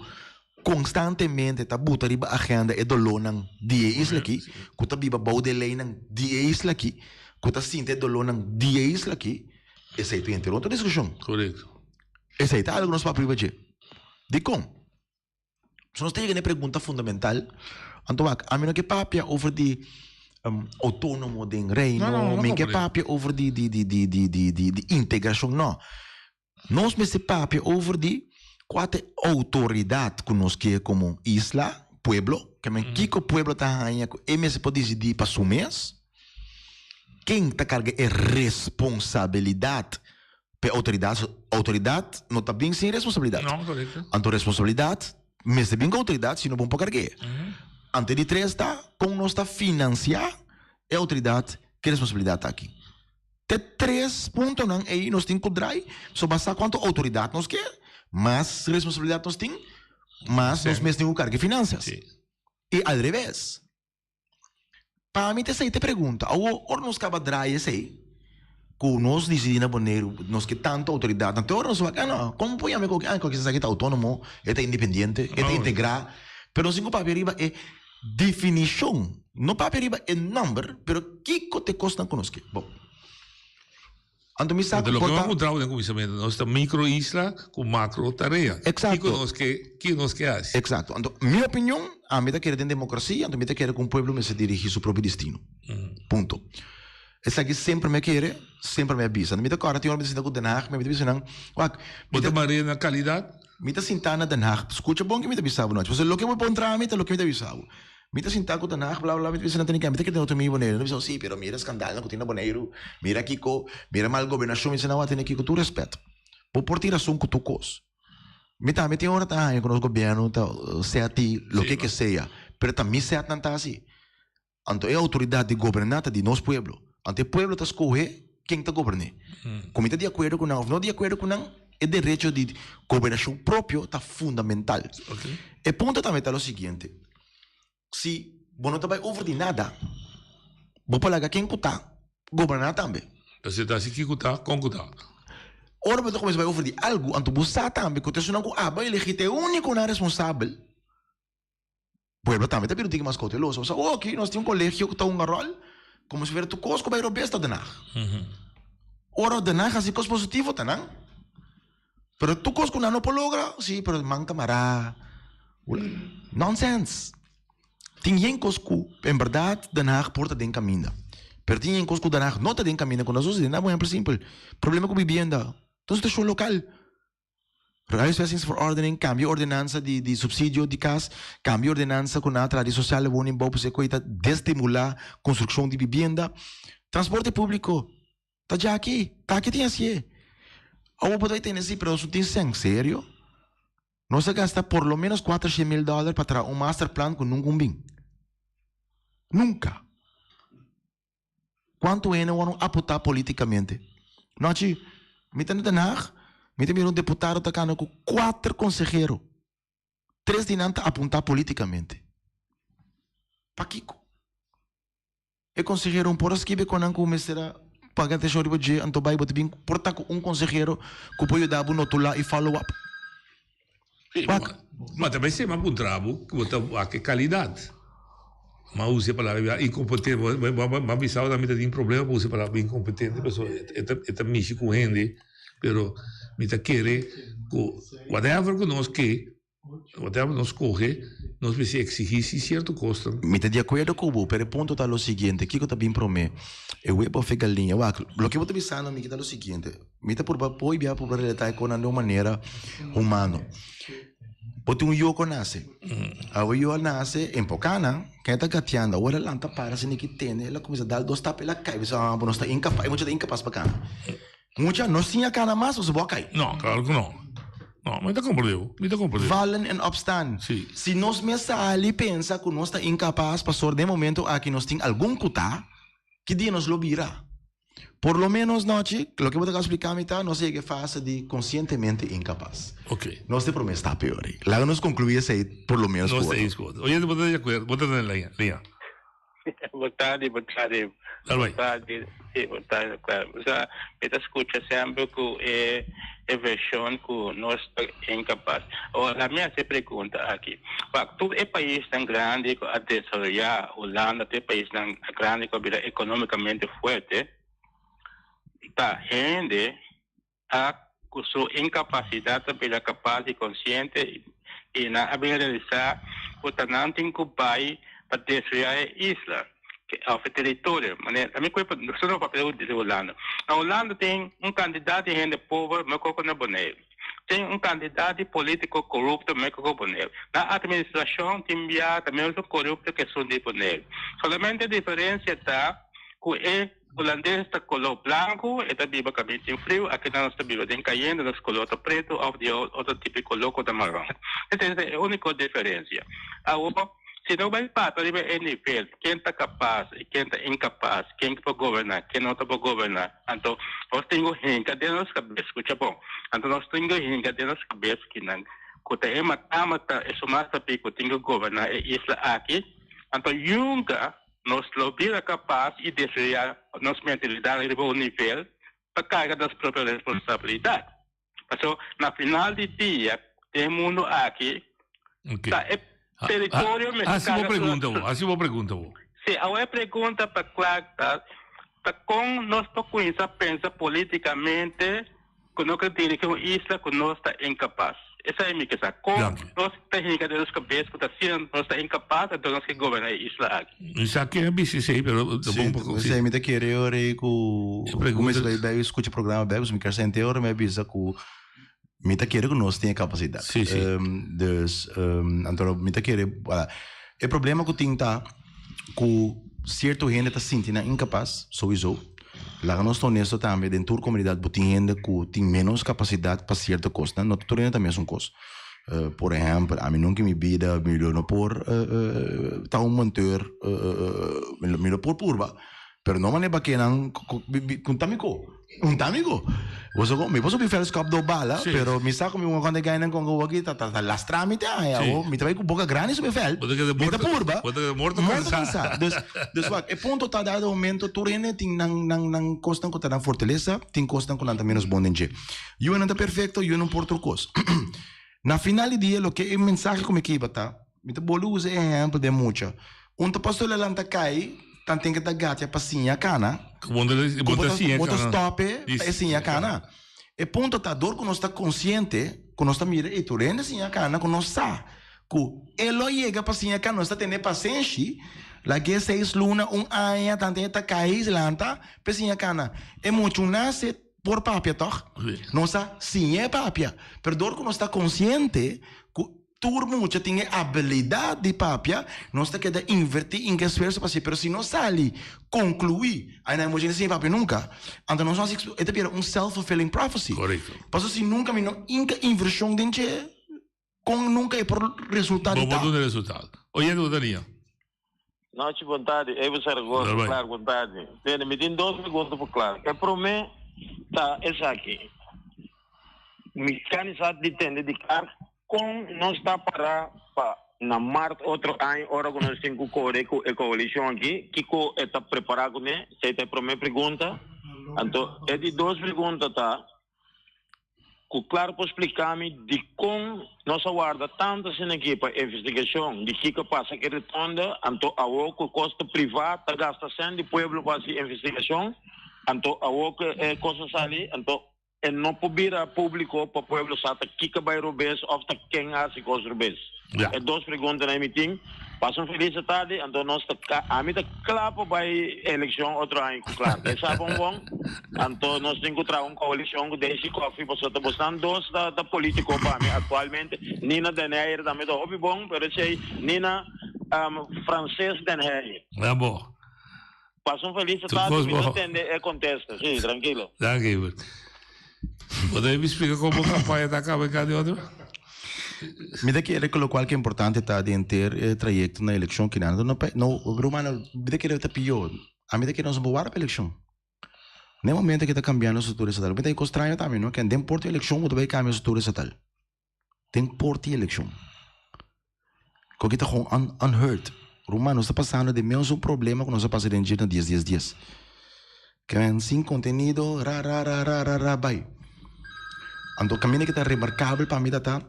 konstantemente ta buta riba agenda e dolónan di e isla aki, ku ta biba bou di e leinan di e isla aki, ku ta sinti e dolónan di e isla aki, Esei ta henter otro diskushon. Korekto. Esei ta algu nos papia riba dje. Dikon? So nos ta yega na e pregunta fundamental. Anto wak, ami no ke papia over di outónomo den Reino, No, no, no mi ke comprende. papia over di di di di di di di di integrashon, no. Nos mester papia over di kua ta e outoridat ku nos ke komo isla, pueblo, ke men kiko pueblo ta haña ku e mester por disidí pa su mes. Ken ta karga e responsabilidat p'e outoridat? Outoridat no ta bin sin responsabilidat. No, korekto. Anto responsabilidat mester bin ku outoridat si no bon por karg'é. Anto e di tres ta kon nos ta finansiá e outoridat ku e responsabilidat aki. Te tres puntonan ei nos tin ku drai so basa kuantu outoridat nos ke, mas responsabilidat nos tin, mas nos mes tin ku karga e finansas. I al reves. Pa mi ta esei ta e pregunta. Awor, ora nos kaba draai esei, ku nos disidí na Boneiru, nos ke tantu outoridatnan, te ora nos wak, ah no, kon por yama e koki? Ah, e koki esaki ta outónomo, e ta independiente, e ta integrá. Pero nos tin ku papia riba e definishon, no papia riba e nòmber, pero kiko ta e kosnan ku nos ke. Bon. Anto mi sa Anto ku loke por nos ta. puntrabo den kuminsamentu, nos ta micro isla ku macro tarea. Exacto. Kiko nos ke, kiko nos ke hasi? Exacto. Anto mi opinion, ami ta kere den demokrasia, anto mi ta kere ku un pueblo mester dirigi su propio destino. Punto. Esaki semper mi a kere, semper mi a bisa. Anto mi ta kòrda tin ora mi ta sinta ku Den Haag, mi ta bisa nan, wak, mi Bo ta ta. marea na kalidat? Mi ta sinta na Den Haag, skucha bon ke mi ta bisa bo nochi, pasobra loke bo puntra mi ta loke mi ta bisa bo. Mi ta sinta ku Den Haag bla bla mi ta bisa nan tene ke mi ta kere den otro mi Boneiru. Nan ta bisa si pero mira skandalnan ku tin na Boneiru, mira kiko, mira mal gobernashon. Mi ta bisa nan wak tene kiko tur respet. Bo por tin rason ku tur kos. Mi tambe tin ora ta haña ku nos gobièrnu ta sèti loke ke sea, pero ta mi sètnan ta hasi. Anto e outoridat di goberná ta di nos pueblo. Anto e pueblo ta skohe. ken ta gobern'é. Ku mi ta di akuerdo ku nan òf no di akuerdo ku nan, e derecho di gobernashon propio ta fundamental. E punto tambe ta lo siguiente, si bo no ta bai over di nada, bo por laga ken ku ta goberná tambe. Pasobra ta hasi kiko ta, kon ku ta. Ora bo ta kuminsá bai over di algu, anto bo sa tambe ku ta esunnan ku abo a elegí ta e únikonan responsabel. Pueblo tambe ta bira un tiki mas kouteloso. Pasobra awo aki nos tin un kolegio ku ta hunga ròl komo si fuera tur kos ku bai robes ta Den Haag. Ora Den Haag hasi kos positivo ta nan. Pero tur kos ku nan no por logra, si, pero man ta mará. Nonsens! Tin yen kos ku en bèrdat Den Haag por ta den kaminda. Pero tin yen kos ku Den Haag no ta den kaminda ku nos sosodé. Nan un ehèmpel simpel, problema ku bibienda ta un situashon lokal. Huisvestingsverordening, kambia ordenansa di di supsidio di kas, kambia ordenansa ku nan a traha di sosiale woningbouw pasobra ku ei ta destimulá konstrukshon di bibienda. Transporte públiko ta djaki, ta aki tin hasié. Awor bo ta tende si, pero nos no tin sèn, serio? Nos a gasta por lo ménos kuatershen mil dòler pa traha un masterplan ku nunka un bin. Nunka! Cuanto hende worde aputa politicamente? Nochi, mi ta na Den Haag, mi ta mira un deputado ta cana cu cuater consehero. Tres di nan ta apunta politicamente. Pakico? E consehero un por a skibi con nan cu mester a paga atencion riba dje, anto bay bo ta bin por ta cu un consehero cu por yuda bo notula y follow up. Wak. Ma ta bay ma puntra bo ku bo ta wak e kalidat. Ma usa e palabra inkompetente. Ma bisa bo mi ta tin problema pa usa e palabra inkompetente pasobra e ta mishi ku hende. Pero mi ta kere ku whatever ku nos ke, whatever nos skohe, nos mester eksigí si sierto kosnan. Mi ta di akuerdo ku bo, pero e punto ta lo siguiente, kiko ta bin promé, e webo òf e galiña? Wak, loke bo ta bisando mi ta lo siguiente. Mi ta purba poi bia purba relatá e konan den un manera humano. Bo tin un yu ku a nase. Awe yu a nase en Pocana, ken ta gatiando. Awor el a lanta para sin ki tende, el a kuminsá dal dos stap, el a kai. Bisa, ah, bo no sta inkapas, e mucha ta inkapas pa kana. Mucha, no siña kana mas, pasobra bo a kai. No, klaro ku no. No, mi ta komprendé bo, mi ta komprendé. Vallen en opstaan. Si. Si nos mes sali pensa ku nos ta inkapas, pasobra den momento aki nos tin algun ku ta, ki dia nos lo bira? Por lo menos nochi, loke bo ta splika mi ta, nos a yega e fase di konsientemente inkapas. Ok. Nos ta e prome stap e ora ei. Laga nos konkluí esei por lo menos ku Nos ta otro. eens ku otro. Oyente, bo ta di akuerdo? Bo ta na liña? Liña. Bo tardi, bo tardi. Dal bai. Bo tardi, si, bo tardi, claro. O sea, mi ta skucha semper ku e e vershon ku nos ta inkapas. Ora mi hasi e pregunta aki. Wak, tur e paisnan grandi ku a desaroyá, Hulanda, tur e paisnan grandi ku a bira ekonómikamente fuerte, ta hende a ku su inkapasidat a bira kapas i konsiente i nan a bin realisá ku ta nan tin ku bai pa desaroyá e isla òf e teritorio. Manera mi ku nosotros no papia di Hulanda. Na Hulanda tin un kantidat di hende pober mekor ku na Boneiru. Tin un kantidat di polítiko korupto mekor ku Boneiru. Nan atministrashon tin bia ta menos korupto ku esun di Boneiru. Solamente e diferensia ta ku e hulandes ta koló blanku, e ta biba kaminda tin friu, akinan nos ta biba den kayente, nos koló ta pretu òf di otro tipo di koló ku ta maron. Esei ta e úniko diferensia. Awor, Si no bai pasa riba e nivel ken ta kapas i ken ta inkapas, ken por goberná, ken no ta por goberná, anto nos tin ku hinka den nos kabes, skucha bon, anto nos tin ku hinka den nos kabes kinan ku ta e makama ta esun mas sabí ku tin ku goberná e isla aki, anto yunka nos lo bira kapas i desaroyá nos mentalidat riba un nivel pa karga nos propio responsabilidat. Paso na final di dia den mundo aki ta e teritorio mester Hasi bo carga pregunta bo, hasi bo pregunta bo. Si, awor e pregunta pa Clark ta, ta con nos por cuminsa pensa politicamente cu no ke dirigi un isla cu nos ta incapas? Esai mi ke sa. Con nos ta hinca den nos cabes cu ta asina nos ta incapas anto nos ke goberna e isla aki? Mi sa ken a bisa esei, pero ta bon pa Si, mi ta kere ora ei ku kuminsa bai bai skucha programa bek, mi ker senti ora mi a bisa ku mi ta kere ku nos tin e kapasidat. Si, si. Dus, anto mi ta kere, wala, e problema ku tin ta ku sierto hende ta sinti nan inkapas, souiso. Laga nos ta honesto tambe, den tur komunidat bo tin hende ku tin ménos kapasidat pa sierto kosnan, no ta tur hende ta mesun kos. Por ehèmpel, ami nunka en mi bida mi lo no por ta un monteur, mi lo por purba, Pero no mane bakenan kun ta mi ko. Un ta mi ko. Boso ko mi por subi velskop do bala, pero mi sa ku mi un konde gainan kon ko waki ta ta lastra mi te aña o mi ta bai ku boka grandi subi veld. Mi ta purba. Morto kansa. Dus dus wak e punto ta dado momento tur hende tin nan nan nan kosnan ku ta nan fortalesa, tin kosnan ku nan ta menos bon den dje. Yu nan ta perfekto, yu no por tur kos. Na final di dia loke e mensahe ku mi kiba ta, mi ta boli usa e ehèmpel den mucha. Un ta pastor la lanta kai, tan ten ke ta gatia pa siña kana. Ku bo ta siña kana. Bo ta stòp e pa e siña kana. E punto ta dor ku nos ta konsiente ku nos ta mira e tur hende siña kana ku nos sa ku e lo yega pa siña kana nos ta tene pasenshi lag'é seis luna un aña tan ten e ta kai lanta pa e siña kana. E mucha un nase. Por papia tòg? Nos a siñ'é papia. Pero dor ku nos ta konsiente ku tur mucha tin e abilidat di papia, nos ta keda invertí in ke esfuerso pa hasi. Pero si nos sali konkluí, ai nan e mucha no siña papia nunka, anto nos no hasi, e ta bira un self-fulfilling prophecy. Pasobra si nunka mi no hinka invershon den dje, Kon nunka e por resultá di Bo ta. por duna resultado. Oyente bo ta lia. Nochi bon tardi, Evo Zaragoza, Bye bye. Clark bon tardi. Tene, mi tin dos pregunta pa Clark. E prome ta esaki. Mi kanisa di tende di Clark kon nos ta para pa na mart otro aña ora ku nos tin ku kore ku e koalishon aki, kiko e ta prepara kuné? Esei ta e prome pregunta. Anto e di dos pregunta ta Ku Clark por splika mi dikon nos a warda tantu asina aki pa investigashon di kiko a pasa ku e rotonda, anto awor ku kos ta privá ta gasta sèn di pueblo pa hasi investigashon, anto awor ku e kos a sali anto e no por bira públiko pa pueblo sa ta kiko a bai robes òf ta ken a hasi kos robes. E dos preguntanan mi tin. Pasa un felis tardi, anto nos ta ka, ami ta kla pa bai elekshon otro aña ku Clark. E sa bon bon, anto nos tin ku traha un koalishon ku Daisy Coffie, pasobra ta bosnan dos ta ta politiko pa mi aktualmente. Nina Den Heyer tambe ta hopi bon, pero esei Nina Frances Den Heyer. Na bo. Pasa un felis Tur tardi, kos mi ta bo. tende e kontesta. Si, trankilo. Danki, Hubert. Bo ta debe splika kon bo kampaña ta kaba en kada di otro? Mi ta kere ku lokual ke importante ta di henter e trayekto na elekshon kinan. No pa, no, rumannan, mi ta kere ta pió. Ami ta kere nos no por warda pa elekshon. Na e momento ke ta kambiando struktura estatal, mi ta kos straño tambe, no? Ke den por tin elekshon bo ta bai kambia struktura estatal. Den por tin elekshon. Koki ta gewoon un, unheard. Ruman, nos ta pasando den mesun problema ku nos a pasa den dje na dies dies dies. Ke men sin kontenido, ra ra ra ra ra ra bai. Anto kaminda ke ta remarkabel pa mi ta ta,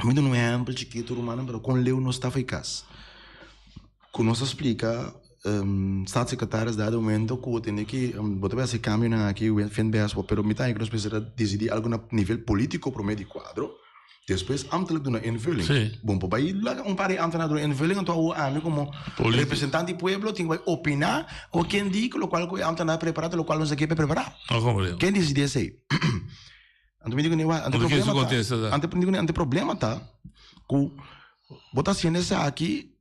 mi duna un ehèmpel chikitu rumannan, pero kon leu nos ta for e kas. Ku nos a splika Staatssecretaris dado momento ku tene ki bo ta bai hasi kambionan aki fin bes pero mi ta haña ku nos mester a disidí algu na nivel polítiko promé di kuadro despues ambtelijk duna invulling. Bon por bai laga un par di ambtenaar duna invulling anto awor ami komo representante di pueblo tin ku bai opiná o ken di ku lokual ku e ambtenaar prepará ta lokual nos a ke pa prepará. Ken disidí esei? Anto mi di kuné wak anto problema ta anto mi di kuné anto problema ta ku bo ta hasiendo esaki.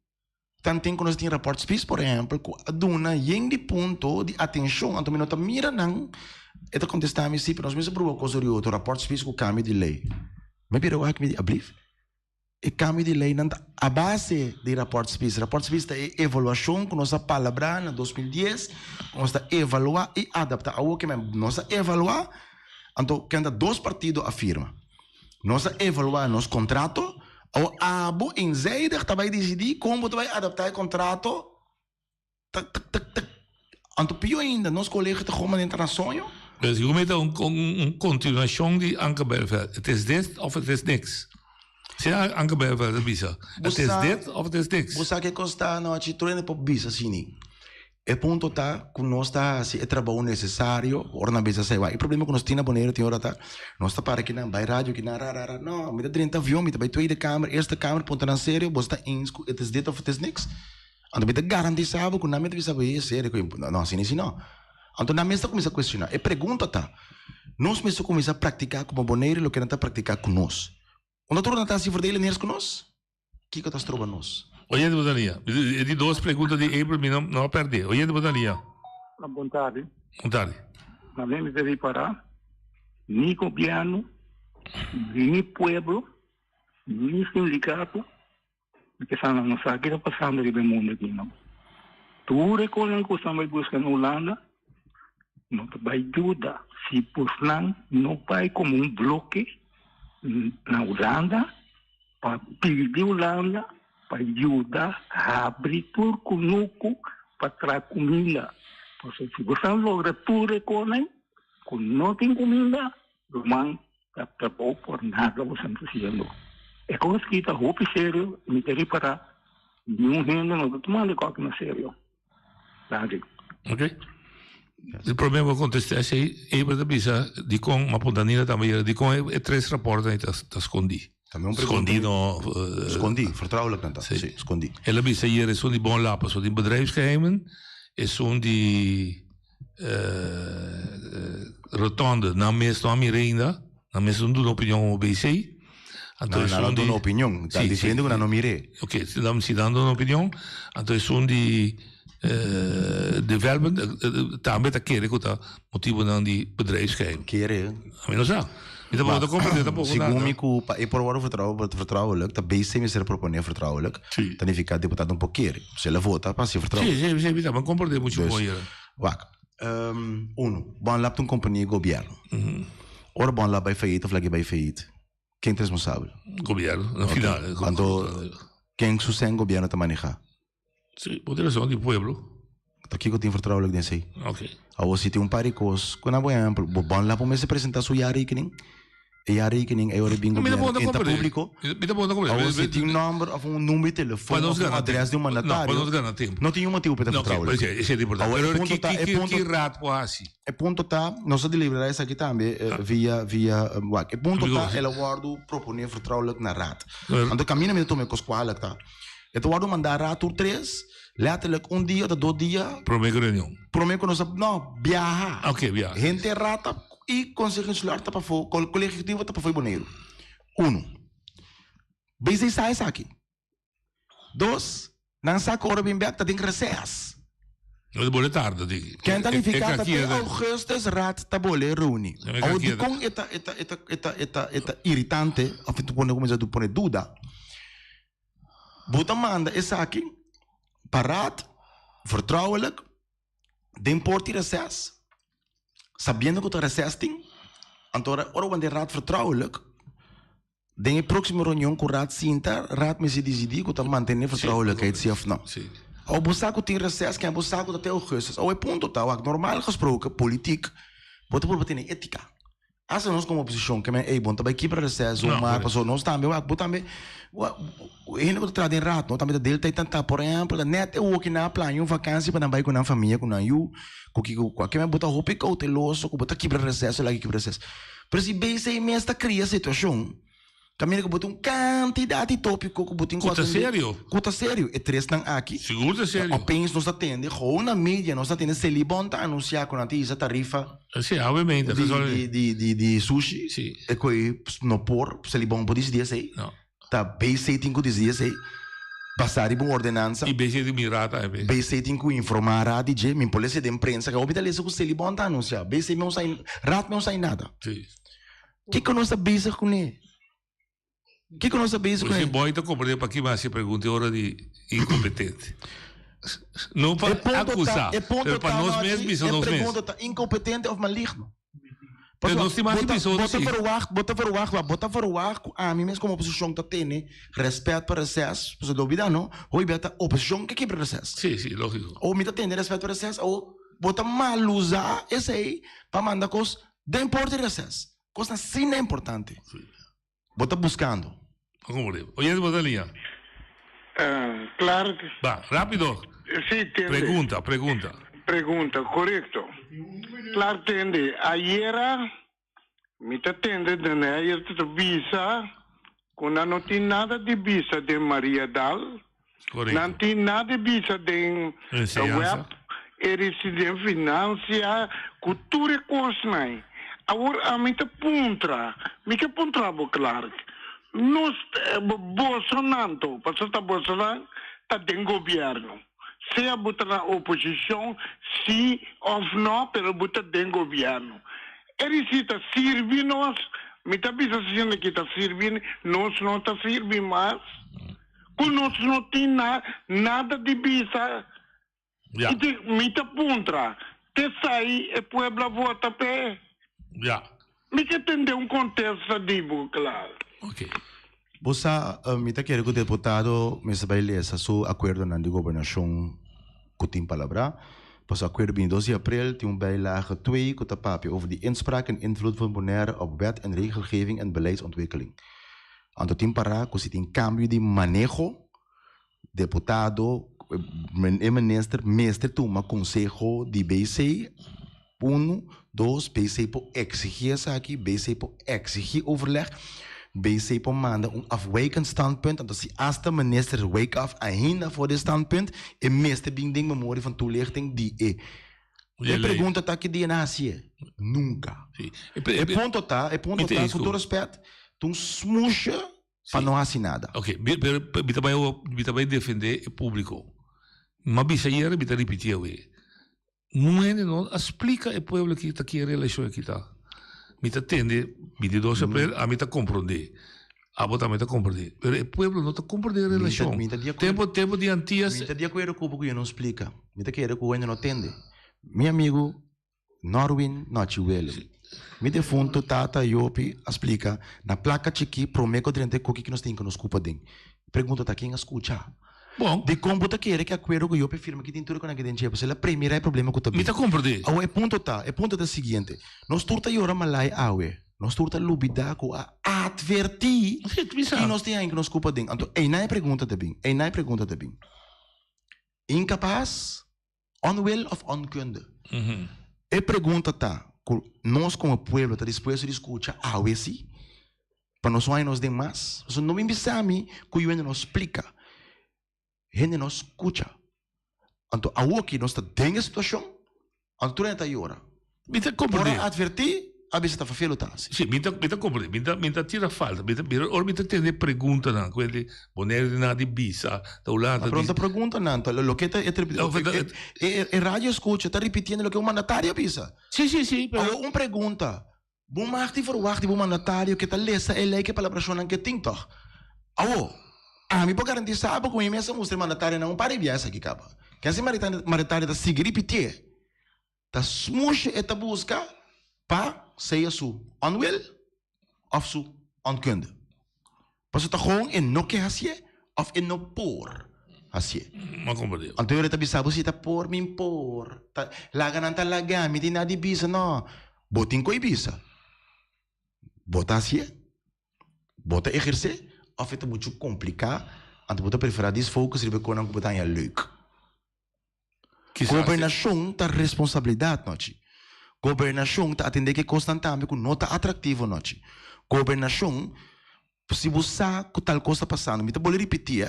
Tanten ku nos tin rapòrt Spies por ehèmpel ku a duna yen di punto di atenshon anto mi no ta mira nan e ta kontestá mi si pero nos mester proba kos ori otro rapòrt Spies ku kambio di lei mi a bira wak mi di ablief e kambio di leinan ta a base di rapòrt Spies rapòrt Spies ta e evaluashon ku nos a palabrá na 2010 ku nos ta evaluá i adaptá awor ke men nos a evaluá anto kenda dos partido a firma. Nos a evaluá nos kontrato, awo abo eenzijdig ta bai disidí kon bo ta bai adaptá e kontrato, tak tak tak tak. Anto pió ainda, nos kolegio ta goma den tra soño. Pero si mi ta un un kontinuashon di Anke Bijleveld, het is dit of het is niks. Si Anke Bijleveld a bisa, het is dit of het is niks. Bo sa ke kos ta anochi, tur hende por bisa asini. E punto ta ku nos ta hasi e trabou nesesario ora nan bisa esei. Wak, e problema ku nos tin na Boneiru tin ora ta, nos ta para kinan, bai radio kinan, ra, ra, ra. No, mi ta drenta avion, mi ta bai Tweede Kamer, Eerste Kamer, puntra nan serio, boso ta eens ku it is dit of it is niks? Anto mi ta garantisa bo ku nan mi ta bisa bo, e serio ku no, asina si no. Anto nan mes ta kuminsa kuestioná. E pregunta ta, nos mester kuminsa praktiká komo Boneiru loke nan ta praktiká ku nos? Unda tur nan ta hasi verdeling ku nos? Kiko ta stroba nos? Oyente bo ta lia. E di dos pregunta di April mi no a perde. Oyente bo ta lia. Bon tardi. Bon tardi. Na mi mester ripará, ni gobièrnu, ni pueblo, ni sindikato, mi ke sa no sa ki ta pasando riba e mundu aki no. Tur e kosnan ku boso bai buska na Hulanda no ta bai yuda si bosnan no bai komo un bloke na Hulanda pa pidi Hulanda pa yuda habri tur kunuku pa traha kuminda. Pasobra si boso logra tur e kosnan ku no tin kuminda, ruman ta trabou por nada boso ta hasiendo. E kos aki ta hopi serio i mi ta ripará niun hende no ta tumando e kos na serio. Danki. Ok. E prome bo contesta esey, Eber ta bisa dicon, ma punta Nina tambe yera, dicon e tres raportnan ey ta scondi. Tambe un pregunta. Scondi no. Scondi, vertrouwelijk nan ta. Si, scondi. El a bisa yera esun di Bon Lapa, esun di bedrijfsgeheimen, esun di Rotonde, nan mes no a mira ainda, nan mes no duna opinion como BC. Anto esun di. Nan duna opinion, ta diferente ku nan no mir'é. Ok, si nan duna opinion, anto esun di development tambe ta kere ku ta motibunan di bedrijfsgeheim. Kere? Ami no sa. Mi tampoko ta komprendé tampoko nada. Segun mi ku pa e por wòrdu vertrouwelijk, ta BC mester proponé vertrouwelijk, ta nifiká deputado no por kere. Si el a vota pa hasi vertrouwelijk. Si, si, si, mi tambe komprendé muchu bon yera. Wak, uno, Bonlab ta un kompania di gobièrnu. Ora Bonlab bai fayit òf lag'é bai fayit, ken ta responsabel? Gobièrnu, na final. Anto, ken su sèn gobièrnu ta manehá? Si, bo tin rason, di pueblo. Ta kiko tin vertrouwelijk den esei? Ok. Awor si tin un par di kos, ku nan por ehèmpel, bo Bonlab por mester presentá su jaarrekening. E jaarrekening ei ora e bin gobièrnu e ta públiko. Mi ta bon ta komprende. Awor si tin nòmber òf un number di telefòn òf un adrès di un mandatario. No, pa nos gana tempu. No tin un motibu pa e ta vertrouwelijk. No, esei ta importante. Awor e punto ta, e punto. Ki raad por hasi? E punto ta, nos a deliberá esaki tambe via, via, wak. E punto ta, el a wòrdu proponé vertrouwelijk na raad. Anto kaminda mi ta tuma e kos kualek ta, e ta wòrdu mandá raad tur tres, letterlijk un dia òf dos dia. Promé ku reunion. Promé ku nos a, no, biaha. Oké, biaha. Henter raad ta. I Konseho Insular ta pafó, Kolegio Ehekutivo ta pafó di Boneiru. Unu. BC sa esaki. Dos, nan sa ku ora bin bèk ta den reses. No ta bole tarde di. Ken ta nifiká ta te augustus raad ta bole reuni. Awor dikon e ta e ta e ta e ta e ta e ta iritante òf e ta pone kuminsá pone duda? Bo ta manda esaki pa raad vertrouwelijk. Den por tin reces, sabiendo cu ta reces tin, anto ora ora wende raad vertrouwelijk, den e proximo reunion cu raad sinta, raad mester dicidi cu ta mantene vertrouwelijkheid si of no. Awor bo sa cu tin reces, ken bo sa cu ta te augustus. Awor e punto ta, wak, normaal gesproken, politiek, bo ta purba tene etica. Hasta nos como oposicion ke men ey bon ta bay kibra reces o maar paso nos tambe wak bo tambe hende ku ta traha den raad no tambe ta del tijd ta por ehempel ta net e woki nan a plania un vakantie pa nan bay ku nan famia ku nan yu ku kiko ku kua ke men bo ta hopi kouteloso ku bo ta kibra reces o laki kibra reces pero si BC mes ta kria situacion Kaminda ku bo tin un kantidat di tópiko ku bo tin ku atendé. Ku ta serio. Ku ta serio. E tresnan aki. Sigur ta serio. Opeens nos ta tende, gou na media nos ta tende Selibon ta anunsiá ku nan ta hisa tarifa. Si, obviamente. Di, di, di, di sushi. Si. E koe no por, Selibon por disidí esei. No. Ta BC tin ku disidí esei. Basá riba un ordenansa. I BC tin mira tambe. BC tin ku informá raad di dje. Mi por lesa den prensa. Ku hopi ta lesa ku Selibon ta anunsiá. BC no sa, raad no sa nada. Si. Kiko nos ta bezig kuné? Kiko nos ta bezig kuné? Pues boy ta comprende pa ki hasi pregunta e ora di incompetente. No pa acusa, pero pa nos mes bisa nos mes. E pregunta ta incompetente of maligno? Pero nos tin mas episodio si. Bo ta verwacht, bo ta verwacht ku ami mes komo oposishon ta tene respet pa reces, pasobra lo bida no, hoy bia ta oposishon ke kibra reces. Si, si, logiko. O mi ta tene respet pa reces, o bo ta malusa esei pa manda kos Den por di reces, cosnan asina importante bo ta buscando. Como bo Oyente bo ta liña. Claro. Ba, rapido. Si, tende. Pregunta, pregunta. Pregunta, corecto. Claro, tende. Ayera, mi ta tende den ayer ta bisa cu nan no tin nada di bisa den Mariadal. Correcto. Nan tin nada di bisa den Enseñansa. web, e risi den financia, cu tur e cosnan. Awor ami ta puntra, mi ke puntra bo Clark, nos, bosonan to, pasobra ta bosonan ta den gobierno, sea bo ta na oposicion si of no, pero bo ta den gobierno. E risi ta sirbi nos, mi ta bisa asina ki ta sirbi, nos no ta sirbi mas. Ku nos no tin na nada di bisa. Ja. I di, mi ta puntra, t'esai e pueblo a vota p'e? Ja. Mi ke tende un kontesta di bo, Clark. Ok. Bo sa, mi ta kere ku deputado mester bai lesa su akuerdonan di gobernashon ku tin palabrá. Pasobra akuerdo bini dos di aprel tin un bijlage twee ku ta papia over di inspraak en invloed van Bonaire op wet en regelgeving en beleidsontwikkeling. Anto tin pará ku si tin kambio di maneho, Deputado, e minister mester tuma conseho di BC, uno, dos, BC por exigi esaki, BC por exigi overleg, BC por manda un afwijkend standpunt, anto si hasta minister wijk af ainda for di standpunt, e mester bin den memoria van toelichting di e. E pregunta ta ki dia nan hacié? Nunca. E punto ta, e punto ta, cu tur respet, ta un smoesje pa no hasi nada. Ok, pero mi ta bai mi ta bai defende e publico. M'a bisa ayer, mi ta ripiti awe. Nun hende no a splica e pueblo aki ta ki e relacion aki ta. Mi ta tende 22 april, ami ta compronde. Abo tambe ta compronde. Pero e pueblo no ta compronde e relacion. Mi ta di acuerdo. Tempo, tempo di Antias. Mi ta di acuerdo cu bo cu yo no splica. Mi ta kere cu hende no tende. Mi amigo Norwin Nochi Willem. Mi defunto tata Jopi a splika na plaka chikí promé ku drenta e koki ki nos tin ku nos kupa den. Pregunta ta ken a skucha? Bon. Dikon bo ta kere ku e akuerdo ku Jopi firma ki tin tur e konan ki den dje? Pasobra el a premirá e problema ku ta bin. Mi ta komprendé. Awor e punto ta, e punto ta e siguiente, nos tur ta yora malai awe, nos tur ta lubidá ku a atvertí ki nos tin haña ku nos kupa den. Anto einan e pregunta ta bin, einan e pregunta ta bin. Inkapas? Onwil of onkunde? E pregunta ta ku nos komo pueblo ta dispuesto di skucha awe si? Pa nos wak nos den mas? Pasobra no bin bisa mi ku yu hende no splika. Hende no skucha. Anto awoki nos ta den e situashon, anto tur hende ta yora. Mi ta comprende. Ora adverti, a bisa ta fafelo ta hasi. Si, mi ta, mi ta comprende. Mi ta, mi ta tira falta. Mi ta, mira, ora mi ta tende preguntanan, ku hende Bonaire di nan di bisa, ta Hulanda Ma pero no ta preguntanan, ta loke ta e, e, e, e radio escucha ta ripitiendo loke un mandatario a bisa. Si, si, si, pero. Awor un pregunta, bo mag di verwacht di bo mandatario ke ta lesa e lei ke palabrashonnan ke tin tòg? Awor, ami por garantisa bo ku mi mes a mustra e mandatarionan un par di biaha esaki kaba. Ke si mandatario ta sigui ripitié? Ta smushe e ta buska pa sea su onwil of su onkunde. Pasobra ta gewoon e no ke hacié of e no por hacié. M'a comprende. Anto e ta bisa bo si ta por min por. Ta laga nan ta laga mi tin nada di bisa no. Bo tin koe bisa. Bo ta hacié? Bo ta ehercé? Of e ta mucho complica anto bo ta prefera disfocus riba e konan ku bo ta haña leuk. Gobernashon ta responsabilidat nochi. Gobernashon ta atendé ku e kosnan tambe ku no ta atraktivo nochi. Gobernashon, si bo sa ku tal kos ta pasando, mi ta bolbe ripití e,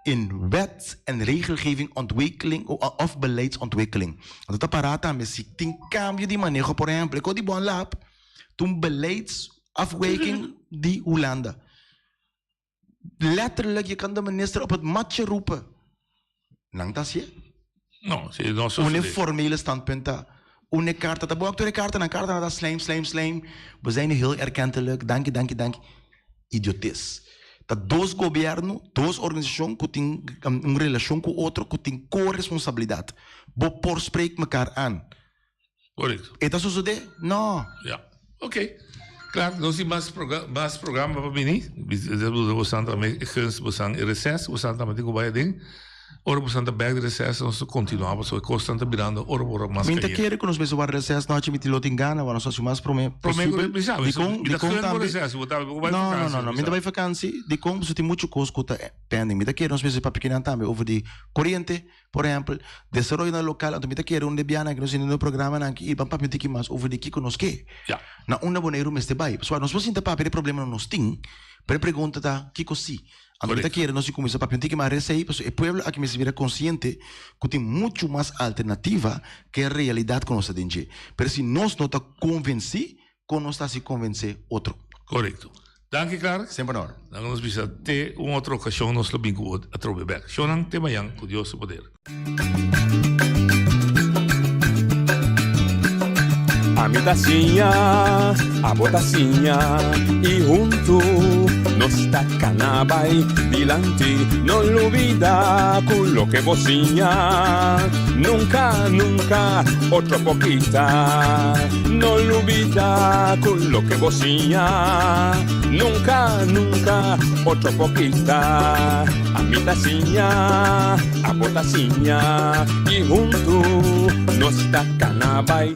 in wet en regelgeving ontwikkeling òf beleidsontwikkeling. Anto ta pará tambe si tin kambio di maneho, por ehèmpel, e kos di Bon Lab ta un beleidsafwijking di Hulanda. Letterlijk, je kan de minister op het matje roepen. Nan ta hacié. No, si no sosodé. Un e formele standpunt ta. Un e karta ta. Bo wak tur e kartanan, kartanan ta slijm, slijm, slijm. We zijn heel erkentelijk, danki, danki, danki. Idiotes. Ta dos gobierno, dos organisacion ku tin un relacion ku otro, ku tin co-responsabilidad. Bo por spreek mekaar aan. Correcto. E ta sosodé? No. Ja. Oké. Klaar, nos tin mas proga mas programa pa bini. Bosan tambe e gunst bosan e reces, bosan tambe tin ku bai aden. Ora bosan ta bek di reces nos ta kontinuá pasobra e kosnan ta birando ora por ora mas Mi ta kayente. kere ku nos mester wak reces nochi, mi tin lo tin gana, wak nos hasi mas promé Promé ku posibel. mi sa, mi Dikon, ta dikon gun bo tambe. reces, bo ta bo bai No, no, vakansi, no, no, mi mi ta sa. bai vakansi, dikon pasobra tin muchu kos ku ta pending. Mi ta kere nos mester papia kinan tambe over di koriente. Por ehempel, desaroyonan lokal, anto mi ta kere un de bianan ku nos tene no programanan aki i ban papia un tiki mas over di kiko nos ke. Ya. Na unda Boneiru mester bai. Pasobra nos por sinta papia di problemanan nos tin, pero e pregunta ta kiko si. Anto mi ta Korekto. kere nos tin kuminsá papia un tiki mas resei, pasobra e pueblo aki mester bira konsiente ku tin muchu mas alternativa ke e realidat ku nos ta den dje. Pero si nos no ta konvensí, Kon nos ta hasi konvensé otro? Korekto. Danki Clark. Semper na ora. Nan nos bisa te un otro okashon nos lo bin ku bo atrobe bek. Shownan te mayan ku Dios su poder. Ami ta siña, abo ta siña, i huntu nos. Nos ta kana bai dilanti, no lubida ku loke bo siña nunka, nunka otro por kita. No lubida ku loke bo siña nunka, nunka otro por kita. Ami ta siña, abo ta siña, i huntu nos ta kana bai.